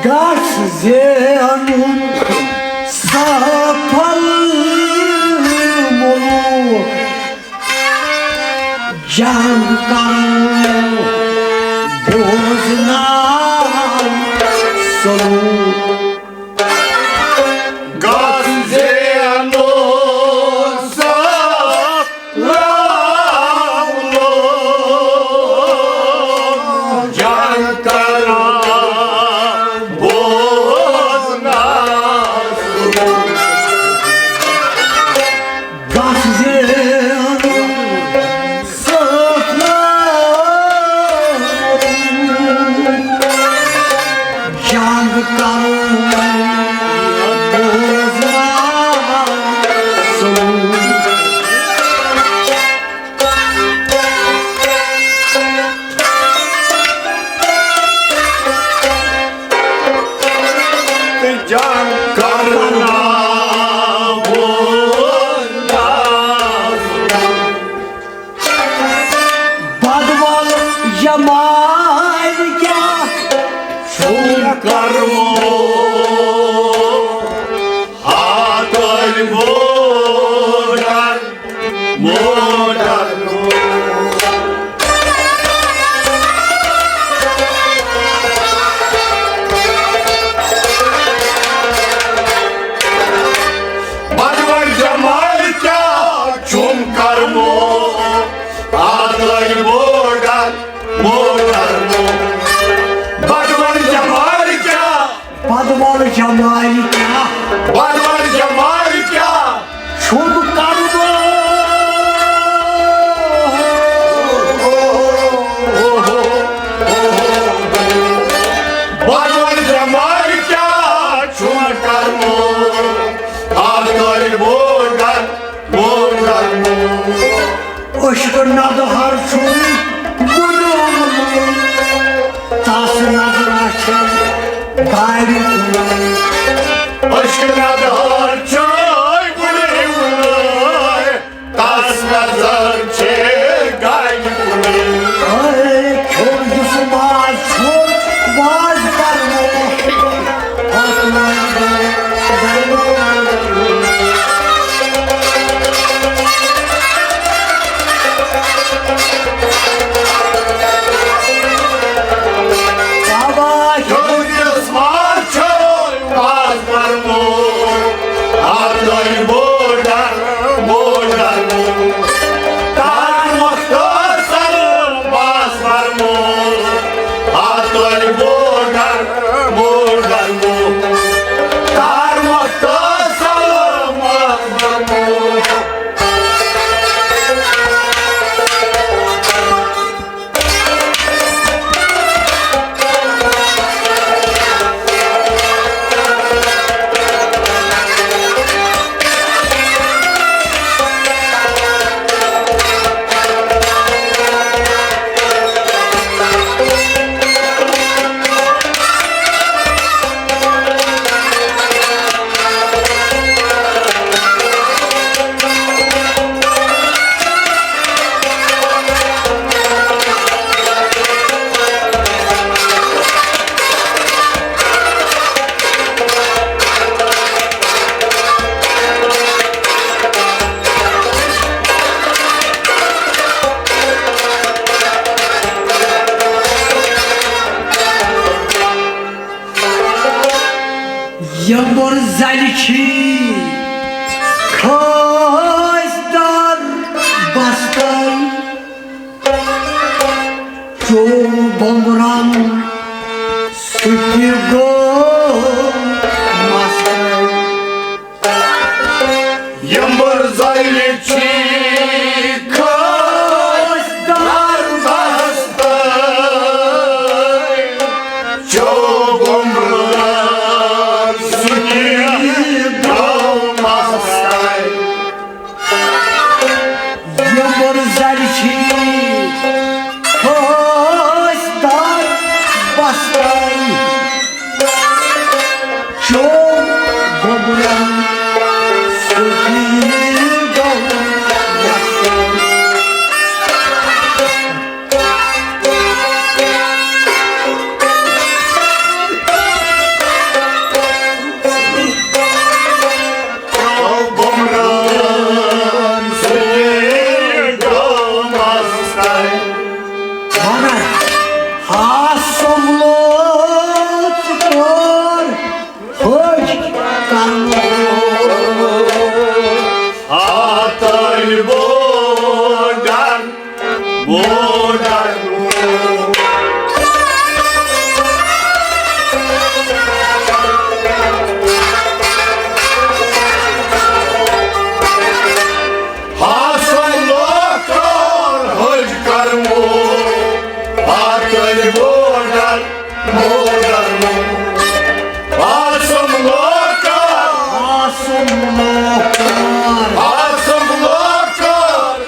گژھ زینُن سفل مُلُک، جنگ کرُن بوزناو سلوک۔ گژھ زینُن سفل مُلُک، جنگ کرُن بوزناو سلوک۔ گژھ زینُن سفل مُلُک، جنگ کرُن بوزناو سلوک۔ تہٕ جنگ کرناوُن۔ بدول جمال کیٛاہ چھُم کرمو، آ تۄہہِ موڈن موڈن۔ بدول جمال کیٛاہ چھُم کرمو، آ تۄہہِ موڈن موڈن۔ بدول جمال کیٛاہ بدول جمال کیٛاہ، بدول جمال کیٛاہ چھُم کرمو۔ بدول جمال کیٛاہ چھُم کرمو، آ تۄہہِ موڈن موڈن۔ عشق ندہر چھُم بُنیومُت، تس نظرہ چھے گاڑِ کُن۔ عشق ندہر چھے بُنیومُت، تس نظر چھے گاڑِ کُن۔ اے کھیوٚن یُس ماز چھُ، واز کرنو۔ یمبر زلہِ چھی کھٲسۍ دار بستن، چوٚو بومرن سُہ تہِ گوٚو مستن۔ یمبر زلہِ چھی کھٲسۍ دار بستن، چوٚو بومرن سُہ تہِ گوٚو مستن۔ یمبر زلہِ چھی کھٲسۍ دار بستن، چوٚو بومرن سُہ تہِ گوٚو مستن۔ بومرن سُہ تہِ گوٚو مستن۔ مگر ہاسم لوٚت کوٚر حج کرنوو۔ ہاتل بوڈر، بوڈر۔ ہاسم لوٚت کوٚر حج کرنوو۔ ہاتل بوڈر، بوڈر۔ ہاسم لوٚت کوٚر۔ ہاسم لوٚت کوٚر۔ ہاسم لوٚت کوٚر۔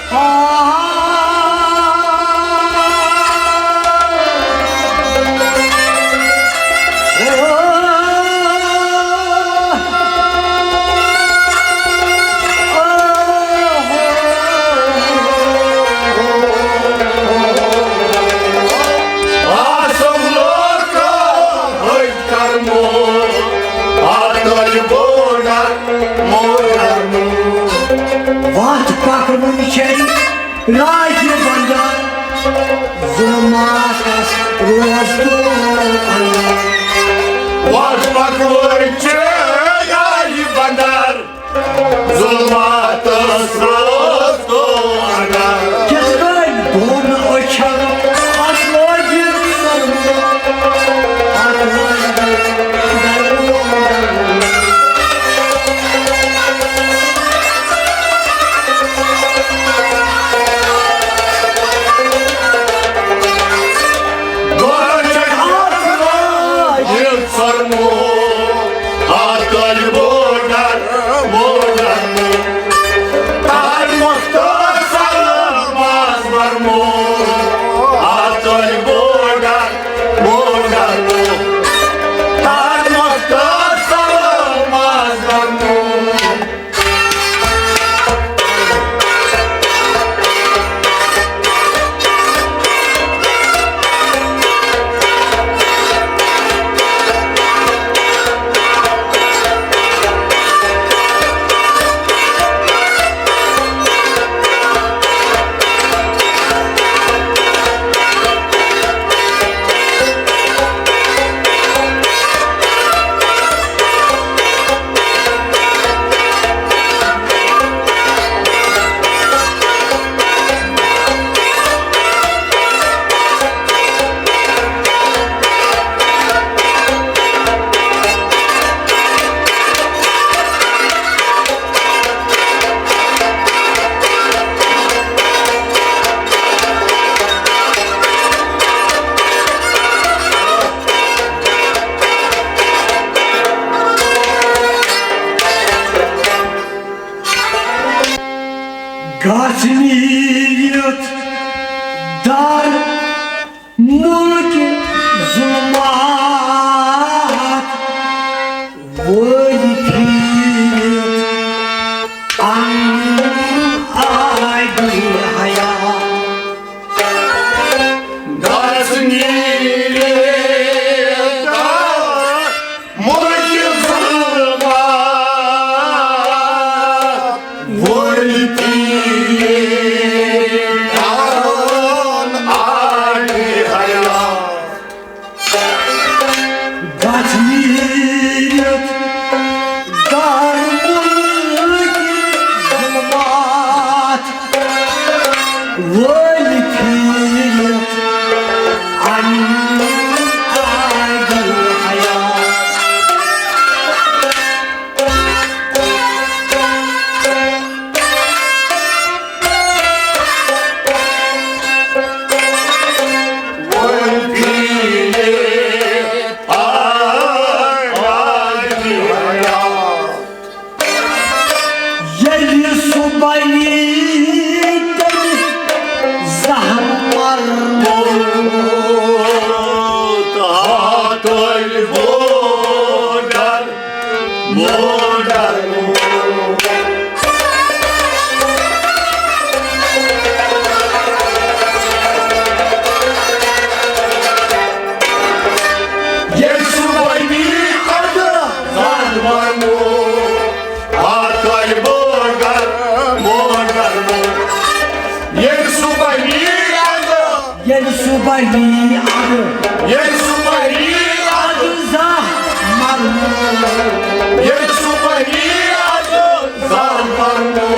ہاسم لوٚت کوٚر حج کرنوو۔ ہاتل بوڈر، بوڈر۔ وتھ پکنٕچ چھے راجہِ بندر، ظلماتس روز تو اندر۔ وتھ پکنٕچ چھے راجہِ بندر، ظلماتس روز تو اندر۔ کِتھ کٔنۍ دۄن أچھن اتھ لٲگِتھ سرما؟ اتھ لٲگِتھ درمو، درمو۔ دۄن أچھن اتھ لٲگِتھ سرما۔ ہاتل بوڈر، بوڈر۔ تار مختصر باز برمو۔ ہاتل بوڈر، بوڈر۔ تار مختصر باز برمو۔ گژھ نیٖرِتھ در مُلکہِ ظُلمات وٲلۍ پھیٖرِتھ اَنُن آبِ حیات۔ گژھ نیٖرِتھ مُلکہِ ظُلمات وٲلۍ پھیٖرِتھ اَنُن بری ادٕ۔ ییٚلہِ سُہ بری ادٕ۔ ادٕ زانٛہہ مرمو۔ ییٚلہِ سُہ بری ادٕ۔ زانٛہہ مرمو۔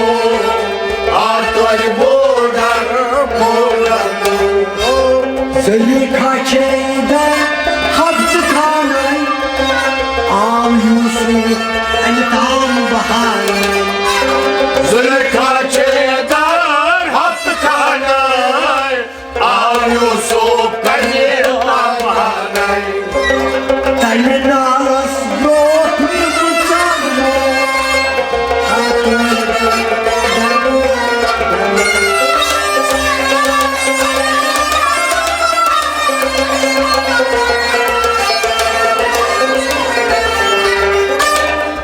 آتورِ bother bother. زلیخا چھے در حبس خاناے۔ آو یوسف التام بہانے۔ زلیخا چھے در حبس خاناے۔ آو یوسف کنے تاماناے۔ تمہِ نالس برونٛٹھ نہٕ بہٕ ژلمو۔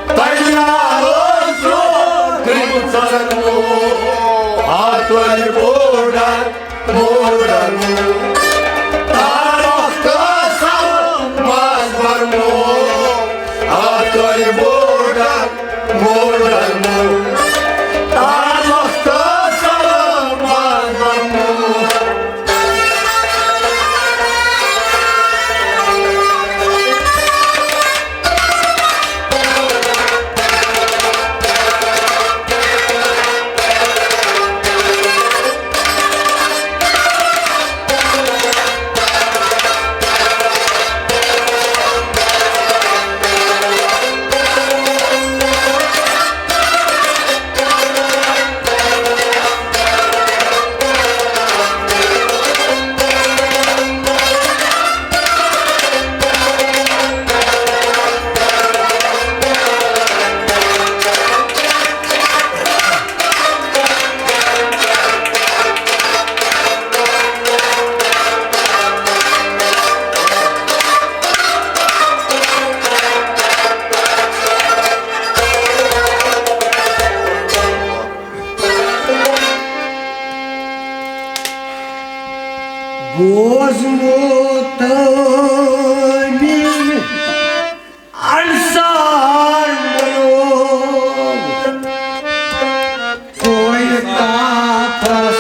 تمہِ نالس برونٛٹھ نہٕ بہٕ ژلمو۔ آتورِ بوڈر بوڈر۔ تارک قسم ماز برمو۔ آتورِ بوڈر بوڈر۔ تارک قسم ماز برمو۔ بوزمُت تہٕ میٲنۍ انصار مۄیو، کویہِ تاپس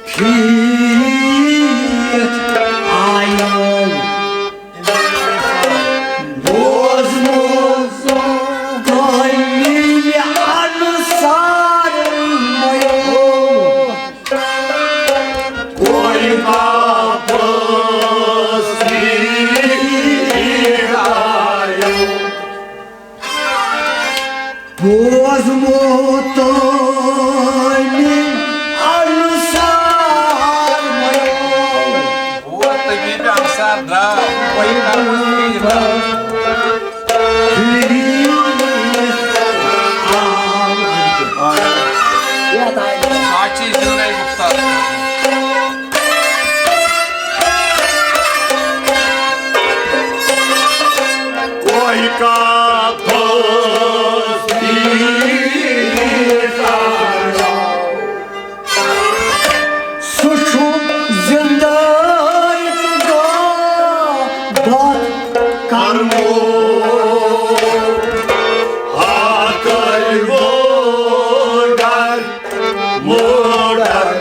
پھیٖرِتھ آیو۔ بوزمُت تۄہہِ میلہِ انصار مۄیو۔ کویہِ تاپس پھیٖرِتھ آیو۔ بوزمُت تۄہہِ انصار مۄیو۔ بوز تہٕ بیٚیہِ تہِ انصار درٛاو، وۄنۍ کرو أسۍ بیٚیہِ درٛاو۔ آز چھِ أسۍ زِندَے گُفتار۔ کویہِ کا دوست سُہ چھُ زِندَے تہٕ غٲبت کرمو۔ ہاتھ ووڈر موڈر۔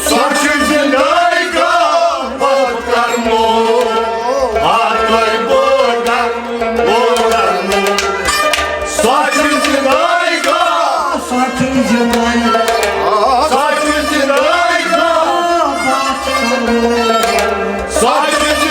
سۄ چھِ زِندَے غٲبت کرمو۔ ہاتھ ووڈر موڈر۔ سۄ چھِ زِندَے غٲبت۔ سۄ چھِ زِندَے۔ سۄ چھِ زِندَے غٲبت کرمو۔ سۄ چھِ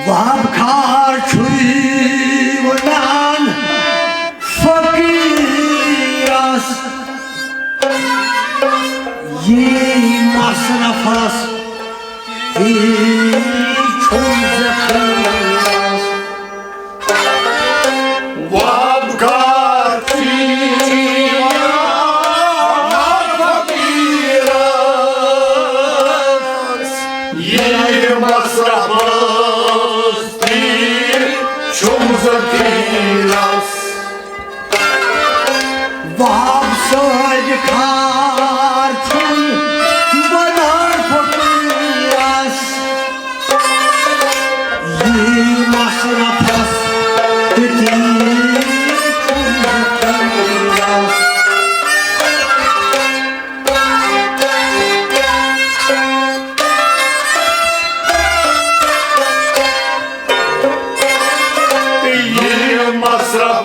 وہب خار چھُے ونان فقیرس، یی مصرفس، یی چھُم ذخیرس۔ وہب خار چھُے ونان فقیرس، یی مصرفس، یی چھُم ذخیرس۔ وہب صٲبۍ خار چھُے ونان فقیرس، یی مصرفس، تہٕ تی چھُم ذخیرس۔ یی مصرف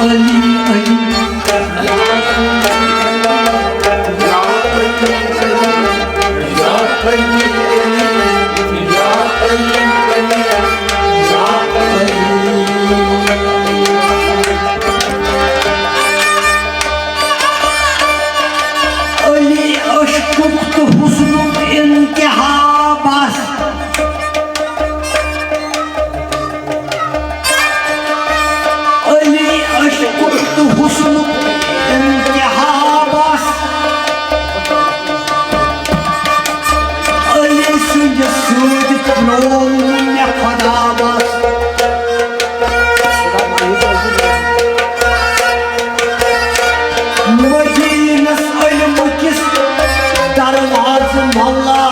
علی، علی۔ علی عشقُک تہٕ حسنُک انتہا بس۔ علی عشقُک تہٕ حسنُک انتہا بس۔ علی سٕنٛدِ سۭتۍ ترٛوو مےٚ خۄدا بس۔ مدیٖنس علمہٕ کِس دروازٕ ملا۔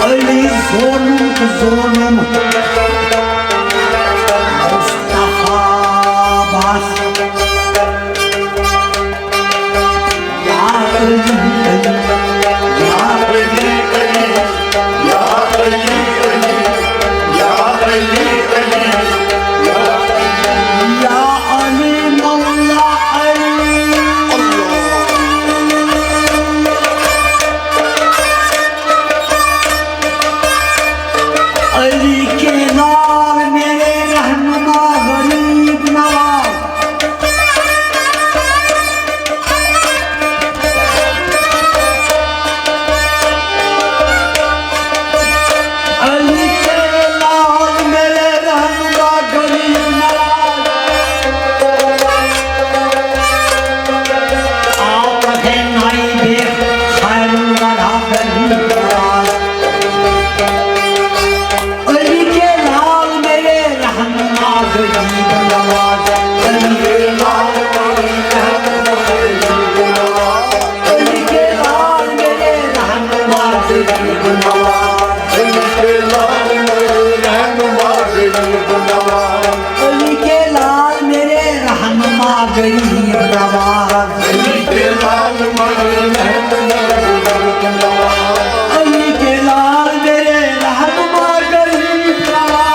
علی زونُم تہٕ زونُم مصطفیٰ بس۔ یا علی، علی، یا علی، علی، یا علی، علی، یا علی، علی، یا علی، یا علی مولا علی۔ اللہ۔ علی کے لال میرے رہنما غریب نواز۔ علی کے لال میرے رہنما غریب نواز۔ آپ ہیں نائب خیر الورا غریب نواز۔ علی کے لال میرے رہنما غریب نواز۔ علی کے لال میرے رہنما غریب نواز۔ علی کے لال میرے رہنما غریب نواز۔ علی کے لال میرے رہنما غریب نواز۔ علی کے لال میرے رہنما غریب نواز۔ علی کے لال میرے رہنما غریب نواز۔ علی کے لال میرے رہنما غریب نواز۔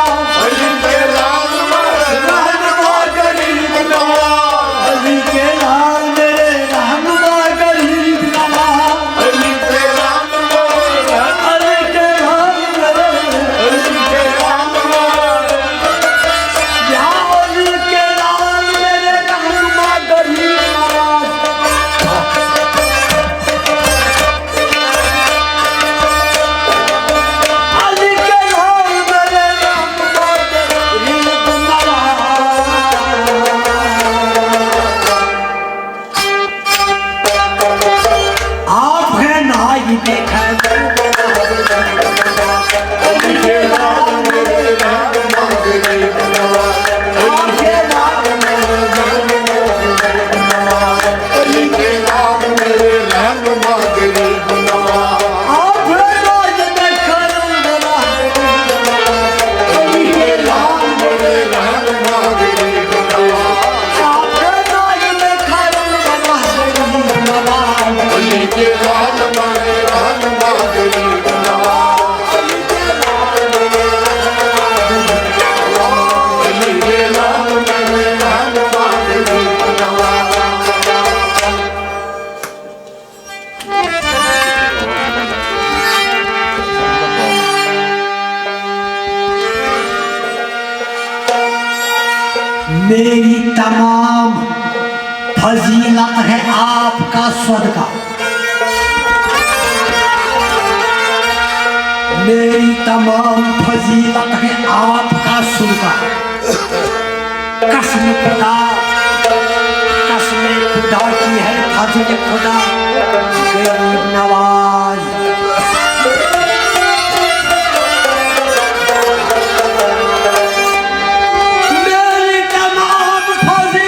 علی کے لال میرے رہنما غریب نواز۔ علی کے لال میرے رہنما غریب نواز۔ علی کے لال میرے رہنما، علی کے لال میرے، علی کے لال میرے، یا علی کے لال میرے رہنما غریب نواز۔ علی کے لال میرے رہنما غریب نواز۔ آپ ہیں نائب خیر۔ علی کے لال میرے رہنما غریب نواز۔ علی کے لال میرے رہنما غریب نواز۔ علی کے لال میرے رہنما غریب نواز۔ آپ ہیں نائب خیر۔ علی کے لال میرے رہنما غریب نواز۔ آپ ہیں نائب خیر۔ علی کے لال میرے رہنما غریب نواز۔ علی کے لال میرے رہنما غریب نواز۔ میری تمام فضیلت ہے آپ کا صدقہ۔ میری تمام فضیلت ہے آپ کا صدقہ۔ قسم خدا، قسم خدا کی ہے فضل خدا غریب نواز۔ میری تمام فضیلت،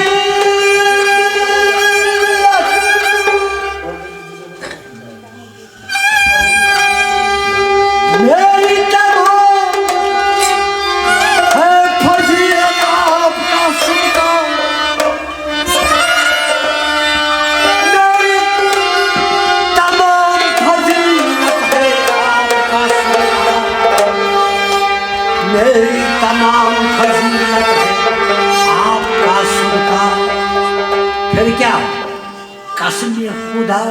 میری تمام ہے فضیلت آپ کا صدقہ۔ میری تمام فضیلت ہے آپ کا صدقہ۔ میری تمام فضیلت ہے آپ کا سلطان۔ پھر کیا؟ قسم خدا،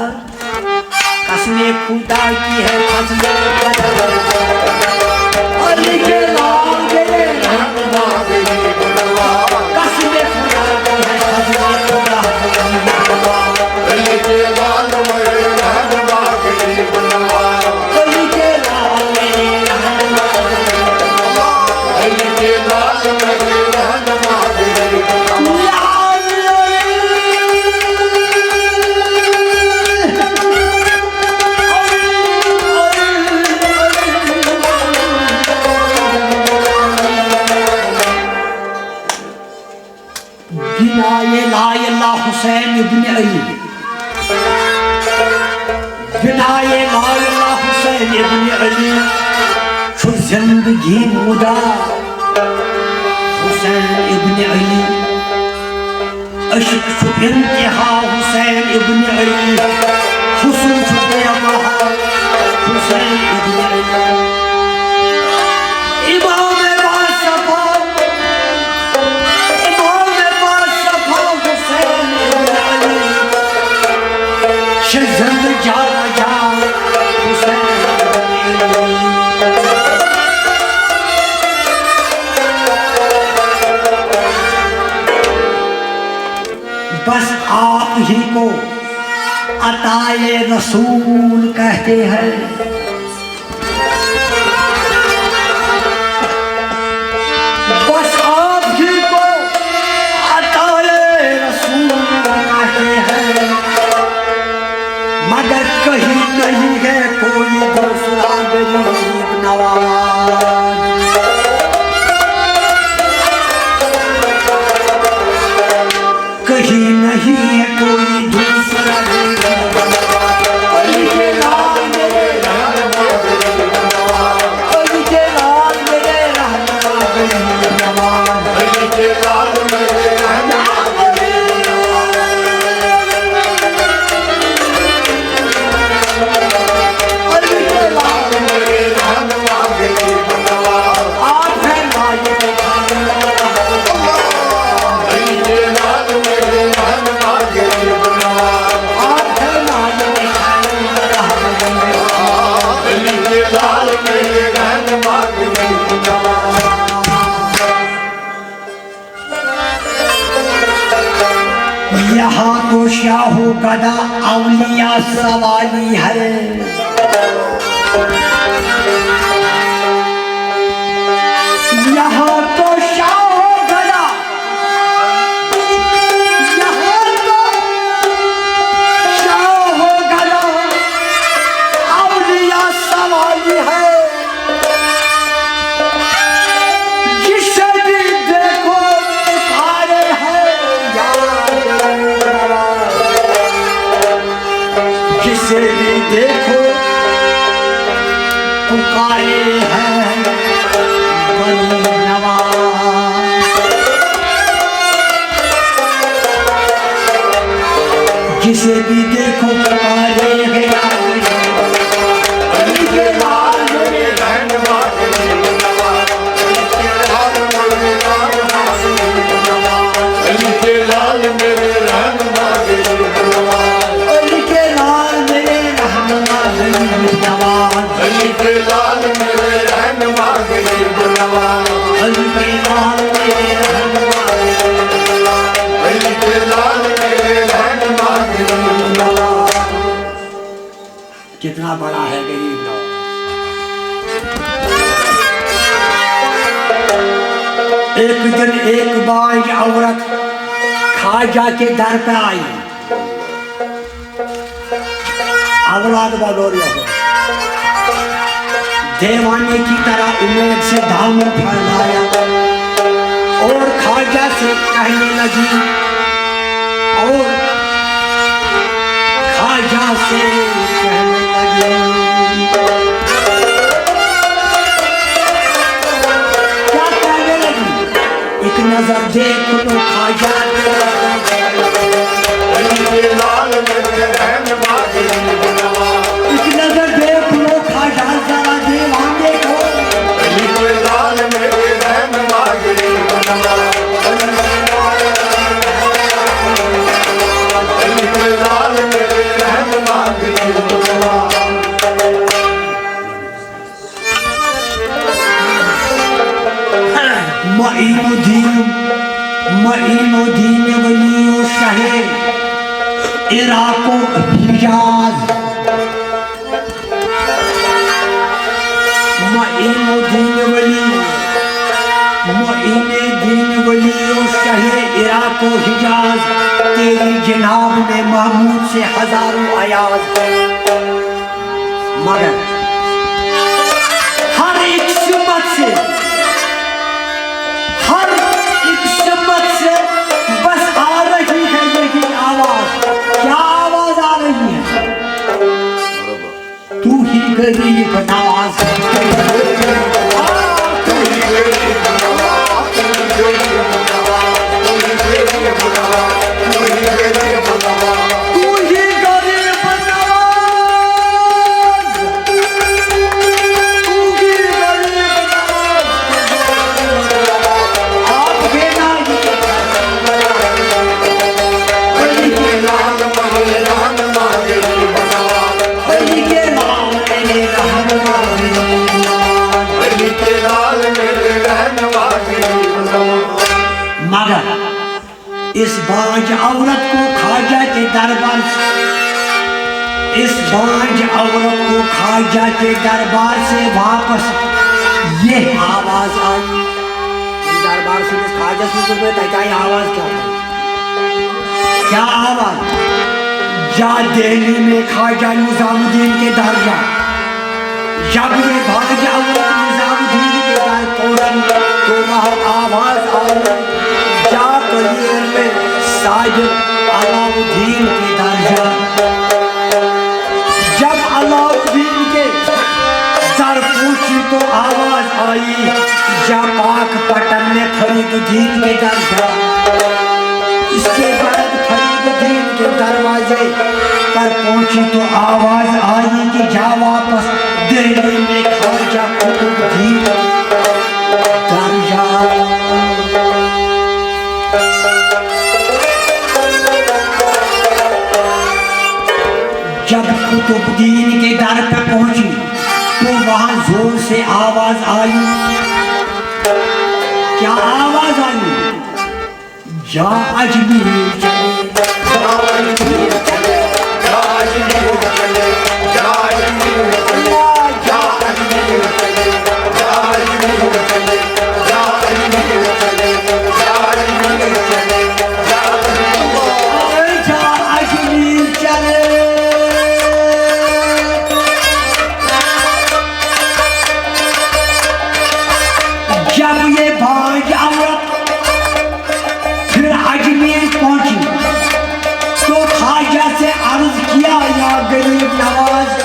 قسم خدا کی ہے فضل قدر۔ علی کے لال میرے رہنما غریب نواز۔ قسم خدا کی ہے فضل قدر۔ علی کے لال میرے رہنما غریب نواز۔ علی کے لال میرے رہنما غریب نواز۔ علی کے لال میرے رہنما غریب نواز۔ بنائے لا اللہ حسین ابن علی، بنائے لا اللہ حسین ابن علی، چھُ زندگی مُدا حسین ابن علی۔ عشق چھُ انتہا حسین ابن علی، حسن چھُ بے بہا حسین ابن علی۔ امام باصفا، امام باصفا حسین ابن علی، چھِ زندٕ جان جان حسین ابن علی۔ بس آپ ہی کو عطائے رسول کہتے ہیں۔ بس آپ ہی کو عطائے رسول کہتے ہیں، مگر کہیں نہیں ہے کوئی دوسرا غریب نواز۔ کہیں نہیں ہے کوئی دوسرا غریب نواز۔ علی کے لال میرے رہنما غریب نواز۔ علی کے لال میرے رہنما غریب نواز۔ علی کے لال میرے رہنما غریب نواز۔ علی کے لال میرے رہنما غریب نواز۔ آپ ہیں لائق یہاں تو شاہ و گدا اولیاء سوالی ہے۔ یہاں تو شاہ و گدا، یہاں تو شاہ و گدا اولیاء سوالی ہے۔ جسے بھی دیکھو پکارے ہیں یار۔ جسے بھی دیکھو پکارے ہیں غریب نواز۔ جسے بھی دیکھو پکارے ہیں یار۔ علی کے لال میرے رہنما غریب نواز۔ علی کے لال میرے رہنما غریب نواز۔ علی کے لال میرے رہنما غریب نواز۔ علی کے لال میرے رہنما غریب نواز۔ علی کے لال میرے رہنما غریب نواز۔ علی کے لال میرے رہنما غریب نواز۔ کتنا بڑا ہے غریب نواز۔ ایک دن ایک باج عورت خواجہ کے در پہ آئی۔ اولاد بغور یہو۔ دیوانے کی طرح امید سے دامن پھیلایا اور خواجہ سے کہنے لگی، اور خواجہ سے کہنے لگی۔ کیا کہنے لگی؟ ایک نظر دیکھ لو خواجہ۔ علی کے لال میرے رہنما غریب نواز۔ ایک نظر دیکھ لو خواجہ، ذرا دیوانے کو۔ علی کے لال میرے رہنما معین الدین، معین الدین ولی و شاہ عراق و حجاز۔ معین الدین ولی، معین الدین ولی و شاہ عراق و حجاز، تیری جناب میں محمود سے ہزاروں ایاز۔ مگر ہر ایک سمت سے، ہر ایک سمت سے بس آ رہی ہے یہی آواز۔ کیا آواز آ رہی ہے؟ تو ہی غریب نواز۔ تو ہی غریب نواز۔ تو ہی غریب نواز۔ آپ کے نام مگر اس بانج عورت کو خواجہ کے دربار سے، اس بانج عورت کو خواجہ کے دربار سے واپس یہ آواز آئی۔ دربار سے اس خواجہ سے، تتہِ آیہِ آواز کیا؟ کیا آواز؟ جا دہلی میں خواجہ نظام الدین کے در جا۔ جب یہ بانج عورت نظام الدین کے در پہنچی تو وہاں آواز آئی، جا کلیر میں ساجد علاؤ الدین کے در جا۔ جب علاؤ الدین کے در پہنچی تو آواز آئی، جا پاک پٹن میں فرید الدین کے در جا۔ اس کے بعد فرید الدین کے دروازے پر پہنچی تو آواز آئی کہ جا واپس دہلی میں خواجہ قطب الدین کے در جا۔ جب قطب الدین کے در پہ پہنچی تو وہاں زور سے آواز آئی۔ کیا آواز آئی؟ جا اجمیر چلے، جا اجمیر چلے، جا اجمیر چلے، جا اجمیر چلے، جا اجمیر چلے، جا اجمیر چلے، جا اجمیر چلے، جا اجمیر چلے، جا اجمیر چلے۔ جا اجمیر چلے۔ جب یہ بانج عورت پھر اجمیر پہنچی تو خواجہ سے عرض کیا، یا غریب نواز،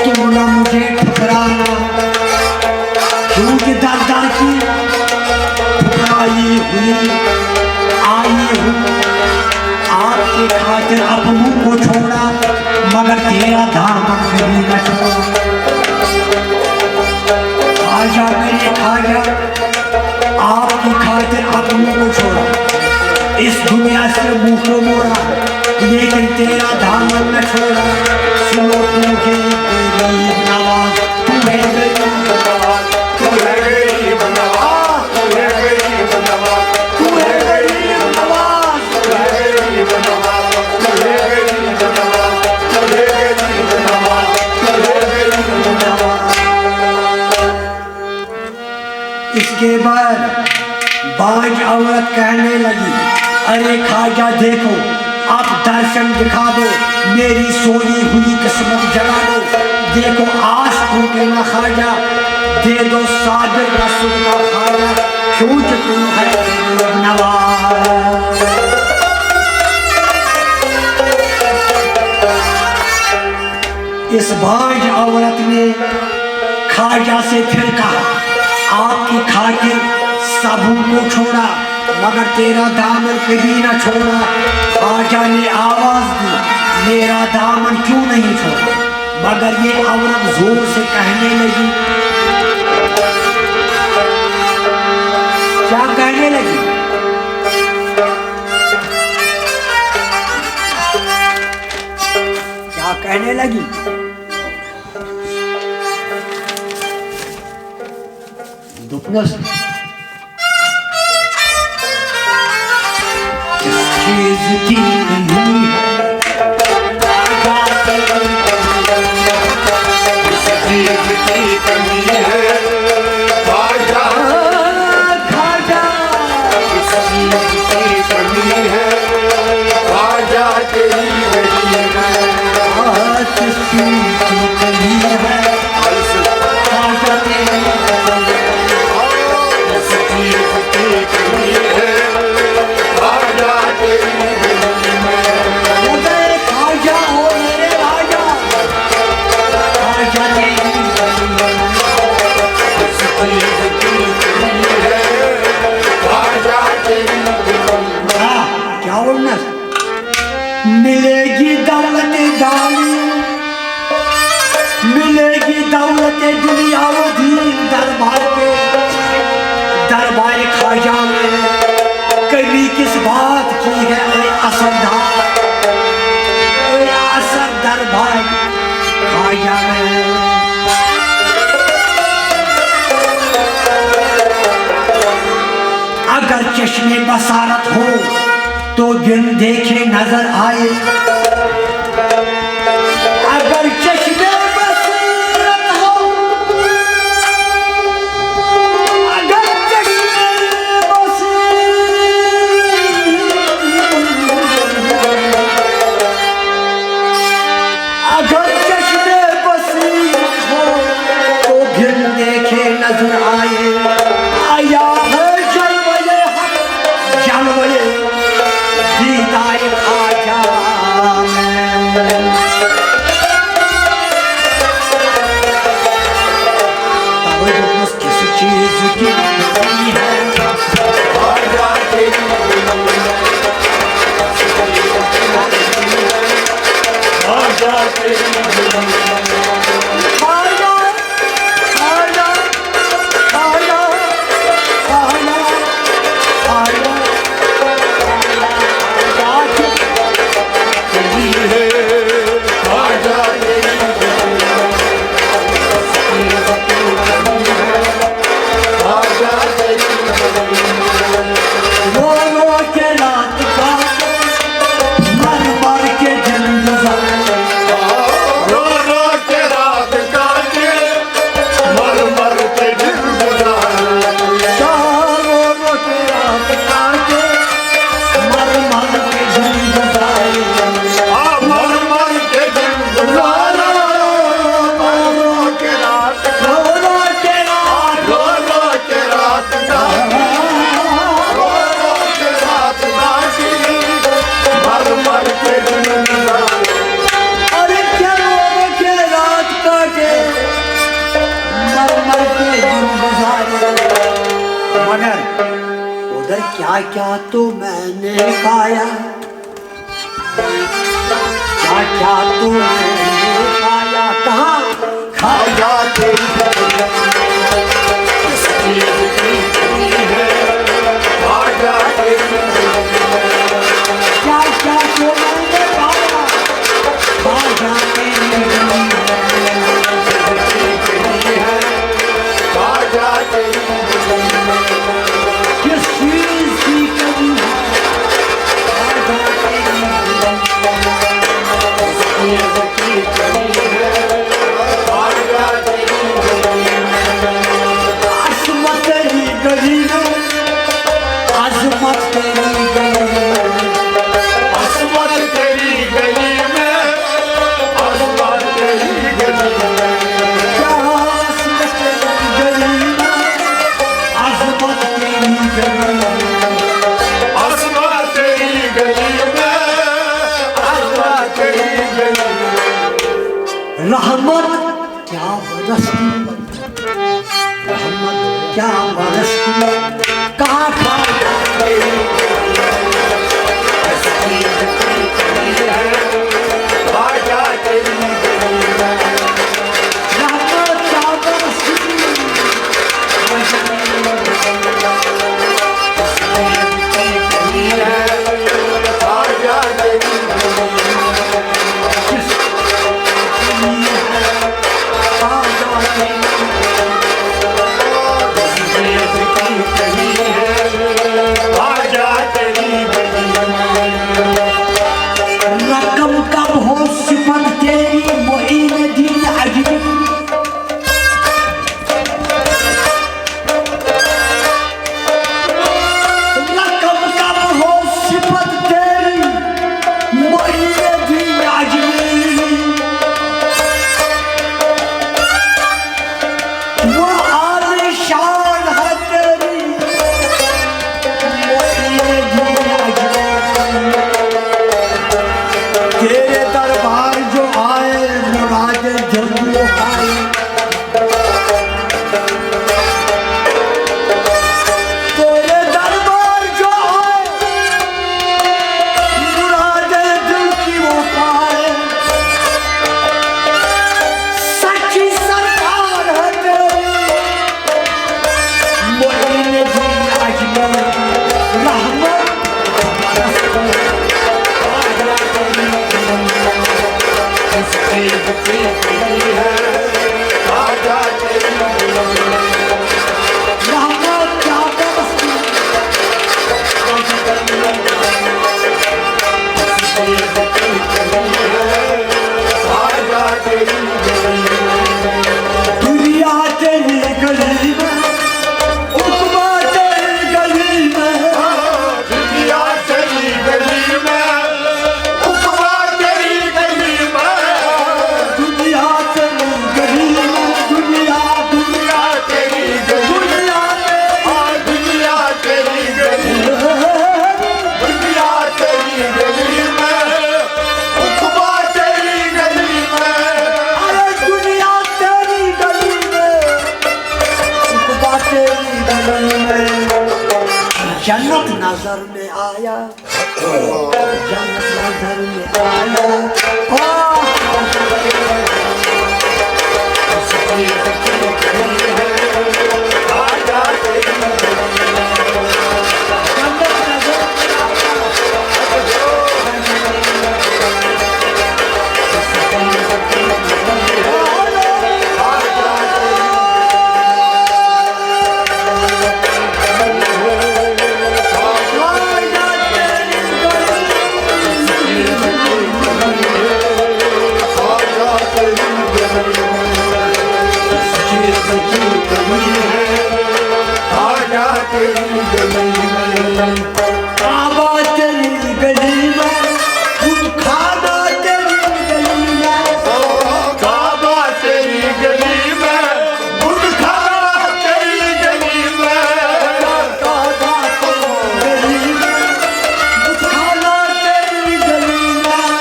تم نہ مجھے ٹھکرانا، کیونکہ در در کی ٹھکرائی ہوئی آئی ہوں، آپ کی خاطر اپنوں کو چھوڑا، مگر تیرا دامن کبھی نہ چھوڑا۔ خواجہ میرے خواجہ، آپ کی خاطر اپنوں کو چھوڑا، اس دنیا سے منہ کو موڑا، لیکن تیرا دامن نہ چھوڑا۔ سنو تو ہے غریب نواز، تو ہے غریب نواز، تو ہے غریب نواز، تو ہے غریب نواز، تو ہے غریب نواز، تو ہے غریب نواز، تو ہے غریب نواز، تو ہے غریب نواز، تو ہے غریب نواز۔ اس کے بعد بانج عورت کہنے لگی، ارے خواجہ دیکھو، اب درشن دکھا دو، میری سوئی ہوئی قسمت جگا دو۔ دیکھو آس ٹوٹے نہ خواجہ، دے دو صابر کا صدقہ خواجہ، کیونکہ تم ہے غریب نواز۔ اس بانج عورت نے خواجہ سے پھر کہا، آپ کی خاطر سبوں کو چھوڑا، مگر تیرا دامن کبھی نہ چھوڑا۔ خواجہ نے آواز دی، میرا دامن کیوں نہیں چھوڑا؟ مگر یہ عورت زور سے کہنے لگی، کیا کہنے لگی؟ کیا کہنے لگی؟ دوٚپنَس، کس چیز کی کمی ہے؟ کس چیز کی کمی ہے؟ خواجہ، خواجہ، کس چیز کی کمی ہے؟ خواجہ تیری گلی میں۔ آج کس چیز کی کمی ہے؟ خواجہ تیری گلی میں۔ کس چیز کی کمی ہے؟ خواجہ تیری گلی میں۔ ادھر خواجہ ہو میرے راجا، خواجہ تیری گلی میں۔ کس چیز کی کمی ہے؟ خواجہ تیری گلی میں۔ ہاں، کیا بولنا؟ ملے گی دولت دانی، ملے گی دولت دنیا و دین دربار پہ، دربار خواجہ میں۔ کمی کس بات کی ہے اے اثردار، اے اثر دربار خواجہ میں۔ اگر چشم بصارت ہو تو بن دیکھے نظر آئے۔ اگر چشم بصیرت ہو، اگر چشم بصیرت، اگر چشم بصیرت ہو تو بن دیکھے نظر آئے۔ آیا ہے جلوۂ حق، جلوۂ دیدار خواجہ میں۔ توجہ دوٚپمَس، کس چیز کی کمی ہے؟ خواجہ تیری گلی میں۔ خواجہ تیری گلی میں۔ خواجہ، خواجہ، خواجہ، خواجہ، خواجہ، خواجہ تیری گلی ہے۔ خواجہ تیری گلی میں۔ خواجہ تیری گلی میں۔ رو رو کے رات کاٹے، مر مر کے دن گزارے۔ رو رو کے رات کاٹے، مر مر کے دن گزارے۔ رو رو کے رات کاٹے، مر مر کے دن گزارے۔ آ، مر مر کے دن گزارے۔ رو رو کے رات، رو رو کے رات، رو رو کے رات کاٹے، رو رو کے رات کاٹے، مر مر کے دن گزارے۔ ارے کیا رو رو کے رات کاٹے، مر مر کے دن گزارے۔ مگر ادھر کیا کیا تو میں نے پایا، کیا کیا تو میں نے پایا، کہاں کھا جاتے ہیں؟ کس چیز کی کمی ہے؟ کھا جاتے ہیں۔ کیا کیا تو میں نے پایا، کھا جاتے ہیں۔ کس چیز کی کمی ہے؟ عظمت تیری گلی میں، عظمت تیری گلی میں، عظمت تیری گلی میں، عظمت تیری گلی میں۔ کیا عظمت تیری گلی میں، عظمت تیری گلی میں۔ عظمت تیری گلی میں، عظمت تیری گلی میں۔ رحمت کیا برستی، رحمت کیا برستی، کہاں کھا گئی؟ رحمت کیا برستی، جنت نظر میں آیا، جنت نظر میں آیا۔ آہ! کعبہ تیری گلی میں، بت خانہ تیری گلی میں۔ کعبہ تیری گلی میں، بت خانہ تیری گلی میں۔ کعبہ تیری گلی میں، بت خانہ تیری گلی میں۔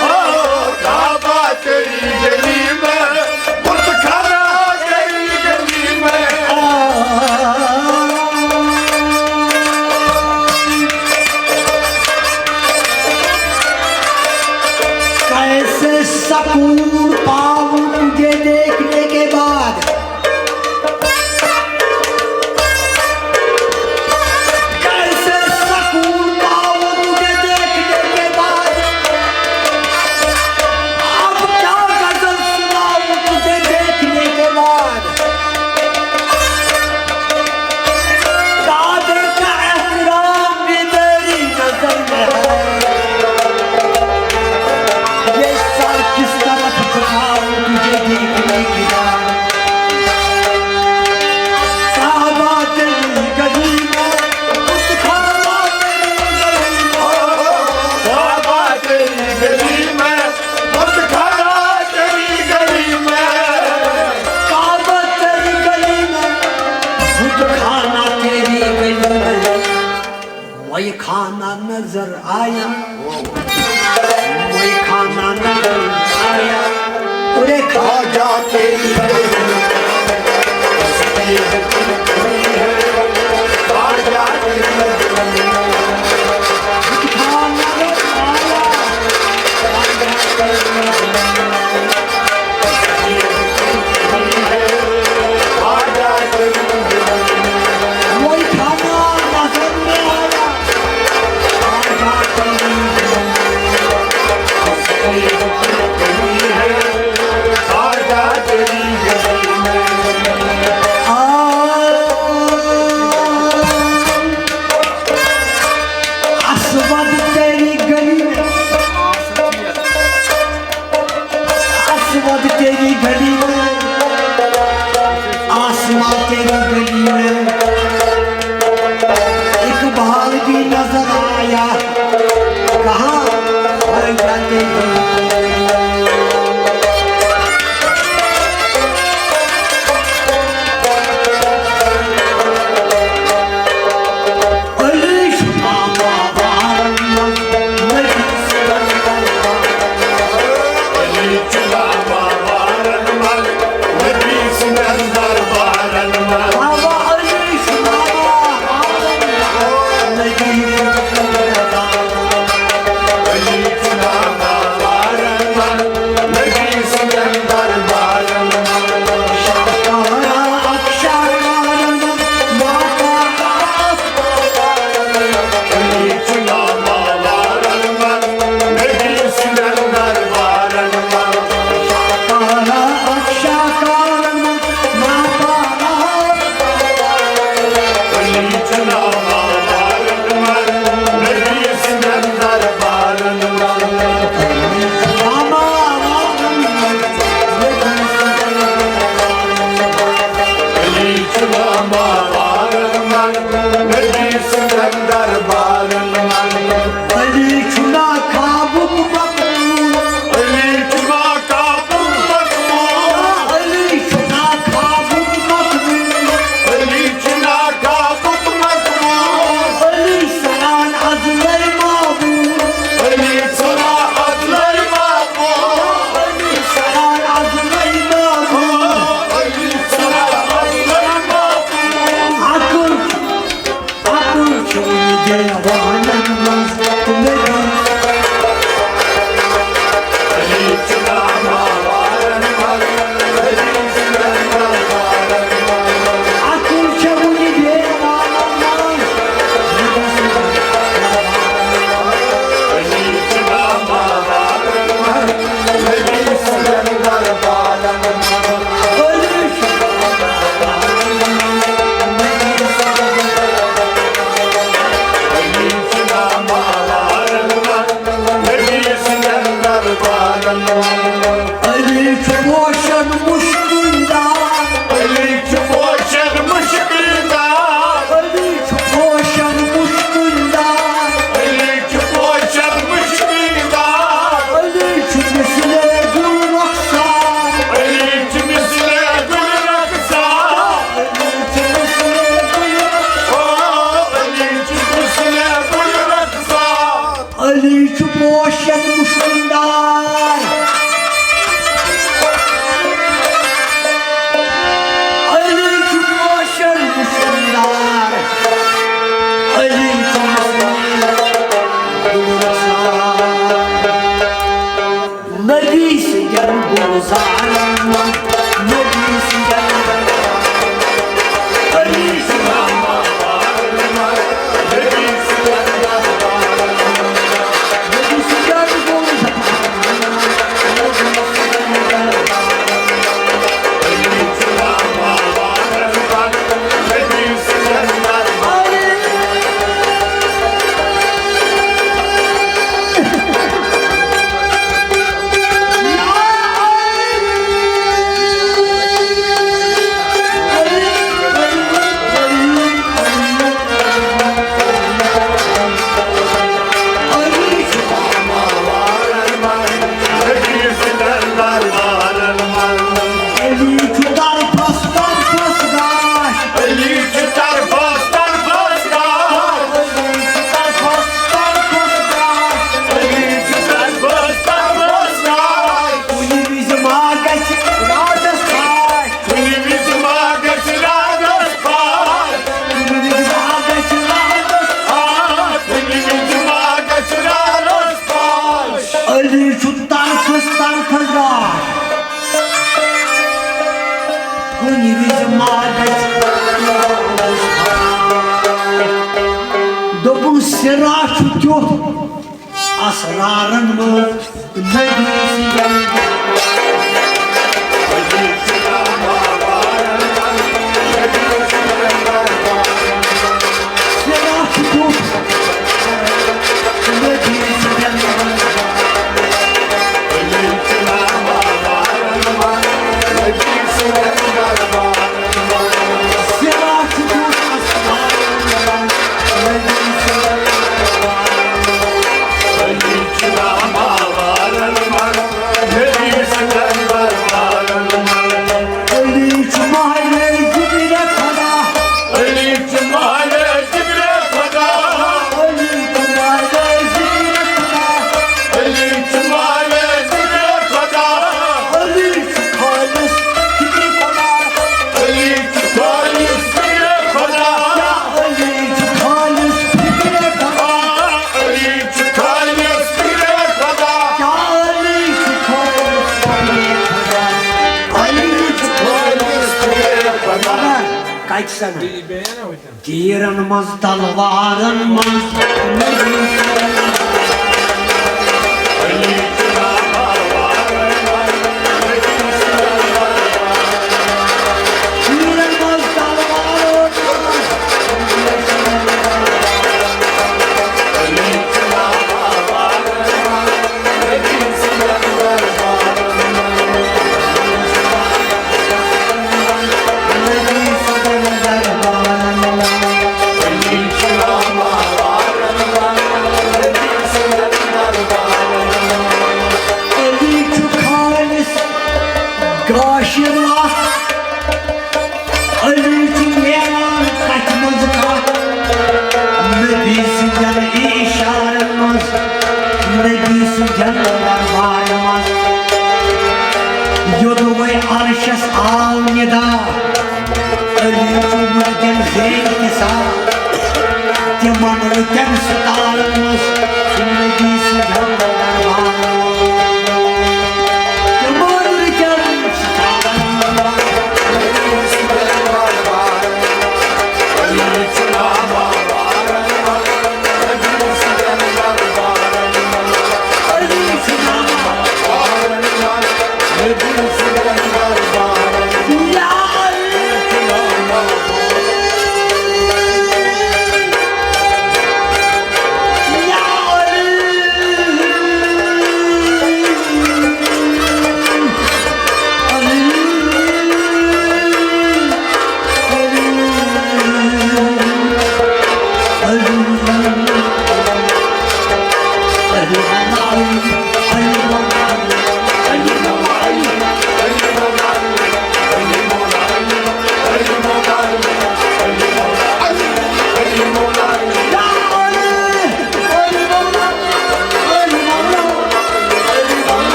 کعبہ تیری گلی میں، بت خانہ تیری گلی میں۔ کیسے سکون پاؤں تجھے دیکھنے کے بعد، کیسے سکون پاؤں تجھے دیکھنے کے بعد، اب کیا غزل سناؤں تجھے دیکھنے کے بعد۔ کعبے کا احترام بھی میری نظر میں ہے۔ یہ سر کس طرف جھکاؤں تجھے دیکھنے کے بعد۔ کعبہ تیری گلی میں، بت خانہ تیری گلی میں۔ کعبہ تیری گلی میں، بت خانہ تیری گلی میں۔ کعبہ تیری گلی میں، بت خانہ تیری گلی میں۔ وہی خانہ نظر آیا، وہی خانہ نظر آیا۔ ارے خواجہ تیری گلی میں، خواجہ تیری گلی میں۔ خانہ نظر آیا، خواجہ تیری گلی میں۔ اسود تیری گلی میں، اسود تیری گلی میں، آسماں تیری گلی میں۔ اقبال بھی نظر آیا، کہاں؟ خواجہ تیری گلی میں۔ علی چھُنا خوابُک مقبوٗل۔ علی چھُنا خوابُک مقبوٗل۔ علی چھُنا خوابُک مقبوٗل۔ علی چھُنا خوابُک مقبوٗل۔ علی سران از لے معبود۔ علی سران از لے معبود۔ علی سران از لے معبود۔ علی سران از لے معبود۔ رارن منٛز نبی سٕنٛدٮ۪ن صراط چھُ ٹوٚٹھ۔ نبی سٕنٛدٮ۪ن صراط چھُ ٹوٚٹھ۔ علی چھُ ماہلے ذِکرِ خدا۔ علی چھُ ماہلے ذِکرِ خدا۔ علی چھُ ماہلے ذِکرِ خدا۔ علی چھُ ماہلے ذِکرِ خدا۔ علی چھُ خالص ذِکرِ خدا۔ علی چھُ خالص ذِکرِ خدا۔ علی چھُ خالص ذِکرِ خدا۔ علی چھُ خالص ذِکرِ خدا۔ کیٛاہ علی چھُ خالص ذِکرِ خدا؟ علی چھُ خالص ذِکرِ خدا۔ کَتہِ سَنان؟ تیٖرَن منٛز، تلوارَن منٛز۔ تیٖرَن منٛز، تلوارَن منٛز۔ علی چھُ خالص گاشہِ راتھ۔ علی چھُ نیران کتھِ منٛز کتھ، نبی سٕنٛدٮ۪ن اشارن منٛز، نبی سٕنٛدٮ۪ن دربارن منٛز۔ یوٚدوَے عرشس آو ندا، علی چھُ وٕنکٮ۪ن زیر نثار۔ تِمن لُکن